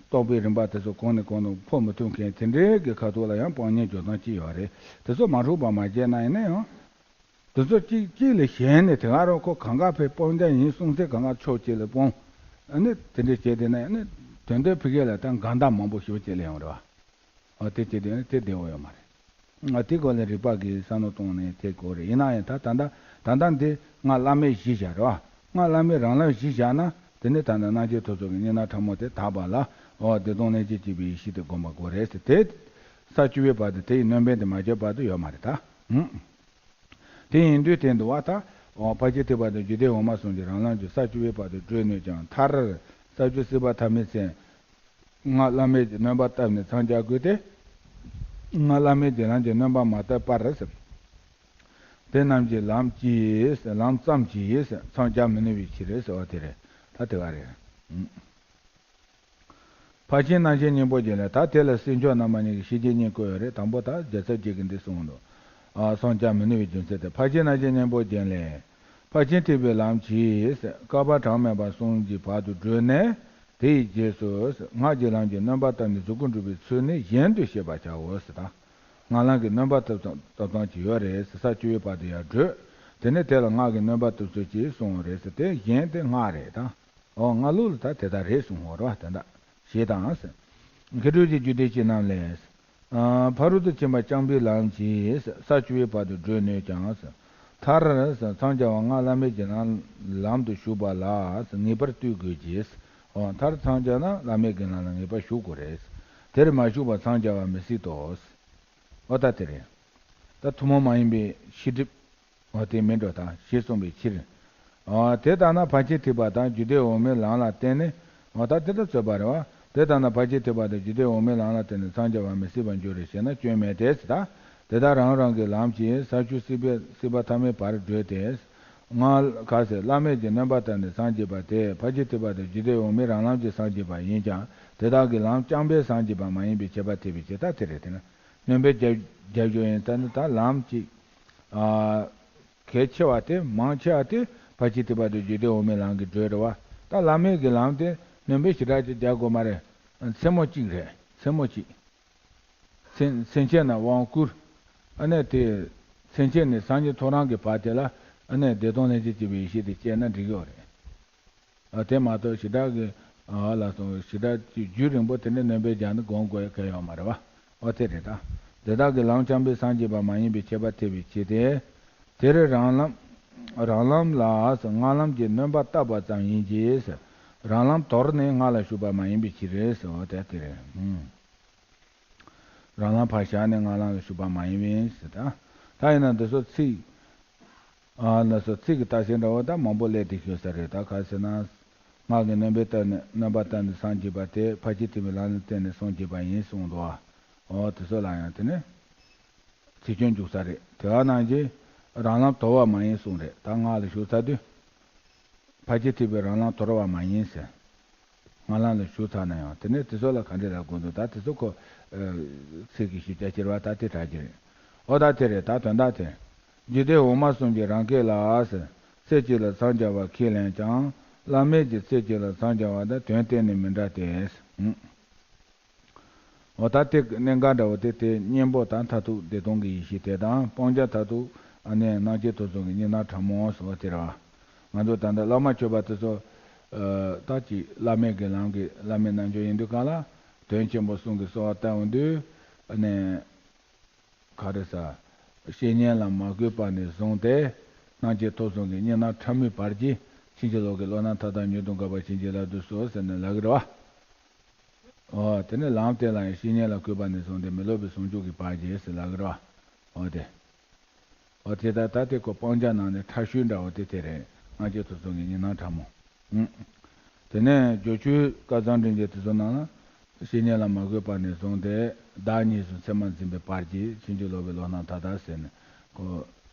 རྟོག་པའི་རིམ་པ་དེ་ཚོ་གོང་ནས་གོང་དུ་འཕོ་མི་ཐུབ་མཁན་དེ་འདྲའི་གི་ཁ་ཐུག་ལ་ཡང་སྤང་གཉེན་འཇོག་སྟངས་ཅིག་ཡོད་རེད། དེ་ཚོ་མ་འཁྲུགས་པ་མ་བྱས་ན་ཡིན་ན་ཡང་། དེ་ཚོ་གཅིག་གཅིག་ལས་གཞན་ནས་དེ་ག་རང་ཁོ་གང་ག་ཕེབས་སྤང་བྱ་ཡིན་གསུང་ཚེ་གང་ག་ཕྱོགས་གཅིག་ལ་སྤོང་། ཨ་ནི་དེ་འདྲ་བྱས་དེ་ན་ཨ་ནི་དོན་དོན་ཕི་གེ་ལ་ད་འགལ་ཟླ་མང་པོ་ཞེ་པོ་ཅིག་སླེབས་ཡོང་རེད་བ། ཨ་དེ་བྱས་དེ་ནི་དེ་བདེ་བོ་ཡོད་མ་རེད། ཨ་དེ་སྐོར་ལ་རིགས་པ་གིས་བསམ་བློ་གཏོང་ནས་དེ་དགོས་རེད། ཡིན་ན་ཡང་ད་ད་ལྟ་ད་ལྟ་འདི་སྔགས་བླ་མེད་བཞི་བཞག་རེད་བ། སྔགས་བླ་མེད་རང་ལམ་བཞི་བཞག་ན་དེ་ནི་ད་ལྟ་སྣང་མཆེད་ཐོབ་གསུམ་གྱི་གཉིས་སྣང་ཕྲ་མོ་དེ་དག་པ་ལ་ཨོ་བདེ་སྟོང་ལྷན་ཅིག་སྐྱེས་པའི་ཡེ་ཤེས་དེ་བསྒོམ་པ་དགོས་རེད་ཟེར། དེ་ས་བཅུ་པའི་བར་དུ་དེ་ཡི་སྣོད་འབེན་དེ་མ་བྱས་བར་དུ་ཡོད་མ་རེད་ད། ཨུམ། དེ་ཡིན་དུས་དེ་འདུལ་བ་ད། འོ་ཕར་ཕྱིན་ཐེག་པ་དང་རྒྱུད་སྡེ་འོག་མ་གསུམ་གྱི་རང་ལམ་གྱིས་ས་བཅུ་པའི་བར་དུ་བགྲོད་ནུས་ཀྱང་མཐར། ས་བཅུ་སྲིད་པ་ཐ་མའི་ཚེ། སྔགས་བླ་མེད་ཀྱི་སྣོན་པ་བཏབ་ནས་འཚང་རྒྱ་དགོས་ཏེ། སྔགས་བླ་མེད་ཀྱི་ལམ་གྱི་སྣོན་པ་མ་བཏབ་པར་ཟེར། དེ་རྣམས་ཀྱི་ལམ་གྱིས་ལམ་ཙམ་གྱིས་འཚང་རྒྱ་མི་ནུས་པའི་ཕྱིར་ཟེར་བ་དེ་རེད། ད་དེ་ག་རེད། ཕར་ཕྱིན་རྣམ་བཤད་སྙིང་པོ་རྒྱན་ལས། ད་དེ་ལ་སྲིད་མཆོག་རྣམ་པ་གཉིས་ཀྱིས་ཤེས་བྱེད་གཉིས་བཀོད་ཡོད་རེད། དང་པོ་ད་རྒྱལ་ཚབ་རྗེ་གིས་འདི་གསུངས་འདུག་ཨ་སངས་རྒྱས་མི་ནུས་པའི་རྒྱུ་མཚན་དེ། ཕར་ཕྱིན་རྣམ་བཤད་སྙིང་པོ་རྒྱན་ལས། ཕར་ཕྱིན་ཐེག་པའི་ལམ་གྱིས་བསྐལ་པ་གྲངས་མེད་པ་གསུམ་གྱི་བར་དུ་བགྲོད་ནས། དེ་ཡི་རྗེས་སུ་སྔགས་ཀྱི་ལམ་གྱི་སྣོན་པ་བཏབ་ནས་གཟུགས་སྐུ་འགྲུབ་པའི་ཚུལ་ནི་གཞན་དུ་ཤེས་པར་བྱའོ་ཟེར་ད། སྔགས་ལམ་གྱི་སྣོན་པ་བཏབ་ཙམ་བཏབ་ཙམ་གྱི་ཡོད་རེད་ཟེར། ས་བཅུ་པའི་བར་དུ་ཡར་བགྲོད། དེ་ནས་དེ་ལ་སྔགས་ཀྱི་སྣོན་པ་བཏབ་ཚུལ་གྱིས་གསུངས་རེད་ཟེར། དེ་གཞན་དེ་སྔགས་རེད་ད། འོ་སྔགས་ལུགས་ལ་ད་དེ་ལྟར་རེད་གསུངས་ཧོ་ར་བ་དེ་འདྲ་ཞེས་དང་ཟེར། མཁས་གྲུབ་ཀྱི་རྒྱུད་སྡེ་སྤྱི་རྣམས་ལས། ཨ། ཕ་རོལ་ཏུ་ཕྱིན་པ་རྐྱང་པའི་ལམ་གྱིས་ས་བཅུ་པའི་བར་དུ་བགྲོད་ནུས་ཀྱང་། མཐར་མཚམས་སྦྱར་བ་སྔགས་བླ་མེད་ཀྱི་ལམ་ལམ་དུ་ཞུགས་པ་ལ་ངེས་པར་ལྟོས་དགོས་ཀྱི། འོ་མཐར་མཚམས་སྦྱར་ན་བླ་མེད་ཀྱི་ལམ་ལ་ངེས་པར་ཞུགས་དགོས་རེད། དེར་མ་ཞུགས་པར་མཚམས་སྦྱར་བ་མི་སྲིད་དོ། འོ་ད་དེ་རེད། ད་ཐུན་མོང་མ་ཡིན་པའི་ཤེས་སྒྲིབ། འོ་དེ་མིན་འགྲོ་དང་ཞེས་གསུངས་པའི་ཕྱིར། འོ་དེ་ལྟ་ན་ཕར་ཕྱིན་ཐེག་པ་དང་རྒྱུད་སྡེ་འོག་མའི་ལམ་ལ་བརྟེན་ནས། འོ་ད་དེ་ལྟར་རྩོད་པ་རེད་བ། དེ་ལྟ་ན་ཕར་ཕྱིན་ཐེག་པ་དང་རྒྱུད་སྡེ་འོག་མའི་ལམ་ལ་བརྟེན་ནས་མཚམས་སྦྱར་བ་མི་སྲིད་པར་འགྱུར་རེ་ཞེ་ན། སྐྱོན་མེད་དེ་ཟེར་ད། དེ་དག་རང་རང་གི་ལམ་གྱིས་ས་བཅུ་སྲིད་པའི་སྲིད་པ་ཐ་མའི་བར་བགྲོད་དེ། སྔགས་ག་ཟེར་བླ་མེད་ཀྱི་སྣོན་པ་བཏབ་ནས་སངས་རྒྱས་པ་དེ་ཕར་ཕྱིན་ཐེག་པ་དང་རྒྱུད་སྡེ་འོག་མའི་རང་ལམ་གྱིས་སངས་རྒྱས་པ་ཡིན་ཀྱང་། དེ་དག་གི་ལམ་རྐྱང་པས་སངས་རྒྱས་པ་མ་ཡིན་པའི་ཁྱད་པར་ཐེག་པའི་ཕྱིར། ད་དེ་རེད། དེ་ན། སྣོན་པའི་རྒྱབ་རྒྱབ་སྐྱོར་ཡིན་ཙང་ནི་ད་ལམ་གཅིག་ཨ། གལ་ཆེ་བ་དེ་མང་ཆེ་བ་དེ་ཕར་ཕྱིན་ཐེག་པ་དང་རྒྱུད་སྡེ་འོག་མའི་ལམ་གྱི་བགྲོད་རེད་བ། ད་བླ་མེད་ཀྱི་ལམ་དེ་སྣོན་པའི་ཞེ་དྲག་ཅིག་རྒྱག་དགོས་མ་རེད། མཚན་མོ་གཅིག་རེད། མཚན་མོ་གཅིག་མཚན་མཚན་ཆད་ན་དབང་བསྐུར། ཨ་ནི་དེ་མཚན་ཆད་ནས་སངས་རྒྱས་ཐོབ་རང་གི་བར་དེ་ལ་ཨ་ནི་བདེ་སྟོང་ལྷན་ཅིག་སྐྱེས་པའི་ཡེ་ཤེས་དེ་སྐྱེས་ན་འགྲིག་གི་ཡོད་རེད། ཨ་དེ་མ་གཏོགས་ཞེ་དྲག་གི་ཨ་ལ་སོགས་ཞེ་དྲག་གི་རྒྱུན་རིང་པོ་དེ་ནས་སྣོན་པའི་རྒྱ་ནི་སྒོམ་དགོས་ཡ་གལ་ཡོད་མ་རེད་བ། ཨོ་དེ་རེད་ད། དེ་དག་གི་ལམ་རྐྱང་པས་སངས་རྒྱས་པ་མ་ཡིན་པའི་ཁྱད་པར་ཐེག་པའི་ཕྱིར་ཏེ། དེར་རང་ལམ། རང་ལམ་ལ་སྔགས་ལམ་གྱི་སྣོན་པ་བཏབ་པ་ཙམ་ཡིན་གྱི། རང་ལམ་དོར་ནས་སྔགས་ལ་ཞུགས་པ་མ་ཡིན་པའི་ཕྱིར་ཟེར་བ་དེ་དེ་རེད། ཨུམ། རང་ལམ་ཕར་བཞག་ནས་སྔགས་ལམ་ལ་ཞུགས་པ་མ་ཡིན་པས་ཟེར་ད། ད་ཡིན་ན་འདི་ཚོ་ཚིག་ཨ་ལ་སོགས་ཚིག་གི་རྟགས་ཤིག་འདྲ་བོ་ད་མང་པོ་སླེབས་བསྡད་ཤོད་ས་རེད། ད་ག་ཟེར་ན། སྔགས་ཀྱི་སྣོན་པས་བཏབ་ནས་སྣོན་པ་བཏབ་ནས་སངས་རྒྱས་པ་དེ་ཕར་ཕྱིན་ཐེག་པའི་ལམ་ལ་བརྟེན་ནས་སངས་རྒྱས་པ་ཡིན་གསུངས་འདུག་ཨ། འོ་དེ་ཚོ་ལ་ཡང་དེ་ནི་ཚིག་སྐྱོན་འཇུག་ས་རེད། དེ་ག་ནང་བཞིན་རང་ལམ་དོར་བ་མ་ཡིན་གསུངས་རེད། ད་སྔགས་ལ་ཞུགས་ཚར་དུས། ཕར་ཕྱིན་ཐེག་པའི་རང་ལམ་དོར་བ་མ་ཡིན་ཟེར། སྔགས་ལམ་ལ་ཞུགས་ཚར་ན་ཡང་དེ་ནས་དེ་ཚོ་ལ་ག་འདྲས་ལབ་དགོས་འདུག་ད་དེ་ཚོ་ཁོ། ཨ། ཚིག་གི་ཞིབ་ཆ་ཁྱེར་བ་ད་དེ་དྲག་གི་རེད། ཨོ་ད་དེ་རེད། ད་དོན་དག་དེ། རྒྱུད་སྡེ་འོག་མ་གསུམ་གྱི་རང་སྐད་ལ་ཟེར། ཚེ་གཅིག་ལ་མཚམས་སྦྱར་བ་ཁས་ལེན་ཀྱང་བླ་མེད་ཀྱི་ཚེ་གཅིག་ལ་མཚམས་སྦྱར་བ་དང་དོན་གཏན་ནས་མི་འདྲ་སྟེ། ཨུ། འོ་ད་དེ་གནད་འགག་འདྲ་བོ་དེ་དེ་གཉེན་པོ་དང་མཐར་ཐུག་བདེ་སྟོང་གི་ཡེ་ཤེས་དེ་དང་སྤང་བྱ་མཐར་ཐུག་ཨ་ནི་སྣང་མཆེད་ཐོབ་ཚུལ་གྱི་གཉིས་སྣང་ཕྲ་མོ་ཟེར་བ་དེ་རེད་བ། ང་ཚོ་ད་ལྟ་བླ་མ་མཆོད་པ་དེ་ཚོ། ཨ། ད་ཅིག་བླ་མེད་ཀྱི་ལམ་གྱི་བླ་མའི་རྣལ་འབྱོར་ཡིན་དུས་གང་ལ། དོན་ཆེན་པོ་གསུམ་གྱི་གསོལ་བ་བཏབ་འོང་དུས། ཨ་ནི། ག་རེ་ཟ། བཤེས་གཉེན་ལ་མ་གུས་པ་ནས་བཟུང་སྟེ། སྣང་མཆེད་ཐོབ་གསུམ་གྱི་གཉིས་སྣང་ཕྲ་མོའི་བར་གྱི་ཕྱིན་ཅི་ལོག་གི་བློ་སྣང་མཐའ་དག་མྱུར་དུ་འགག་པར་བྱིན་གྱིས་བརླབ་ཏུ་གསོལ་ཟེར་ནས་ལབ་ཀྱི་རེད་བ། ཨོ། དེ་ནས་ལམ་དེ་ལ་ཡང་བཤེས་གཉེན་ལ་གུས་པ་ནས་བཟུང་སྟེ་མི་སློབ་པའི་ཟུང་འཇུག་གི་བར་གྱི་ཟེར་ལབ་ཀྱི་རེད་བ། ཨོ་དེ། ཨོ་དེ་ལྟར་ད་དེ་ཁོ་སྤང་བྱ་ནང་ནས་ཕྲ་ཤོས་འདྲ་བོ་དེ་དེ་རེད། སྣང་མཆེད་ཐོབ་གསུམ་གྱི་གཉིས་སྣང་ཕྲ་མོ། ཨུ། དེ་ནས་སྦྱོར་ཆོས་སྐལ་བཟང་དྲིན་ཅན་དེ་ཚོ་ནང་ལ། བཤེས་གཉེན་ལ་མ་གུས་པ་ནས་བཟུང་སྟེ་བདག་གཉིས་སུ་མཚན་མ་འཛིན་པའི་བར་གྱི་ཕྱིན་ཅི་ལོག་པའི་བློ་སྣང་མཐའ་དག་ཟེར་ནས་ཁོ།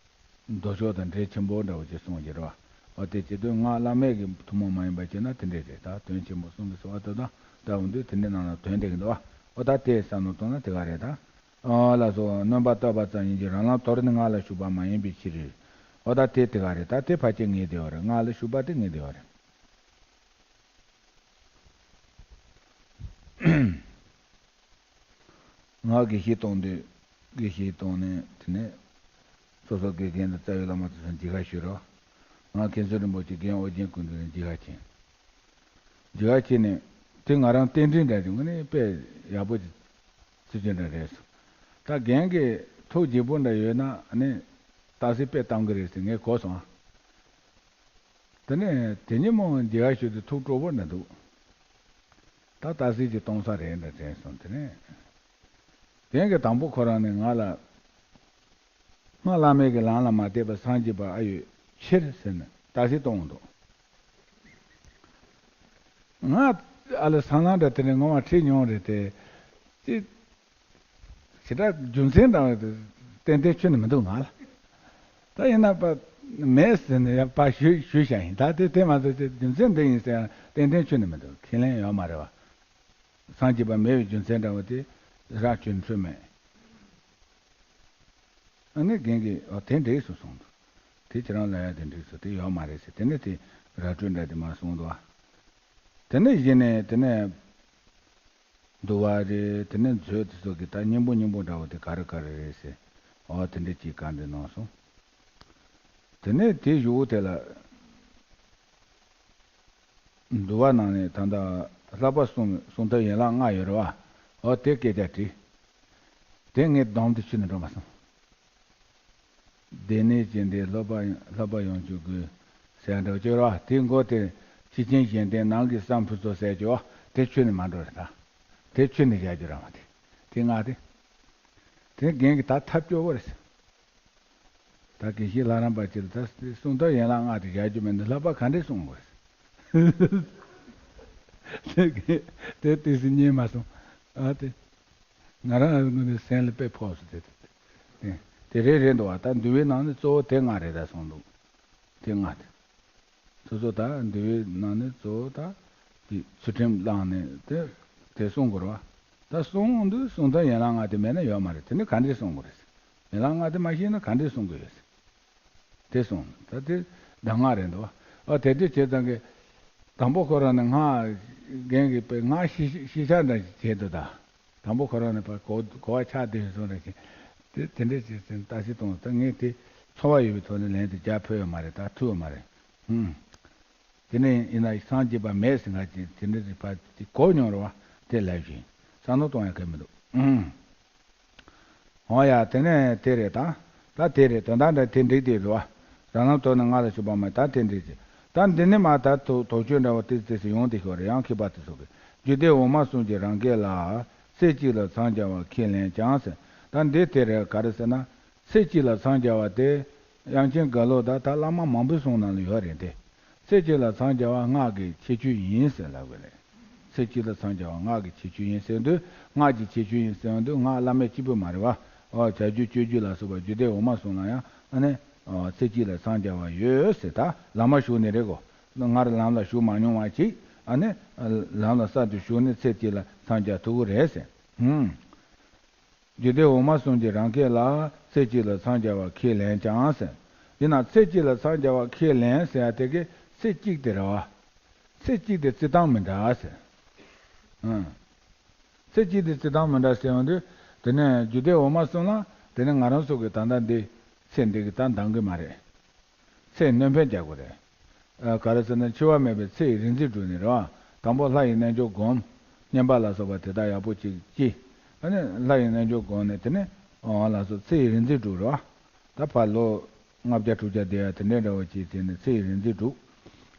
མདོ་ཕྱོགས་དང་འབྲེལ་ཆེན་པོ་འདྲ་བོ་ཅིག་གསུངས་ཀྱི་རེད་བ། འོ་དེ་བྱེད་དུས་སྔགས་བླ་མེད་ཀྱི་ཐུན་མོང་མ་ཡིན་པ་བྱས་ན་དེ་འདྲས་རེད། ད་དོན་ཆེན་པོ་གསུམ་གྱི་གསོལ་བ་བཏབ་དང་བཏབ་འོང་དུས་དེ་འདྲའི་ནང་ལ་དོན་འདྲེས་ཀྱི་འདུག་བ། འོ་ད་དེ་བསམ་བློ་གཏོང་ན་དེ་ག་རེད་ད། ཨ་ལ་སོགས་སྣོན་པ་བཏབ་པ་ཙམ་ཡིན་གྱི་རང་ལམ་དོར་ནས་སྔགས་ལ་ཞུགས་པ་མ་ཡིན་པའི་ཕྱིར། འོ་ད་དེ་དེ་ག་རེད་ད། དེ་ཕལ་ཆེར་ངེས་བདེ་བ་རེད། སྔགས་ལ་ཞུགས་པ་དེ་ངེས་བདེ་བ་རེད། ང་དགེ་བཤེས་གཏོང་དུས། དགེ་བཤེས་གཏོང་ནས་དེ་ནས་སོ་སོ་དགེ་རྒན་དང་རྩ་བའི་བླ་མ་དེ་ཚོ་མཇལ་ཁ་ཞུས་རོགས། ང་མཁན་ཟུར་རིན་པོ་ཆེ་རྒན་ཨོ་རྒྱན་སྐུ་མདུན་ལ་མཇལ་ཁ་ཕྱིན། མཇལ་ཁ་ཕྱིན་ནས་དེ་ང་རང་རྟེན་འབྲེལ་འདྲ་ཞིག་དངོས་གནས་དཔེ་ཡག་པོ་ཅིག་ཚུལ་ཆེན་འདྲ་རེད་སོང་། ད་རྒན་གྱི་ཐུགས་དགྱེས་པོ་འདྲ་ཡོད་ན་ནི་རྟགས་གསལ་དཔེ་བཏང་གི་རེད་ཟེར་ངས་གོ་སོང་། དེ་ནས་དེ་ཉིན་མོ་མཇལ་ཁ་ཞུས་དུས་ཐུགས་སྤྲོ་པོ་འདྲ་འདུག་ད་རྟགས་གསལ་གྱི་གཏོང་ས་རེད་འདྲ་དྲན་སོང་། དེ་ནས་རྒན་གྱིས་དང་པོ་ཁོ་རང་ནས་ང་ལ། སྔགས་བླ་མེད་ཀྱི་ལམ་ལ་མ་བལྟས་པར་སངས་རྒྱས་པ་ཨ་ཡོད་ཕྱིར་ཟེར་ནས་རྟགས་གསལ་གཏོང་འདུག་ང་ཨ་ལ་སང་ལང་འདྲ་དེ་ནས་ངོ་མ་ཁྲིད་མྱོང་རེད་དེ། ཅི། ཞེ་དྲག་རྒྱུ་མཚན་འདྲ་བ་ཏན་ཏན་ཁྱོན་ནས་མི་འདུག་ང་ལ། ད་ཡིན་ན་པ། མེད་ཟེར་ནས་ཡང་པ་ཞུས་ཞུས་བཞག་ཡིན། ད་དེ་དེ་མ་གཏོགས་ཅི་རྒྱུ་མཚན་འདི་ཡིན་ཟེར་ཡང་ཏན་ཏན་ཁྱོན་ནས་མི་འདུག་ཁས་ལེན་ཡོད་མ་རེད་བ། སངས་རྒྱས་པ་མེད་པའི་རྒྱུ་མཚན་འདྲ་བ་དེ་རང་ཁྱོན་འཕྲོད་མེད། ཨ་ནི་རྒན་གྱིས་ཨོ་དེ་འདྲས་སུ་གསུངས་འདུག་དེ་ཁྱེད་རང་ལ་ཡ་དེ་འགྲིག་སོང་། དེ་ཡོད་མ་རེད་ཟེར། དེ་ནས་དེ་ར་སྤྲོད་འདྲ་དེ་མ་གསུངས་འདུག་བ། དེ་ནས་གཞི་ནས་དེ་ནས་འདུལ་བ་རེད། དེ་ནས་མཛོད་དེ་ཚོ་གི་ད་སྙིང་པོ་སྙིང་པོ་འདྲ་བོ་དེ་ག་རེ་ག་རེ་རེད་ཟེར། འོ་དེ་འདྲ་ཅིག་བཀའ་འདྲི་གནང་སོང་། དེ་ནས་དེ་གཞུག་གུ་དེ་ལ། འདུལ་བ་ནང་ནས་ད་ལྟ་བསླབ་པ་གསུམ་གསུང་ཐབས་ཡན་ལག་ལྔ་ཡོད་རེད་བ། འོ་དེ་སྐད་ཆ་དྲིས། དེ་ངས་བསྡོམས་ཏེ་ཁྱོན་ནས་འགྲོ་མ་སོང་། སྡེ་སྣོད་ཅན་དེ་སློབ་པ་སློབ་པ་ཡོངས་ཀྱི་སྒོས་ཟེར་འགྲོ་ཀྱི་རེད་བ། དེ་མགོ་དེ་ཕྱི་ཆེན་གཞན་བརྟེན་ནང་གི་བསམ་ཕུན་ཚོགས་ཟེར་གྱི་བ། དེ་ཁྱོན་ནས་མ་འགྲོ་རེད་ད། དེ་ཁྱོན་ནས་བཞག་རྒྱུ་རང་བ་དེ། དེ་ལྔ་དེ། དེ་རྒན་གྱིས་ད་ཐབས་སྐྱོ་བོ་རེད། ད་དགེ་བཤེས་ལྷ་རམས་པ་ཅིག་ལ་ད་གསུང་ཐབས་ཡན་ལག་ལྔ་དེ་བཞག་རྒྱུ་མེད་ན་བསླབ་པ་ག་འདྲས་གསུང་དགོས། དེ་དེ་དུས་སུ་ཉན་མ་སོང་། ཨ་དེ། ང་རང་ངོས་ནས་སེམས་ལ་དཔེ་ཕོག་སོང་དེ། དེ་དེ་རེད་རེད་འདུག་བ། ད་འདུལ་བའི་ནང་ནས་གཙོ་བོ་དེ་ལྔ་རེད་ད་གསུངས་འདུག་དེ་ལྔ་དེ། སོ་སོ་ད་འདུལ་བའི་ནང་ནས་གཙོ་བོ་ད་དེ་ཚུལ་ཁྲིམས་བླངས་ནས་དེ་དེ་གསུང་དགོས་རེད་བ། ད་གསུང་འདུག་གསུང་ཐབས་ཡན་ལག་ལྔ་དེ་མེད་ན་ཡོད་མ་རེད། དེ་ནི་ག་འདྲས་གསུང་དགོས་རེད། ཡན་ལག་ལྔ་དེ་མ་ཤེས་ན་ག་འདྲས་གསུང་དགོས་ཡོད། དེ་གསུངས། ད་དེ་གདམས་ངག་རེད་འདུག་བ། ཨ་དེ་དུས་བྱས་ཙང་གི་དང་པོ་ཁོ་རང་ནས་སྔགས་རྒན་གྱིས་པའི་སྔགས་ཤེས་ཤེས་བྱ་འདྲ་ཞིག་བྱས་འདུག་ད། དང་པོ་ཁོ་རང་ནས་ཕར་གོ་གོ་བ་ཆགས་བསྡད་སོང་རེད་ཅེས། དེ་དེ་འདྲས་བྱས་ཙང་ལྟ་ཞིབ་གཏོང་། ད་ངས་དེ་ཚོར་བ་ཡོད་པའི་ཐོག་ནས་ལན་དེ་རྒྱག་ཕོད་ཡོད་མ་རེད། ད་ཐུབ་ཡོད་མ་རེད། ཧུམ། དེ་ནས་ཡིན་ན་སངས་རྒྱས་པ་མེད་ཟེར་ང་ཅིག་དེ་འདྲས་ཕར་དེ་གོ་མྱོང་རེད་བ། དེ་ལབ་བཞིན་བསམ་བློ་གཏོང་ཡ་གལ་མི་འདུག་ཧུམ། འོ་ཡ། དེ་ནས་དེ་རེད་ད། ད་དེ་རེད། དོན་དག་འདྲ་དེ་འགྲིག་དེ་རེད་བ། རང་རང་དོན་ནི་ང་ལ་ཞུགས་པ་མ་ད་དེ་འགྲིག་ཅེས། ད་འདི་ནི་མ་ད་དུ་དོགས་གཅོད་འདྲ་བོ་ཏིག་ཏིག་ཙམ་ཡོང་དེ་ཤོག་རེད། ཡང་མཁས་པ་དེ་ཚོ་གིས་རྒྱུད་སྡེ་འོག་མ་གསུམ་གྱི་རང་སྐད་ལ་ཚེ་གཅིག་ལ་འཚང་རྒྱ་བ་ཁས་ལེན་ཀྱང་ཟེར། ད་འདི་དེ་རེད། ག་རེ་ཟེར་ན། ཚེ་གཅིག་ལ་འཚང་རྒྱ་བ་དེ། དབྱངས་ཅན་རྒྭ་ལོ་ད་ད་བླ་མ་མང་པོའི་གསུང་ནང་ལ་ཡོད་རེད་དེ། ཚེ་གཅིག་ལ་འཚང་རྒྱ་བ་སྔགས་ཀྱི་ཁྱད་ཆོས་ཡིན་ཟེར་ལབ་དགོས་རེད། ཚེ་གཅིག་ལ་འཚང་རྒྱ་བ་སྔགས་ཀྱི་ཁྱད་ཆོས་ཡིན་ཟེར་དུས། སྔགས་ཀྱི་ཁྱད་ཆོས་ཡིན་ཟེར་དུས་སྔགས་བླ་མེད་གཅིག་པུ་མ་རེད་བ། ཨོ་བྱ་རྒྱུད་སྤྱོད་རྒྱུད་ལ་སོགས་པ་རྒྱུད་སྡེ་འོག་མ་གསུམ་ལ་ཡང་ཨ་ནི། ཨོ་ཚེ་གཅིག་ལ་འཚང་རྒྱ་བ་ཡོད་ཟེར། ད་ལམ་མ་ཞུགས་ནི་རེད་གོ། སྔར་ལམ་ལ་ཞུགས་མ་མྱོང་བ་ཅིག་ཨ་ནི། ལམ་ལ་གསར་དུ་ཞུགས་ནས་ཚེ་གཅིག་ལ་འཚང་རྒྱ་ཐུབ་ཀྱི་རེད་ཟེར། ཧུམ། རྒྱུད་སྡེ་འོག་མ་གསུམ་གྱི་རང་སྐད་ལ་ཚེ་གཅིག་ལ་འཚང་རྒྱ་བ་ཁས་ལེན་ཀྱང་ཟེར། ཡིན་ན་ཚེ་གཅིག་ལ་འཚང་རྒྱ་བ་ཁས་ལེན་ཟེར་ཡ་དེ་གི་ཚེ་གཅིག་དེ་རེད་བ། ཚེ་གཅིག་དེ་བརྩི་སྟངས་མི་འདྲ་ཟེར། ཨང་། ཚེ་གཅིག་དེ་བརྩི་སྟངས་མི་འདྲ་ཟེར་ཡོང་དུས། དེ་ནས་རྒྱུད་སྡེ་འོག་མ་གསུམ་ལ་དེ་ནས་ང་རང་ཚོ་གི་ད་ལྟ་འདི་ཚེ་འདི་གི་ད་འདང་གི་མ་རེད། ཚེ་སྣོན་ཕན་རྒྱག་དགོས་རེད། ཨ་ག་རེ་ཟེར་ན་འཆི་བ་མེད་པའི་ཚེ་ཡི་རིག་འཛིན་དྲུག་ནི་རེད་བ། དང་པོ་ལྷ་ཡི་རྣལ་འབྱོར་བསྒོམ། བསྙེན་པ་ལ་སོགས་པ་དེ་དག་ཡག་པོ་ཅིག་བགྱི། ཨ་ནི་ལྷ་ཡི་རྣལ་འབྱོར་བསྒོམ་ནས་དེ་ནས་འོ་ལགས་སོ་ཚེ་ཡི་རིག་འཛིན་དྲུག་རེད་བ། ད་ཕར་ལོ་ལྔ་བརྒྱ་དྲུག་བརྒྱ་བསྡད་ཡ་དེ་འདྲའི་འདྲ་བོ་ཅིག་དེ་ནི་ཚེ་ཡི་རིག་འཛིན་དྲུག་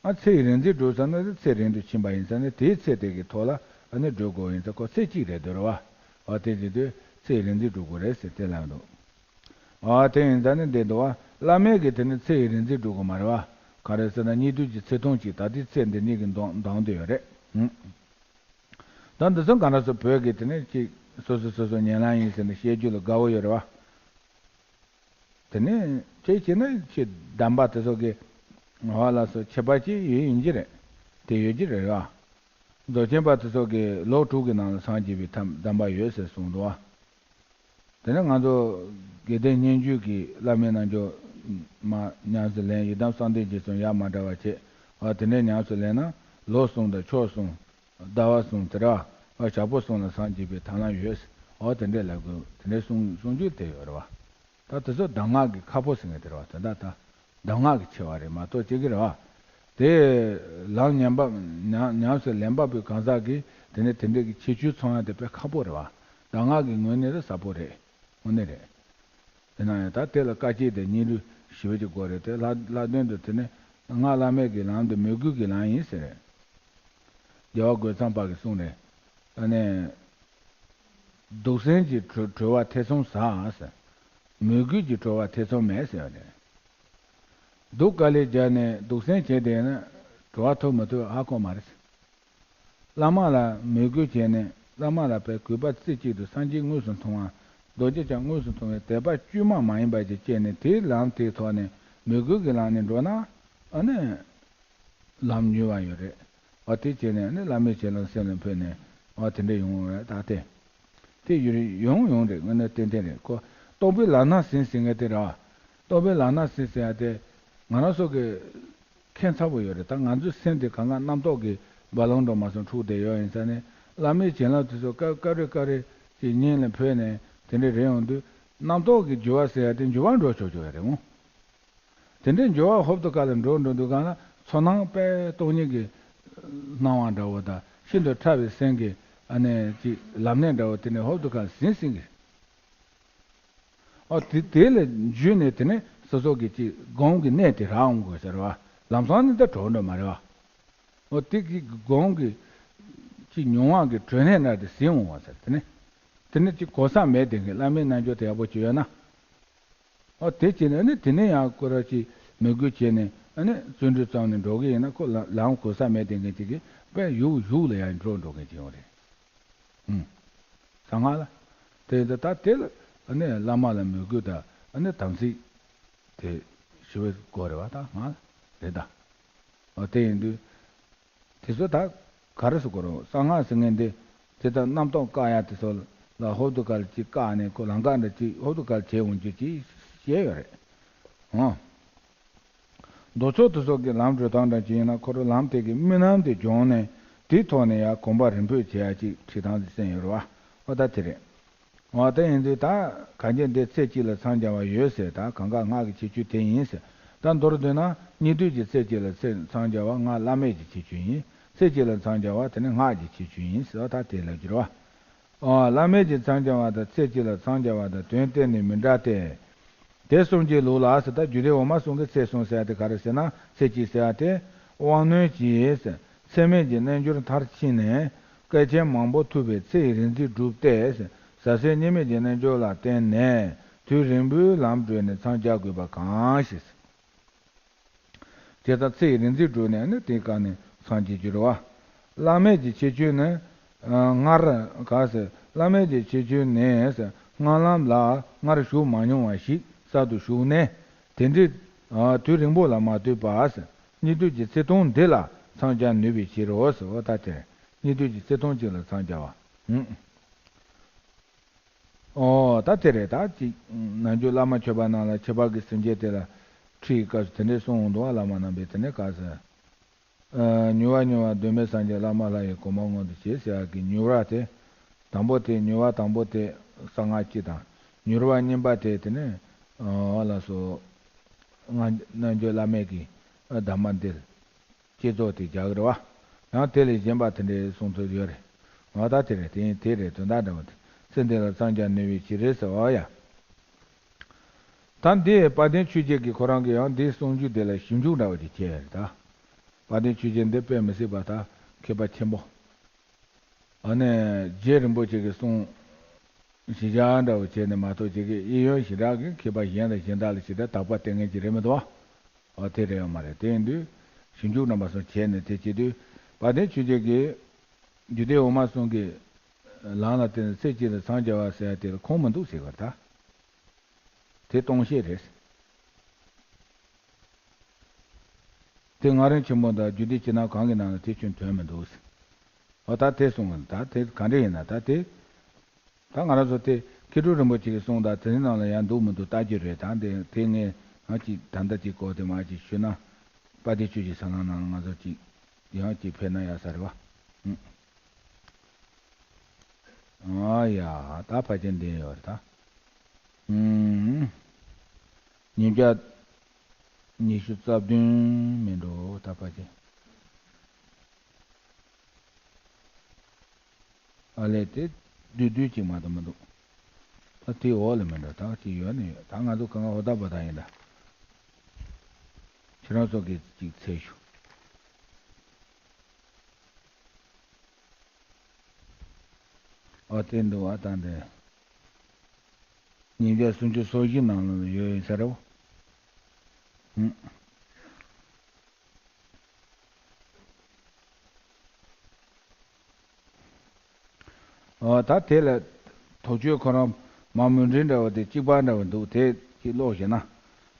ཨ་ཚེ་ཡི་རིག་འཛིན་དྲུག་ཟེར་ན་ཚེ་རིང་དུ་ཕྱིན་པ་ཡིན་ཙང་ནི་དེའི་ཚེ་དེ་གི་ཐོག་ལ་ཨ་ནི་སྒྲུབ་དགོས་ཡིན་ཙང་ཁོ་ཚེ་གཅིག་རེད་འདོད་རེད་བ། འོ་དེ་བྱེད་དུས་ཚེ་ཡི་རིག་འཛིན་སྒྲུབ་དགོས་རེད་ཟེར་དེ་ལབ་འདུག་ཨ་དེ་ཡིན་ཙང་ནི་འདི་འདུག་བ། བླ་མེད་ཀྱི་དེ་ནི་ཚེ་ཡི་རིག་འཛིན་སྒྲུབ་དགོས་མ་རེད་བ། ག་རེ་ཟེར་ན་སྙིགས་དུས་ཀྱི་ཚེ་ཐུང་གཅིག་ད་ལྟའི་ཚེ་འདི་ཉིད་ཀྱི་འདང་འདང་དུ་ཡོད་རེད། ཨང་། ད་འདི་ཚོ་གང་འདྲ་སོ་བོད་ཀྱི་དེ་ནི་ཅིག་སོ་སོ་སོ་སོ་ཉན་ལ་ཡིན་ཟེར་ནས་བཤད་རྒྱུ་ལ་དགའ་བོ་ཡོད་རེད་བ། དེ་ནས་ཁྱེད་བྱས་ན་ཁྱེད་གདམས་པ་དེ་ཚོ་གི་ཧ་ལ་སོ་ཁྱད་པར་ཅིག་ཡོད་ཡིན་གྱི་རེད། དེ་ཡོད་ཀྱི་རེད་བ། རྫོགས་ཆེན་པ་དེ་ཚོ་གི་ལོ་དྲུག་གི་ནང་ལ་སངས་རྒྱས་པའི་ཐབས་གདམས་པ་ཡོད་ཟེར་གསུངས་འདུག་བ། དེ་ནས་ང་ཚོ་དགེ་ལྡན་སྙན་བརྒྱུད་ཀྱི་བླ་མའི་རྣལ་འབྱོར་མ་ཉམས་སུ་ལེན་ཡི་དམ་གསང་བདེ་འཇིགས་གསུམ་ཡ་མ་འདྲ་བ་བྱས། ཨ་དེ་འདྲའི་ཉམས་སུ་ལེན་ན་ལོ་གསུམ་དང་ཕྱོགས་གསུམ། ཟླ་བ་གསུམ་དེ་ར། ཨ་ཞག་པོ་གསུམ་ལ་སངས་རྒྱས་པའི་ཐབས་ལམ་ཡོད། ཨོ་དེ་འདྲས་ལབ་དགོས་དེ་འདྲས་གསུང་གསུང་རྒྱུ་དེ་ཡོད་རེད་བ། ད་དེ་ཚོ་གདམས་ངག་གི་ཁ་ཕོ་ཟེར་མཁན་དེ་རེད་བ། དེ་འདྲ་ད་གདམས་ངག་གི་ཆེ་བ་རེད་མ་གཏོགས་ཅིག་གི་རེད་བ། དེ་ལམ་ཉམས་པ་ཉམས་ཉམས་སུ་ལེན་པ་པོའི་གང་ཟག་གིས་དེ་ནས་དེ་འདྲས་ཀྱི་ཁྱད་ཆོས་ཚང་ཡ་དེ་དཔེ་ཁག་པོ་རེད་བ། གདམས་ངག་གི་ངོས་ནས་རེད་ཟབ་པོ་རེད། དངོས་གནས་རེད། དེ་ན་ཡང་ད་དེ་ལ་དཀའ་སྤྱད་དེ་སྙིང་རུས་ཞེ་པོ་ཅིག་དགོས་རེད་དེ་ལྷ་ལྷ་དོན་དུ་དེ་ནི་སྔགས་བླ་མེད་ཀྱི་ལམ་དེ་མོས་གུས་ཀྱི་ལམ་ཡིན་ཟེར་རེད། རྒྱལ་བ་རྒོད་ཚང་པ་གི་གསུང་རེད། ཨ་ནི། སྡུག་སྲན་གྱི་གྲོ་གྲོལ་བ་ཐེ་ཚོམ་ཟ་ཟེར། མོས་གུས་ཀྱི་གྲོལ་བ་ཐེ་ཚོམ་མེད་ཟེར་བ་རེད། སྡུག་དཀའ་ལས་རྒྱག་ནས་སྡུག་སྲན་བྱས་བསྡད་ན་གྲོལ་བ་ཐོབ་མི་ཐོབ་ཧ་གོ་མ་རེད། བླ་མ་ལ་མོས་གུས་བྱས་ནས་བླ་མ་ལ་པའི་གུས་པ་རྩེ་གཅིག་ཏུ་སངས་རྒྱས་དངོས་སུ་མཐོང་བ། རྡོ་རྗེ་འཆང་དངོས་སུ་མཐོང་བའི་དད་པ་བཅོས་མ་མ་ཡིན་པ་ཅིག་སྐྱེས་ནས་དེའི་ལམ་དེའི་ཐོག་ནས་མོས་གུས་ཀྱི་ལམ་ནས་འགྲོ་ན་ཨ་ནི་ལམ་མྱུར་བ་ཡོད་རེད། འོ་དེ་བྱས་ནས་ཨ་ནི་བླ་མའི་ཞལ་ལ་སེམས་ལ་འཕོས་ནས་འོ་དེ་འདྲ་ཡོང་བ་རེད་ད་དེ། དེ་ཡོད་རེད་ཡོང་ཡོང་རེད་དངོས་གནས་ཏན་ཏན་རེད་ཁོ། རྟོགས་པའི་ལག་ན་ཟིན་ཟིན་ངེས་དེ་ར། རྟོགས་པའི་ལག་ན་ཟིན་ཟིན་ཡ་དེ། ང་རང་ཚོ་གི་ཁྱད་མཚར་པོ་ཡོད་རེད། ད་ང་ཚོའི་སེམས་དེ་གང་ག་རྣམ་རྟོག་གི་རྦ་ཀློང་འགྲོ་མ་སོང་འཁྲུགས་བསྡད་ཡོད་ཡིན་ས་ནས། བླ་མའི་བྱིན་རླབས་དེ་ཚོ་སྐབས་སྐབས་རེ་སྐབས་རེ་ཅིག་སྙིང་ལ་འཕོས་ནས་དེ་འདྲ་རེད་ཡོང་དུས། རྣམ་རྟོག་གི་འགྱུར་བ་ཟེར་ཡ་དེ་འགྱུར་བ་འགྲོ་ཆོག་ཆོག་ཡ་རེད་འོང་། དེ་འདྲའི་འགྱུར་བ་ཧོབ་ཏེ་ཁ་ལ་འགྲོ་འགྲོ་དུས་གང་ལ་ཚོར་སྣང་དཔེ་སྟོང་ཉིད་ཀྱི་སྣང་བ་འདྲ་བོ་དང་། ཤིན་ཏུ་ཕྲ་བའི་སེམས་ཀྱི་ཨ་ནི་ཅིག་ལམ་གནད་འདྲ་བོ་དེ་ནས་ཧོབ་ཏེ་ཁ་ལ་ཟིན་ཟིན་གི། ཨོ་དེ་དེ་ལ་འཇུས་ནས་དེ་ནས་སོ་སོ་གི་ཅིག་སྒོམ་གྱི་གནས་དེ་རག་འོང་དགོས་ཟེར་བ། ལམ་སང་ནི་ད་གྲོགས་འགྲོ་མ་རེད་བ། ཨོ་དེ་གི་སྒོམ་གྱི་ཅིག་མྱོང་བ་གི་གྲོལ་གནས་འདྲ་དེ་ཟིན་འོང་བ་ཟེར། དེ་ནས་དེ་ནས་ཅིག་གོ་ས་མེད་དེ་གི་བླ་མའི་རྣལ་འབྱོར་དེ་ཡག་པོ་ཅིག་ཡོད་ན། ཨོ་དེ་བྱས་ནས་ཨ་ནི་དེ་ནས་ཡང་ཁོ་རང་ཅིག་མོས་གུས་བྱས་ནས་ཨ་ནི་བརྩོན་འགྲུས་བརྩམས་ནས་འགྲོ་གི་ཡིན་ན། ཁོ་ལ་ལམ་གོ་ས་མེད་དེ་གི་ཅིག་གི་དཔེ་གཡུག་གཡུག་ལ་ཡང་འགྲོ་འགྲོ་མཁན་ཅིག་ཡོང་རེད། ཨུམ། གསང་སྔགས་ལ། དེ་ད་ལྟ་དེ་ལ་ཨ་ནི་བླ་མ་ལ་མོས་གུས་དང་ཨ་ནི་དམ་ཚིག་དེ་ཞི་བའི་སྒོ་རེད་བ། ད་སྔགས་རེད་ད། ཨོ་དེ་ཡིན་དུས་དེ་ཚོ་ད་ག་རེ་ཟེར་དགོས་རེད། གསང་སྔགས་ཟེར་མཁན་དེ་དེ་ལྟར་རྣམ་རྟོག་བཀག་ཡ་དེ་ཚོ་ལ་ཧོབ་ཏེ་ཁ་ལ་ཅིག་བཀག་ནས་ཁོ་ལམ་ཁ་འདྲ་ཅིག་ཧོབ་ཏེ་ཁ་ལ་བྱེད་འོང་རྒྱུ་ཅིག་བཤད་ཡོད་རེད། ཨོ། མདོ་ཕྱོགས་དེ་སོགས་ཀྱི་ལམ་བགྲོད་སྟངས་འདྲ་ཅིག་ཡིན་ན། ཁོ་རང་ལམ་དེ་གི་རྨི་ལམ་དེ་སྦྱོང་ནས་དེའི་ཐོག་ནས་ཡང་གོམས་པ་རིམ་སྤོས་བྱེད་ཡ་ཅིག་ཁྲིད་སྟངས་ཅིག་གསན་ཡོད་རེད་བ། ཨོ་ད་དེ་རེད། འོ་དེ་ཡིན་དུས་ད་གང་ཅི་འདི་ཚེ་གཅིག་ལ་འཚང་རྒྱ་བ་ཡོད་ཟེར། ད་གང་ག་སྔགས་ཀྱི་ཁྱད་ཆོས་དེ་ཡིན་ཟེར། ད་མདོར་བསྡུས་ན་སྙིགས་དུས་ཀྱི་ཚེ་གཅིག་ལ་ཚེ་འཚང་རྒྱ་བ་སྔགས་བླ་མེད་ཀྱི་ཁྱད་ཆོས་ཡིན། ཚེ་གཅིག་ལ་འཚང་རྒྱ་བ་དེ་ནི་སྔགས་ཀྱི་ཁྱད་ཆོས་ཡིན་ཟེར་བ་ད་དེ་ལ་འགྱུར་བ། ཨོ་བླ་མེད་ཀྱི་འཚང་རྒྱ་བ་དང་ཚེ་གཅིག་ལ་འཚང་རྒྱ་བ་དང་དོན་གཏན་ནས་མི་འདྲ་སྟེ། དེ་གསུམ་གྱི་ལུགས་ལ་ཟེར། ད་རྒྱུད་སྡེ་འོག་མ་གསུམ་གྱི་ཚེ་གསུམ་ཟེར་བ་དེ་ག་རེ་ཟེར་ན། ཚེ་གཅིག་ཟེར་བ་དེ་དབང་རྣོན་གྱིས་ཚད་མེད་ཀྱི་རྣལ་འབྱོར་མཐར་ཕྱིན་ནས་བསྐལ་ཆེན་མང་པོ་ཐུབ་པའི་ཚེ་ཡི་རིག་འཛིན་གྲུབ་སྟེ། ཟབ་གསལ་གཉིས་མེད་ཀྱི་རྣལ་འབྱོར་ལ་བརྟེན་ནས་དུས་རིང་པོའི་ལམ་བགྲོད་ནས་འཚང་རྒྱ་དགོས་པ་གང་ཞིག། དེ་ལྟར་ཚེ་ཡི་རིག་འཛིན་གྲུབ་ནས་ནི་དེའི་སྐབས་ནས་སངས་རྒྱས་ཀྱི་རེད་བ། བླ་མེད་ཀྱི་ཁྱད་ཆོས་ནི། ཨ། སྔར་ག་ཟེར། བླ་མེད་ཀྱི་ཁྱད་ཆོས་ནི་ཟེར། སྔར་ལམ་ལ་སྔར་ཞུགས་མ་མྱོང་བ་ཞིག་གསར་དུ་ཞུགས་ནས། དེ་འདྲའི། ཨ། དུས་རིང་པོ་ལ་མ་ལྟོས་པར་ཟེར། སྙིགས་དུས་ཀྱི་ཚེ་ཐུང་འདི་ལ་འཚང་རྒྱ་ནུས་པའི་ཕྱིར་རོ་ཟེར། འོ་ད་དེ་རེད། སྙིགས་དུས་ཀྱི་ཚེ་ཐུང་གཅིག་ལ་འཚང་རྒྱ་བ། ཨུ། ཨོ་ད་དེ་རེད། ད་ཅིག་ནམ་རྒྱུན་བླ་མ་མཆོད་པ་ནང་ལ་ཁྱད་པར་གྱི་སེམས་བསྐྱེད་དེ་ལ་ཁྲིད་སྐབས་སུ་དེ་འདྲས་གསུངས་འདུག་བ། བླ་མ་རྣམ་པས་དེ་འདྲས་ག་ཟེར། ཨ། མྱུར་བ་མྱུར་བ་གདོད་མའི་སངས་རྒྱས། བླ་མ་ལྷ་ཡི་གོ་འཕང་མངོན་དུ་བྱེད་ཟེར་ཡག་གི་མྱུར་བ་དེ། དང་པོ་དེ་མྱུར་བ་དང་པོ་དེ་གསང་སྔགས་སྤྱི་དང་། མྱུར་བ་གཉིས་པ་དེ་དེ་ནས། ཨ། ལགས་སོ། སྔགས་རྣལ་འབྱོར་བླ་མེད་ཀྱི། ཨ། གདམས་པ་འདི་བསྐྱེད་རྫོགས་དེ་རྒྱག་གི་རེད་བ། ཡང་དེ་ལས་གཞན་པ་དེ་འདྲའི་གསུང་ཚུལ་ཡོད་རེད། འོ་ད་དེ་རེད། དེ་ཡིན་དེ་རེད། དོན་དག་འདྲ་བོ་དེ། ཚེ་འདི་ལ་འཚང་རྒྱ་ནུས་པའི་ཕྱིར་རེད་ཟེར་བ་ཡ། ད་འདི་དཔལ་ལྡན་ཆོས་རྒྱལ་གྱིས་ཁོ་རང་གིས་ཡང་འདིའི་གསུང་རྒྱུན་དེ་ལ་ཞིབ་འཇུག་འདྲ་བོ་ཅིག་བྱས་རེད་ད། དཔལ་ལྡན་ཆོས་རྒྱལ་འདི་དཔེ་མི་སྲིད་པ་ད་མཁས་པ་ཆེན་པོ། ཨ་ནི་རྗེ་རིན་པོ་ཆེ་གི་གསུང་གཞི་བཞག་འདྲ་བོ་བྱས་ནས་མ་གཏོགས་ཅིག་གི་ཨེ་ཡོན་ཞེ་དྲག་གི་མཁས་པ་གཞན་དང་གཞན་དག་ལ་ཞེ་དྲག་དག་པ་བསྟན་མཁན་ཅིག་རེད་མི་འདུག་བ། ཨོ་དེ་རེད་ཡོད་མ་རེད། དེ་ཡིན་དུས་ཞིབ་འཇུག་རྣམ་པ་སོགས་བྱས་ནས་དེ་བྱེད་དུས་དཔལ་ལྡན་ཆོས་རྒྱལ་གྱིས་རྒྱུད་སྡེ་འོག་མ་གསུམ་གྱི་ལམ་ལ་བརྟེན་ནས་ཚེ་གཅིག་ལ་འཚང་རྒྱ་བ་ཟེར་ཡ་དེ་ལ་ཁུངས་མི་འདུག་ཟེར་བ་ད། དེ་སྟོང་བཤད་རེད། དེ་སྔགས་རིམ་ཆེན་མོ་དང་རྒྱུད་སྡེ་ཕྱི་ནང་གང་གི་ནང་ལ་དེ་ཁྱོན་དོན་མི་འདུག་ཟེར། འོ་ད་དེ་གསུངས་པ་ད་དེ་ག་འདྲ་ཡིན་ན་ད་དེ། ད་ང་རང་ཚོ་དེ་མཁས་གྲུབ་རིན་པོ་ཆེ་གིས་གསུངས་དང་དེ་ནང་ལ་ཡང་འདུག་མི་འདུག་ལྟ་རྒྱུ་རེད། ད་དེ་དེ་ངས་ང་ཅིག་ད་ལྟ་ཅིག་གོ་དེ་མ་ཅིག་ཞུས་ན། དཔལ་ལྡན་ཆོས་ཀྱི་ཟ་ལམ་ནང་ལ་ང་ཚོ་ཅིག་ཡང་ཅིག་ཕེབས་ན་ཡག་ས་རེད་བ། ཨུ། ཨ་ཡ། ད་ཕལ་ཆེར་འདི་ཡོད་རེད་ད། ཨུམ། ཉིས་བརྒྱ་ཉི་ཤུ་རྩ་བདུན་མིན་འགྲོ་ད་ཕལ་ཆེར། ཨ་ལས་དེ་བསྡུས་བསྡུས་ཅིག་མ་གཏོགས་མི་འདུག་ད་དེའི་འོག་ལ་མི་འགྲོ། ད་ཅིག་ཡོད་ནི་ཡོད། ད་ང་ཚོ་གང་ག་ཧོ་ད་བོ་ད་ཡིན་ད། ཁྱེད་རང་ཚོ་གིས་ཅིག་འཚོལ་ཞུ། ཨོ་དེ་འདུག་བ། ད་འདི་ཉིས་བརྒྱ་སུམ་ཅུ་སོ་བཞི་ནང་ལ་ཡོད་ཡིན་ས་རེད་བ། ཧུམ། ཨོ་ད་དེ་ལ་དོགས་གཅོད་ཁོ་རང་མ་མུ་འབྲེལ་འདྲ་བ་དེ་གཅིག་པ་འདྲ་བ་འདུག་དེ་གཅིག་ཀློག་ཞེ་ན།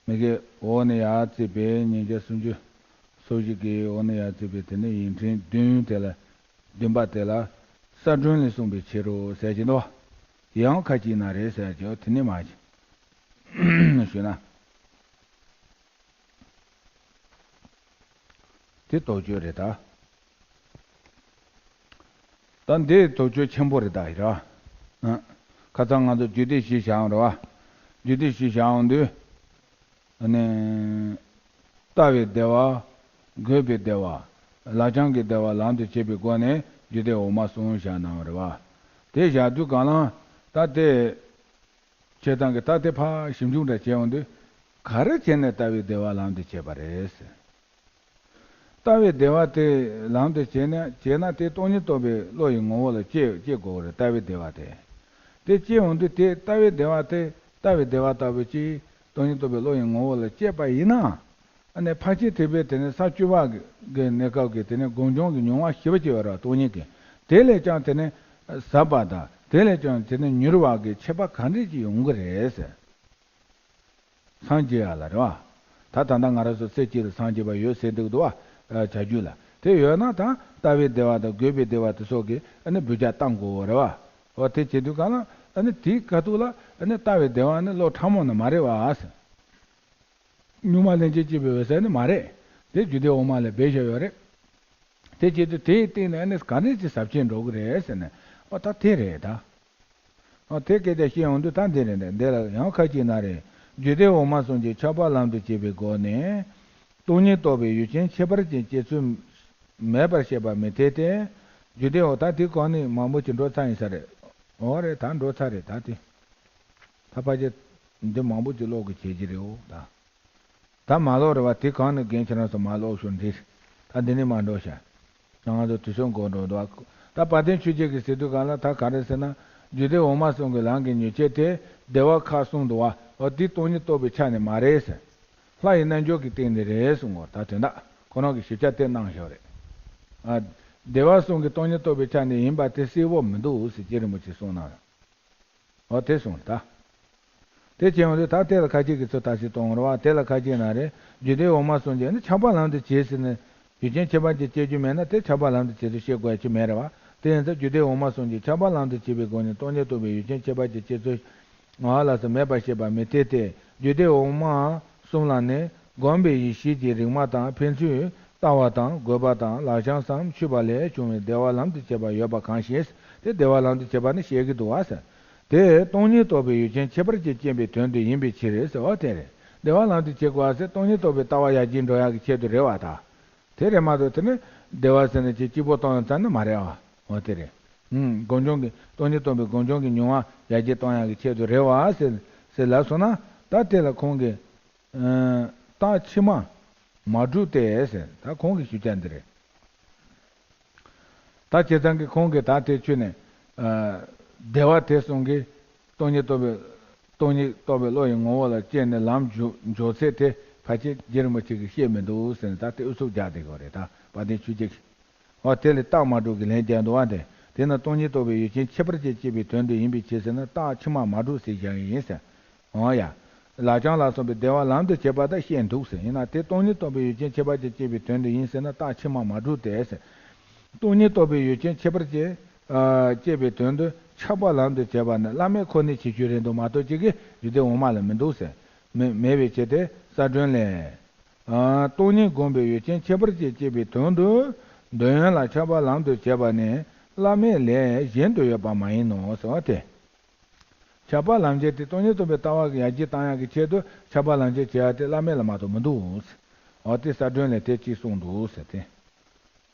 མི་དགེ་འོག་ནས་ཡར་བརྩིས་པའི་ཉིས་བརྒྱ་སུམ་ཅུ་སོ་བཞི་གི་འོག་ནས་ཡར་བརྩིས་པའི་དེ་ནས་ཡིག་ཕྲེང་བདུན་དེ་ལ། བདུན་པ་དེ་ལ་ས་སྒྲོན་ལས་གསུངས་པའི་ཕྱིར་རོ་ཟེར་གྱི་འདུག་ཡང་ཁ་ཅིག་ན་རེད་ཟེར་གྱི་འོ་དེ་ནི་མ་བྱེད། ཞུས་ན། དེ་དོགས་གཅོད་རེད་ད། ད་འདི་དོགས་གཅོད་ཆེན་པོ་རེད་ད་ཡིན་ར། ཨ། ཁ་སང་ང་ཚོ་རྒྱུད་སྡེ་བཞི་བཞག་ཡོང་རེད་བ། རྒྱུད་སྡེ་བཞི་བཞག་ཡོང་དུས། ཨ་ནི། ལྟ་བའི་བདེ་བ། དགོས་པའི་བདེ་བ། ལག་རྐྱང་གི་བདེ་བ་ལམ་དུ་བྱེད་པའི་སྒོ་ནས་རྒྱུད་སྡེ་འོག་མ་གསུམ་བཞག་གནང་བ་རེད་བ། དེ་བཞག་དུས་གང་ལ། ད་དེ། བྱེད་སྟངས་ཀྱི་ད་དེ་ཕར་ཞིབ་འཇུག་འདྲ་བྱས་ཡོང་དུས། ག་རེ་བྱས་ནས་ལྟ་བའི་བདེ་བ་ལམ་དུ་བྱེད་པ་རེད། ལྟ་བའི་བདེ་བ་དེ་ལམ་དུ་བྱས་ན་བྱས་ན་དེ་སྟོང་ཉིད་རྟོགས་པའི་བློ་ཡི་ངོ་བོ་ལ་སྐྱེ་སྐྱེ་དགོས་པ་རེད། ལྟ་བའི་བདེ་བ་དེ། དེ་སྐྱེ་ཡོང་དུས་དེ་ལྟ་བའི་བདེ་བ་དེ་ལྟ་བའི་བདེ་བ་ལྟ་བུ་ཅིག་སྟོང་ཉིད་རྟོགས་པའི་བློ་ཡི་ངོ་བོ་ལ་སྐྱེས་པ་ཡིན་ན། ཨ་ནི་ཕལ་ཆེར་དེ་བས་དེ་ནི་ས་བཅུ་པ་གི་གནས་སྐབས་ཀྱི་དེ་ནི་སྒོམ་བྱུང་གི་མྱོང་བ་ཞི་བ་སྐྱེ་བ་རེད་བ། སྟོང་ཉིད་ཀྱི། དེ་ལས་ཀྱང་དེ་ནི་ཟབ་པ་དང་དེ་ལས་ཀྱང་དེ་ནི་མྱུར་བ་གི་ཁྱད་པར་ག་འདྲས་ཅིག་ཡོང་གི་རེད་ཟེར། སངས་རྒྱས་ཡ་ལ་རེད་བ། ད་ད་ལྟ་ང་རང་ཚོ་སྲས་གཅིག་ལ་སངས་རྒྱས་པ་ཡོད་ཟེར་འདུག་འདུག་བ། བྱ་རྒྱུད་ལ་དེ་ཡོད་ན་ད་ལྟ་བའི་བདེ་བ་དང་དགོས་པའི་བདེ་བ་དེ་སོགས་ཀྱི་ཨ་ནི་འབུད་རྒྱག་བཏང་དགོས་རེད་བ། འོ་དེ་བྱེད་དུས་གང་ལ་ཨ་ནི་དེའི་ཁ་ཐུག་ལ་ཨ་ནི་ལྟ་བའི་བདེ་བ་ནི་བློ་ཕྲ་མོ་ནི་མ་རེད་བ་ཟེར། གཉུག་མ་ལྷན་ཅིག་སྐྱེས་པའི་འོད་གསལ་ནི་མ་རེད། དེ་རྒྱུད་སྡེ་འོག་མ་ལ་སྦས་བཞག་ཡོད་རེད། དེ་བྱེད་དུས་དེའི་སྟེང་ནས་ཨ་ནི་ག་འདྲས་ཅིག་ཟབ་ཆེན་འགྲོ་གི་རེད་ཟེར་ནས། ཨོ་ད་དེ་རེད་ད། ཨོ་དེ་སྐད་ཆ་བཤད་ཡོང་དུས་ད་འདི་རེད། འདི་ལ་ཡང་ཁ་ཅིག་ན་རེ། རྒྱུད་སྡེ་འོག་མ་གསུམ་གྱི་ཆགས་པ་ལམ་དུ་བྱེད་པའི་སྒོ་ནས། སྟོང་ཉིད་རྟོགས་པའི་ཡུལ་ཅན་ཁྱད་པར་ཅན་སྐྱེ་ཚུལ་མེད་པར་བཤད་པ་མི་འཐད་དེ། རྒྱུད་སྡེ་འོག་ད་དེ་གོང་ནས་མང་པོ་ཅིག་འགྲོ་ཚར་ཡིན་ས་རེད། འོ་རེད། ད་འགྲོ་ཚར་རེད་ད་དེ། ད་ཕལ་ཆེར་འདི་མང་པོ་ཅིག་ཀློག་གི་བྱེད་ཀྱི་རེད་འོ་ད། ད་མ་ཀློག་རེད་བ། དེ་གང་ནས་རྒན་ཁྱེད་རང་ཚོ་མ་ཀློག་ཤོག་འདིར། ད་འདི་ནས་མ་འགྲོ་ཤག་ང་ཚོ་དུས་ཚོད་འགོར་འགྲོ་འདུག་ད་དཔལ་ལྡན་ཆོས་རྒྱལ་གྱིས་ཟེར་དུས་གང་ལ་ད་ག་རེ་ཟེར་ན། རྒྱུད་སྡེ་འོག་མ་གསུམ་གྱི་ལམ་གྱི་མྱུར་ཁྱད་དེ་བདེ་བ་ཁག་གསུམ་འདུག་བ། འོ་དེ་སྟོང་ཉིད་རྟོགས་པའི་ཆ་ནས་མ་རེད་ཟེར། ལྷ་ཡི་རྣལ་འབྱོར་གྱི་སྟེང་ནས་རེད་གསུངས་གོ་ད་དོན་དག་ཁོ་རང་གི་ཞིབ་ཆ་དེ་གནང་བཞག་རེད། ཨ། བདེ་བ་གསུམ་གྱི་སྟོང་ཉིད་རྟོགས་པའི་ཆ་ནས་ཡིན་པ་དེ་གསལ་བོ་མི་འདུག་ཟེར་རྗེ་རིན་པོ་ཆེས་གསུངས་གནང་། འོ་དེ་གསུངས་ད། དེ་བྱས་ཡོང་དུས་ད་དེ་ལ་ཁ་ཅིག་གིས་ཚུར་ལྟ་ཞིབ་གཏོང་རེད་བ། དེ་ལ་ཁ་ཅིག་ན་རེ། རྒྱུད་སྡེ་འོག་མ་གསུམ་གྱི་ནི་ཆགས་པ་ལམ་དུ་བྱེད་ཟེར་ནས་ཡུལ་ཅན་ཁྱད་པར་ཅན་སྐྱེ་རྒྱུ་མེད་ན་དེ་ཆགས་པ་ལམ་དུ་བྱེད་དུ་བཤད་དགོས་ཡ་ཅིག་མེད་རེད་བ། དེ་ཡིན་ཙང་རྒྱུད་སྡེ་འོག་མ་གསུམ་གྱི་ཆགས་པ་ལམ་དུ་བྱེད་པའི་སྒོ་ནས་སྟོང་ཉིད་རྟོགས་པའི་ཡུལ་ཅན་ཁྱད་པར་ཅན་སྐྱེ་ཚུལ། ང་ལ་སོགས་མེད་པར་བཤད་པ་མི་འཐད་དེ། རྒྱུད་སྡེ་འོག་མ་གསུམ་ལ་ནི་སྒོམ་པའི་ཡེ་ཤེས་ཀྱི་རིག་མ་དང་ཕན་ཚུན་ལྟ་བ་དང་དགོས་པ་དང་ལག་ཆང་སམ་མཆོད་པ་ལས་བྱུང་བའི་བདེ་བ་ལམ་དུ་བྱེད་པ་ཡོད་པ་གང་ཞིག་དེ་བདེ་བ་ལམ་དུ་བྱེད་པ་ནི་བཤད་ཀྱི་འདུག་བ་ཟེར། དེ་སྟོང་ཉིད་རྟོགས་པའི་ཡུལ་ཅན་ཁྱད་པར་ཅན་སྐྱེ་བའི་དོན་དུ་ཡིན་པའི་ཕྱིར་ཟེར་བ་དེ་རེད། བདེ་བ་ལམ་དུ་བྱེད་དགོས་པ་ཟེར་སྟོང་ཉིད་རྟོགས་པའི་ལྟ་བ་ཡར་རྒྱས་འགྲོ་ཡག་གི་ཆེད་དུ་རེད་བ་ད། དེ་རེད་མ་གཏོགས་དེ་ནི་བདེ་བ་ཟེར་ནས་ཅིག་གཅིག་པོ་གཏོང་ཡོང་ཙང་ནི་མ་རེད་བ། འོ་དེ་རེད། ཧུམ། སྒོམ་བྱུང་གི་སྟོང་ཉིད་རྟོགས་པའི་སྒོམ་བྱུང་གི་མྱོང་བ་ཡར་རྒྱས་གཏོང་ཡག་གི་ཆེད་དུ་རེད་བ་ཟེར་ཟེར་ལབ་སོང་ན་ད་དེ་ལ་ཁོང་གིས། ཨ། རྟགས་ཕྱི་མ་མ་གྲུབ་སྟེ་ཟེར་ད་ཁོང་གི་ཞུ་བྱ་འདི་རེད། ད་བྱས་ཙང་གི་ཁོང་གིས་ད་དེ་ཆོས་ནས། ཨ། བདེ་བ་དེ་གསུམ་གྱི་སྟོང་ཉིད་རྟོགས་པའི་སྟོང་ཉིད་རྟོགས་པའི་བློ་ཡི་ངོ་བོ་ལ་སྐྱེས་ནས་ལམ་འཇོག་འཇོག་ཚད་དེ་ཕལ་ཆེར་རྗེ་རིན་པོ་ཆེ་གིས་བཤད་མི་འདུག་ཟེར་ནས་ད་དེ་ཨུ་ཚུགས་རྒྱག་བསྡད་ཀྱི་ཡོད་རེད་ད་དཔལ་ལྡན་ཆོས་རྒྱལ་གྱིས། འོ་དེ་ལས་རྟགས་མ་གྲུབ་ཀྱི་ལན་བརྒྱབ་འདུག་བ་དེ། དེས་ན་སྟོང་ཉིད་རྟོགས་པའི་ཡུལ་ཅན་ཁྱད་པར་ཅན་སྐྱེ་བའི་དོན་དུ་ཡིན་པའི་ཕྱིར་ཟེར་ན་རྟགས་ཕྱི་མ་མ་གྲུབ་ཟེར་བཞག་གི་ཡིན་ཟེར། འོ་ཡ། ལག་ཆང་ལ་སོགས་པའི་བདེ་བ་ལམ་དུ་བྱེད་པ་དག་བཤད་འདུག་ཟེར། ཡིན་ན་དེ་སྟོང་ཉིད་རྟོགས་པའི་ཡུལ་ཅན་ཁྱད་པར་ཅན་སྐྱེ་བའི་དོན་དུ་ཡིན་ཟེར་ན་རྟགས་ཕྱི་མ་མ་གྲུབ་སྟེ་ཟེར། སྟོང་ཉིད་རྟོགས་པའི་ཡུལ་ཅན་ཁྱད་པར་ཅན། ཨ། སྐྱེ་བའི་དོན་དུ་ཆགས་པ་ལམ་དུ་བྱེད་པ་ནི་བླ་མེད་ཁོ་ནའི་ཁྱད་ཆོས་རེད་འདུག་མ་གཏོགས་ཅིག་གིས་རྒྱུད་སྡེ་འོག་མ་ལ་མི་འདུག་ཟེར། མེ་མེད་པའི་ཕྱིར་ཏེ་ས་སྒྲོན་ལས། ཨ། སྟོང་ཉིད་སྒོམ་པའི་ཡུལ་ཅན་ཁྱད་པར་ཅན་སྐྱེ་བའི་དོན་དུ་འདོད་ཡོན་ལ་ཆགས་པ་ལམ་དུ་བྱེད་པ་ནི་བླ་མེད་ལས་གཞན་དུ་ཡོད་པ་མ་ཡིན་ནོ་ཟེར་བ་སྟེ། ཆགས་པ་ལམ་བྱེད་དེ་སྟོང་ཉིད་རྟོགས་པའི་ལྟ་བ་ཡར་རྒྱས་བཏང་ཡག་གི་ཆེད་དུ་ཆགས་པ་ལམ་བྱེད་བྱེད་ཡག་དེ་བླ་མེད་ལ་མ་གཏོགས་མི་འདུག་ཟེར། འོ་དེ་ས་སྒྲོན་ལས་དེ་གཅིག་གསུངས་འདུག་ཟེར་ཏེ།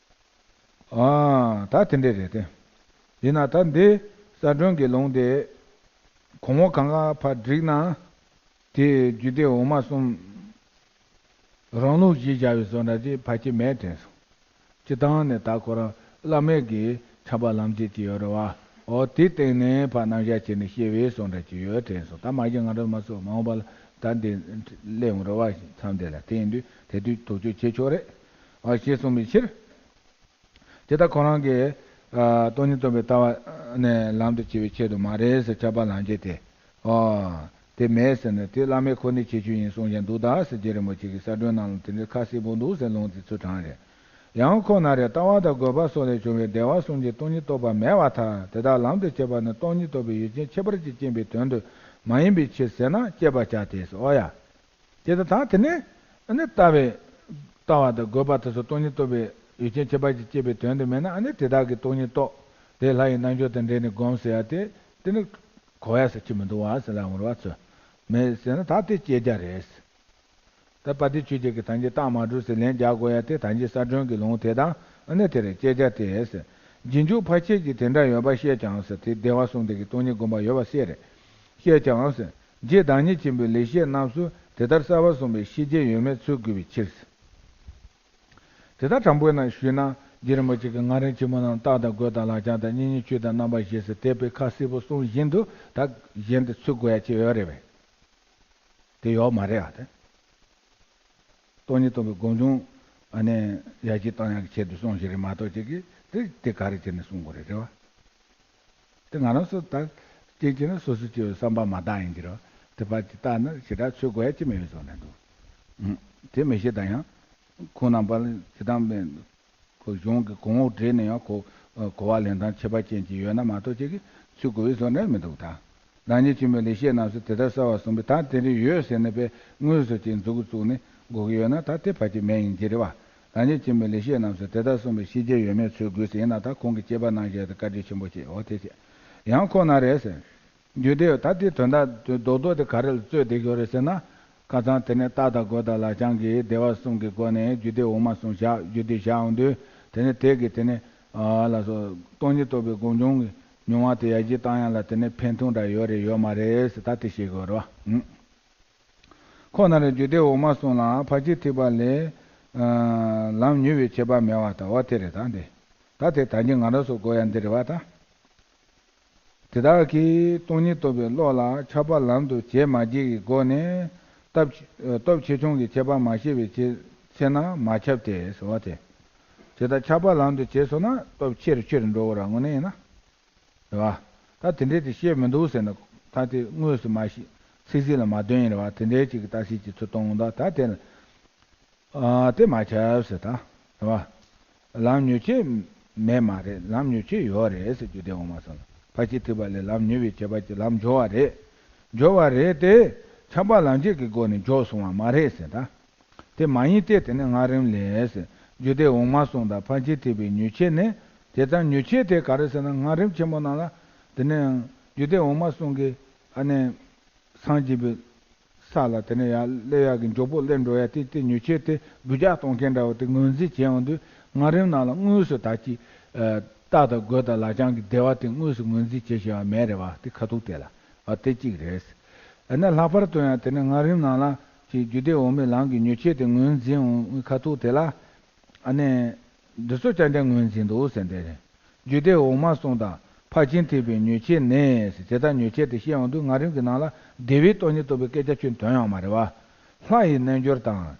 ཨ། ད་དེ་འདྲས་རེད་དེ། ཡིན་ན་ད་འདི་ས་སྒྲོན་གྱི་ལུང་དེ་གོང་འོག་གང་ག་ཕར་བསྒྲིགས་ན། དེ་རྒྱུད་སྡེ་འོག་མ་གསུམ་རང་ལུགས་གཞིར་བཞག་པའི་བཟོ་འདྲ་ཅིག་ཕལ་ཆེར་མེད་དྲན་སོང་། སྤྱིར་བཏང་ནས་ད་ཁོ་རང་བླ་མེད་ཀྱི་ཆགས་པ་ལམ་བྱེད་ཅིག་ཡོད་རེད་བ། འོ་དེའི་སྟེང་ནས་ཕར་རྣམ་གཞག་བྱས་ནས་བཤད་པའི་བཟོ་འདྲ་ཅིག་ཡོད་དྲན་སོང་། ད་མ་གཞི་ང་རང་མ་སོགས་མ་འོངས་པ་ལ་ད་འདི་སླེབས་ཡོང་རེད་བ། མཚམས་དེ་ལ་དེ་ཡིན་དུས་དེ་དུས་དོགས་གཅོད་བྱེད་ཆོག་རེད། ཨ། ཞེས་གསུངས་པའི་ཕྱིར། དེ་ལྟར་ཁོ་རང་གིས། ཨ། སྟོང་ཉིད་རྟོགས་པའི་ལྟ་བ་ནས་ལམ་དུ་བྱེད་པའི་ཆེད་དུ་མ་རེད་ཟེར་ཆགས་པ་ལམ་བྱེད་དེ། ཨ། དེ་མེད་ཟེར་ནས་དེ་བླ་མེད་ཁོ་ནའི་ཁྱད་ཆོས་ཡིན་གསུང་བཞིན་འདུག་ད་ཟེར་རྗེ་རིན་པོ་ཆེ་གིས་ས་སྒྲོན་ནང་ལ་དེ་འདྲའི་ཁ་གསལ་པོ་འདུག་ཟེར་ལུང་དེ་ཚུར་དྲངས་རེད། ཡང་ཁོ་ན་རེ་ལྟ་བ་དང་དགོས་པ་སོགས་ལས་བྱུང་བའི་བདེ་བ་གསུམ་གྱི་སྟོང་ཉིད་རྟོགས་པ་མེད་པར་ཐལ། དེ་དག་ལམ་དུ་བྱེད་པ་ནི་སྟོང་ཉིད་རྟོགས་པའི་ཡུལ་ཅན་ཁྱད་པར་ཅན་སྐྱེ་བའི་དོན་དུ་མ་ཡིན་པའི་ཕྱིར་ཟེར་ན་དཔྱད་པར་བྱ་སྟེ་ཟེར། འོ་ཡ། དེ་ལྟ་ད་དེ་ནས་ཨ་ནི་ལྟ་བའི་ ལྟ་བ་དང་དགོས་པ་དེ་ཚོ་སྟོང་ཉིད་རྟོགས་པའི་ཡུལ་ཅན་ཁྱད་པར་ཅན་སྐྱེས་པའི་དོན་དུ་མེད་ན། ཨ་ནི་དེ་དག་གིས་སྟོང་ཉིད་རྟོགས་དེ་ལྷ་ཡི་རྣལ་འབྱོར་དང་འབྲེལ་ནས་བསྒོམ་ཟེར་ཡ་དེ་དེ་ནི་གོ་ཡ་ཟེར་གྱི་མི་འདུག་བ་ཟེར་ལ་འོང་བ་ཚོས་མེད་ཟེར་ན་ད་དེ་བསྐྱེད་རྒྱ་རེད། ད་དཔལ་ལྡན་ཆོས་རྒྱལ་གྱིས་ཐམས་ཅད་རྟག་མ་གྲུབ་ཟེར་ལན་རྒྱག་དགོས་ཡ་དེ་ཐམས་ཅད་གསལ་སྒྲོན་གྱི་ལུང་དེ་དང་ཨ་ནི་དེ་རེད། བསྐྱེད་རྒྱ་དེ་ཟེར། རྗེས་འཇུག་ཕལ་ཆེར་གྱིས་དེ་འདྲ་ཡོད་པ་བཤད་ཀྱང་ཟེར། དེ་བདེ་བ་གསུམ་ལྡན་གྱི་སྟོང་ཉིད་སྒོམ་པ་ཡོད་པ་ཟེར་རེད། བཤད་ཀྱང་ཟེར། རྗེ་བདག་ཉིད་ཆེན་པོའི་ལེགས་བཤད་རྣམས་སུ་དེ་ལྟར་གསལ་བར་གསུངས་པའི་ཤེས་བྱེད་ཡོད་མེད་ཚུལ་དགོས་པའི་ཕྱིར་ཟེར། དེ་ལྟར་དྲང་པོའི་ནང་ཞུས་ན་རྗེ་རིན་པོ་ཆེ་གིས་ང་རང་ཆེན་མོ་རྣམས་རྟགས་དང་དགོས་དང་ལག་ཆ་དང་གཉེན་ཉེ་ཆོས་དང་རྣམ་པ་བཞི་ཟེར་དེ་དཔེ་ཁ་གསལ་པོ་གསུངས་བཞིན་དུ་ད་གཞན་དུ་ཚུར་དགོས་ཡ་ཅིག་ཡོད་རེད་པས། དེ་ཡོད་མ་རེད་ཨ་དེ། སྟོང་ཉིད་རྟོགས་པའི་སྒོམ་བྱུང་ཨ་ནི་ཡར་རྒྱས་བཏང་ཡག་གི་ཆེད་དུ་གསུངས་ཤིག་རེད་མ་གཏོགས་ཅིག་གིས་དེ་དེ་ག་རེ་བྱས་ནས་གསུང་དགོས་རེད་རེད་བ། དེ་ང་རང་ཚོ་ད་གཅིག་བྱས་ན་སོ་སོ་སྐྱེ་བོའི་བསམ་པ་མ་དག་ཡིན་གྱི་རེད་བ། དེ་ཕར་ཅིག་བལྟས་ན་ཞེ་དྲག་ཚོད་དགོས་ཡ་ཅི་མེད་པའི་བཟོ་ནས་འདུག་ཨུམ། དེ་མི་ཤེས་ད་ཡང་ཁོང་རྣམ་པ་ལ་ཇི་ལྟར་མེད། ཁོ་གཞུང་གི་གོང་འོག་བྲིས་ནས་ཡང་ཁོ་གོ་བ་ལེན་སྟངས་ཁྱད་པར་ཅན་ཅིག་ཡོད་ན་མ་གཏོགས་ཅིག་གིས་ཚུར་དགོས་པའི་བཟོ་འདྲ་མི་འདུག་ད། བདག་ཉིད་ཆེན་པོའི་ལེགས་བཤད་རྣམས་སུ་དེ་ལྟར་གསལ་བར་གསུངས་པས་ད་དེ་འདྲ་ཡོད་ཟེར་ནས་པས་དངོས་སུ་ཅིག་མཛུབ་གུ་བཙུགས་ནས་དགོས་ཀྱི་ཡོད་ན་ད་དེ་ཕལ་ཆེར་མེད་ཡིན་གྱི་རེད་བ། བདག་ཉིད་ཆེན་པོའི་ལེགས་བཤད་རྣམས་སུ་དེ་ལྟར་གསུངས་པའི་ཤེས་བྱེད་ཡོད་མེད་ཚུལ་དགོས་ཟེར་ཡིན་ན་ད་ཁོང་གི་བསྐྱེད་པ་རྣམ་བཞི་དེ་བཀའ་དྲིན་ཆེན་པོ་བྱས་འོ་དེ་བྱས། ཡང་ཁོ་ན་རེད་ཟེར། རྒྱུད་སྡེ་ད་དེ་དོན་དག་རྡོག་རྡོག་དེ་ག་རེ་ལ་རྩོད་བསྡད་ཀྱི་ཡོད་རེད་ཟེར་ན། ཁ་སང་དེ་ནས་རྟགས་དང་དགོས་དང་ལག་ཆ་གི་བདེ་བ་གསུམ་གྱི་སྒོ་ནས་རྒྱུད་སྡེ་འོག་མ་གསུམ་བཞག་རྒྱུད་སྡེ་བཞག་འོང་དུས་དེ་ནས་དེ་གི་དེ་ནས་ཨ་ལ་སོ་སྟོང་ཉིད་རྟོགས་པའི་སྒོམ་བྱུང་གི་མྱོང་བ་དེ་ཡར་རྒྱས་བཏང་ཡག་ལ་དེ་ནས་ཕན་ཐོགས་འདྲ་ཡོད་རེད་ཡོད་མ་རེད་ཟེར་ད་དེ་བཤད་དགོས་རེད་བ། ཁོ་ན་རེ་རྒྱུད་སྡེ་འོག་མ་གསུམ་ལ་ཕར་ཕྱིན་ཐེག་པ་ལས་ལམ་ཉུང་བའི་ཁྱད་པར་མེད་པ་ལྟ་བུ་དེ་རེད་ད་འདི། ད་དེ་ད་གིན་ང་རང་ཚོ་གོ་ཡག་འདི་རེད་བ་ད། དེ་དག་གིས་སྟོང་ཉིད་རྟོགས་པའི་བློ་ལ་ཆགས་པ་ལམ་དུ་བྱེད་མ་བྱེད་ཀྱི་སྒོ་ནས་སྟོབས་ཆེ་སྟོབས་ཆེ་ཆུང་གི་ཁྱད་པར་མ་ཤེས་པའི་ཕྱིར་ཆེ་ན་མ་ཁྱབ་སྟེ་ཟེར་བ་དེ། དེ་ལྟར་ཆགས་པ་ལམ་དུ་བྱས་སོང་ན་སྟོབས་ཆེ་རུ་ཆེ་རུ་འགྲོ་བ་རང་ངོས་ནས་ཡིན་ན། རེད་བ། ད་དེ་འདྲས་དེ་ཤེས་མི་འདུག་ཟེར་ན་ད་དེ་དངོས་སུ་མ་ཤེས་ཚིག་ཚིག་ལ་མ་འདོན་ཡིན་རེད་བ་དེ་འདྲས་ཅིག་གི་ལྟ་ཚུལ་གྱི་ཚུལ་གཏོང་འོང་ད་ད་དེ་ལ། ཨ་དེ་མ་ཁྱབ་ཟེར་ད། རེད་བ། ལམ་ཉུང་ཤས་མེད་མ་རེད་ལམ་ཉུང་ཤས་ཡོད་རེད་ཟེར་རྒྱུ་དེ་འོང་མ་སོང་ལ་ཕར་ཕྱིན་ཐེག་པ་ལས་ལམ་ཉུང་བའི་ཁྱད་པར་གྱིས་ལམ་འབྱོར་བ་རེད། འབྱོར་བ་རེད་དེ། ཆགས་པ་ལམ་བྱེད་ཀྱི་སྒོ་ནས་འབྱོར་སོང་བ་མ་རེད་ཟེར་ད། དེ་མ་ཡིན་ཏེ་དེ་ནི་སྔགས་རིམ་ལས་ཟེར། རྒྱུད་སྡེ་འོག་མ་གསུམ་དང་ཕར་ཕྱིན་ཐེག་པའི་ཉུང་ཤས་ནི། དེ་ལྟར་ཉུང་ཤས་དེ་ག་རེ་ཟེར་ན་སྔགས་རིམ་ཆེན་མོ་ནང་ལ། དེ་ནི་རྒྱུད་སྡེ་འོག་མ་གསུམ་གྱི་ཨ་ནི། སངས་རྒྱས་པའི་ས་ལ་དེ་ནི་ཡར་སླེབས་ཡག་གི་མགྱོགས་པོ་སླེབས་འགྲོ་ཡ་དེ་དེ་ཉུང་ཤས་དེ་འབུད་རྒྱག་གཏོང་མཁན་འདྲ་བོ་དེ་ངོས་འཛིན་བྱས་ཡོང་དུས་སྔགས་རིམ་ནང་ལ་དངོས་སུ་ད་ཅི། རྟགས་དང་དགོས་དང་ལག་ཆ་གི་བདེ་བ་དེ་དངོས་སུ་ངོས་འཛིན་བྱེད་བཞིན་པ་མེད་རེད་བ་དེ་ཁ་ཐུག་དེ་ལ། ཨ་དེ་གཅིག་རེད། ཨ་ནི་ལྷག་པར་དུ་ཡང་དེ་ནི་སྔགས་རིམ་ནང་ལ་ཅིག་རྒྱུད་སྡེ་འོག་མའི་ལམ་གྱི་ཉུང་ཤས་དེ་ངོས་འཛིན་འོང་བའི་ཁ་ཐུག་དེ་ལ། ཨ་ནི། འདི་ཚོ་རྐྱང་རྐྱང་ངོས་འཛིན་འདུག་ཟེར་འདི་རེད། རྒྱུད་སྡེ་འོག་མ་གསུམ་དང་ཕར་ཕྱིན་ཐེག་པའི་ཉུང་ཤས་ནས་ཟེར་དེ་ལྟར་ཉུང་ཤས་དེ་བཤད་ཡོང་དུས་སྔགས་རིམ་གྱི་ནང་ལ་བདེ་བའི་སྟོང་ཉིད་རྟོགས་པའི་སྐད་ཆ་ཁྱོན་དོན་ཡང་མ་རེད་བ། ལྷ་ཡི་རྣལ་འབྱོར་དང་།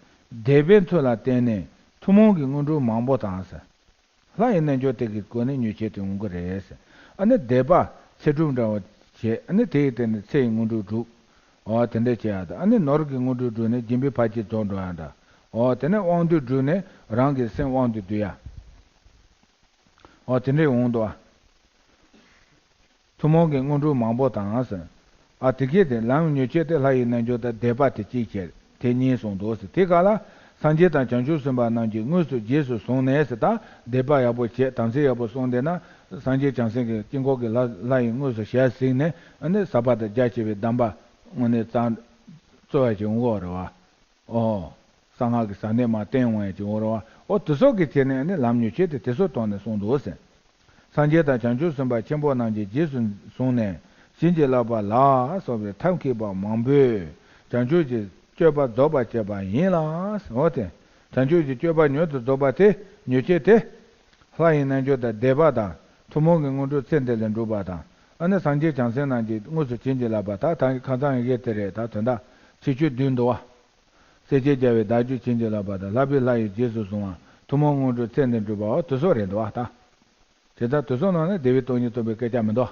དད་པའི་མཐུ་ལ་བརྟེན་ནས་ཐུན་མོང་གི་དངོས་གྲུབ་མང་པོ་དང་ཟེར། ལྷ་ཡི་རྣལ་འབྱོར་དེ་གི་སྒོ་ནས་ཉུང་ཤས་དེ་འོང་གི་རེད་ཟེར། ཨ་ནི་དད་པ་ཚེ་སྒྲུབ་འདྲ་བོ་བྱས་ཨ་ནི་དེ་ཡི་སྟེང་ནས་ཚེ་ཡི་དངོས་གྲུབ་སྒྲུབ། འོ་དེ་འདྲ་བྱེད་ཡག་དང་ཨ་ནི་ནོར་གྱི་དངོས་གྲུབ་བསྒྲུབས་ནས་སྦྱིན་པའི་ཕར་ཕྱིན་རྫོགས་འགྲོ་ཡག་འདྲ། འོ་དེ་ནས་དབང་སྡུད་བསྒྲུབས་ནས་རང་གི་སེམས་དབང་དུ་བསྡུ་ཡག་འོ་དེ་འདྲ་འོང་འདུག་ཨ། ཐུན་མོང་གི་དངོས་གྲུབ་མང་པོ་དང་ཟེར། ཨ་དེ་གས་དེ་ལམ་ཉུང་ཤས་དེ་ལྷ་ཡི་རྣལ་འབྱོར་དང་དད་པ་དེ་གཅིག་བྱས་དེ་གཉིས་གསུངས་འདུག་ཟེར་དེ་ག་ལ། སངས་རྒྱས་དང་བྱང་ཆུབ་སེམས་དཔའ་རྣམས་ཀྱིས་དངོས་སུ་རྗེས་སུ་བཟུང་ནས་ཟེར་ད་དད་པ་ཡག་པོ་བྱས་དམ་ཚིག་ཡག་པོ་སྲུང་བསྡད་ན་སངས་རྒྱས་བྱང་སེམས་ཀྱི་དཀྱིལ་འཁོར་གྱི་ལྷ་ལྷ་ཡི་དངོས་སུ་ཞལ་གཟིགས་ནས་ཨ་ནི་ཟབ་པ་དང་རྒྱ་ཆེ་བའི་གདམས་པ་དངོས་གནས་གཙང་རྩོལ་བ་ཞིག་འོང་གི་རེད་བ། ཨོ། གསང་སྔགས་ཀྱི་ཟབ་གནད་མར་བསྟན་འོང་ཡ་ཅིག་འོང་རེད་བ། ཨོ་དེ་སོགས་ཀྱི་ཆེད་ནས་ནི་ལམ་ཉུང་ཤས་དེ་དེ་སོགས་ཐོག་ནས་གསུངས་འདུག་ཟེར། སངས་རྒྱས་དང་བྱང་ཆུབ་སེམས་དཔའ་ཆེན་པོ་རྣམས་ཀྱིས་རྗེས་སུ་བཟུང་ནས་བྱིན་གྱིས་བརླབས་པ་ལ་སོགས་པའི་ཐབས་མཁས་པ་མང་པོས་བྱང་ཆུབ་ཀྱི་སྤྱོད་པ་རྫོགས་པར་བྱེད་པ་ཡིན་ལ། འོ་དེ་བྱང་ཆུབ་ཀྱི་སྤྱོད་པ་མྱུར་དུ་རྫོགས་པ་དེ་ཉུང་ཤས་དེ། ལྷ་ཡི་རྣལ་འབྱོར་དང་དད་པ་དང་ཐུན་མོང་གི་དངོས་གྲུབ་ཚེ་འདི་ལས་འགྲུབ་པ་དང་ཨ་ནི་སངས་རྒྱས་བྱང་སེམས་རྣམས་ཀྱིས་དངོས་སུ་བྱིན་གྱིས་བརླབས་པ་ད་ད་ཁ་སང་ཡི་གེ་དེ་རེད་ད་དོན་དག་ཚིག་བཅུ་བསྡུས་འདུག་བ། སྲས་བཅས་རྒྱལ་བའི་བདག་རྒྱུད་བྱིན་གྱིས་བརླབས་པ་དང་ལྷག་པའི་ལྷ་ཡིས་རྗེས་སུ་བཟུང་བ་ཐུན་མོང་དངོས་གྲུབ་ཚེ་འདིར་འགྲུབ་པའོ་དེ་སོགས་རེད་འདུག་བ་ད། དེ་ལྟར་དེ་སོགས་ནང་ནས་བདེ་བའི་སྟོང་ཉིད་རྟོགས་པའི་སྐད་ཆ་མི་འདུག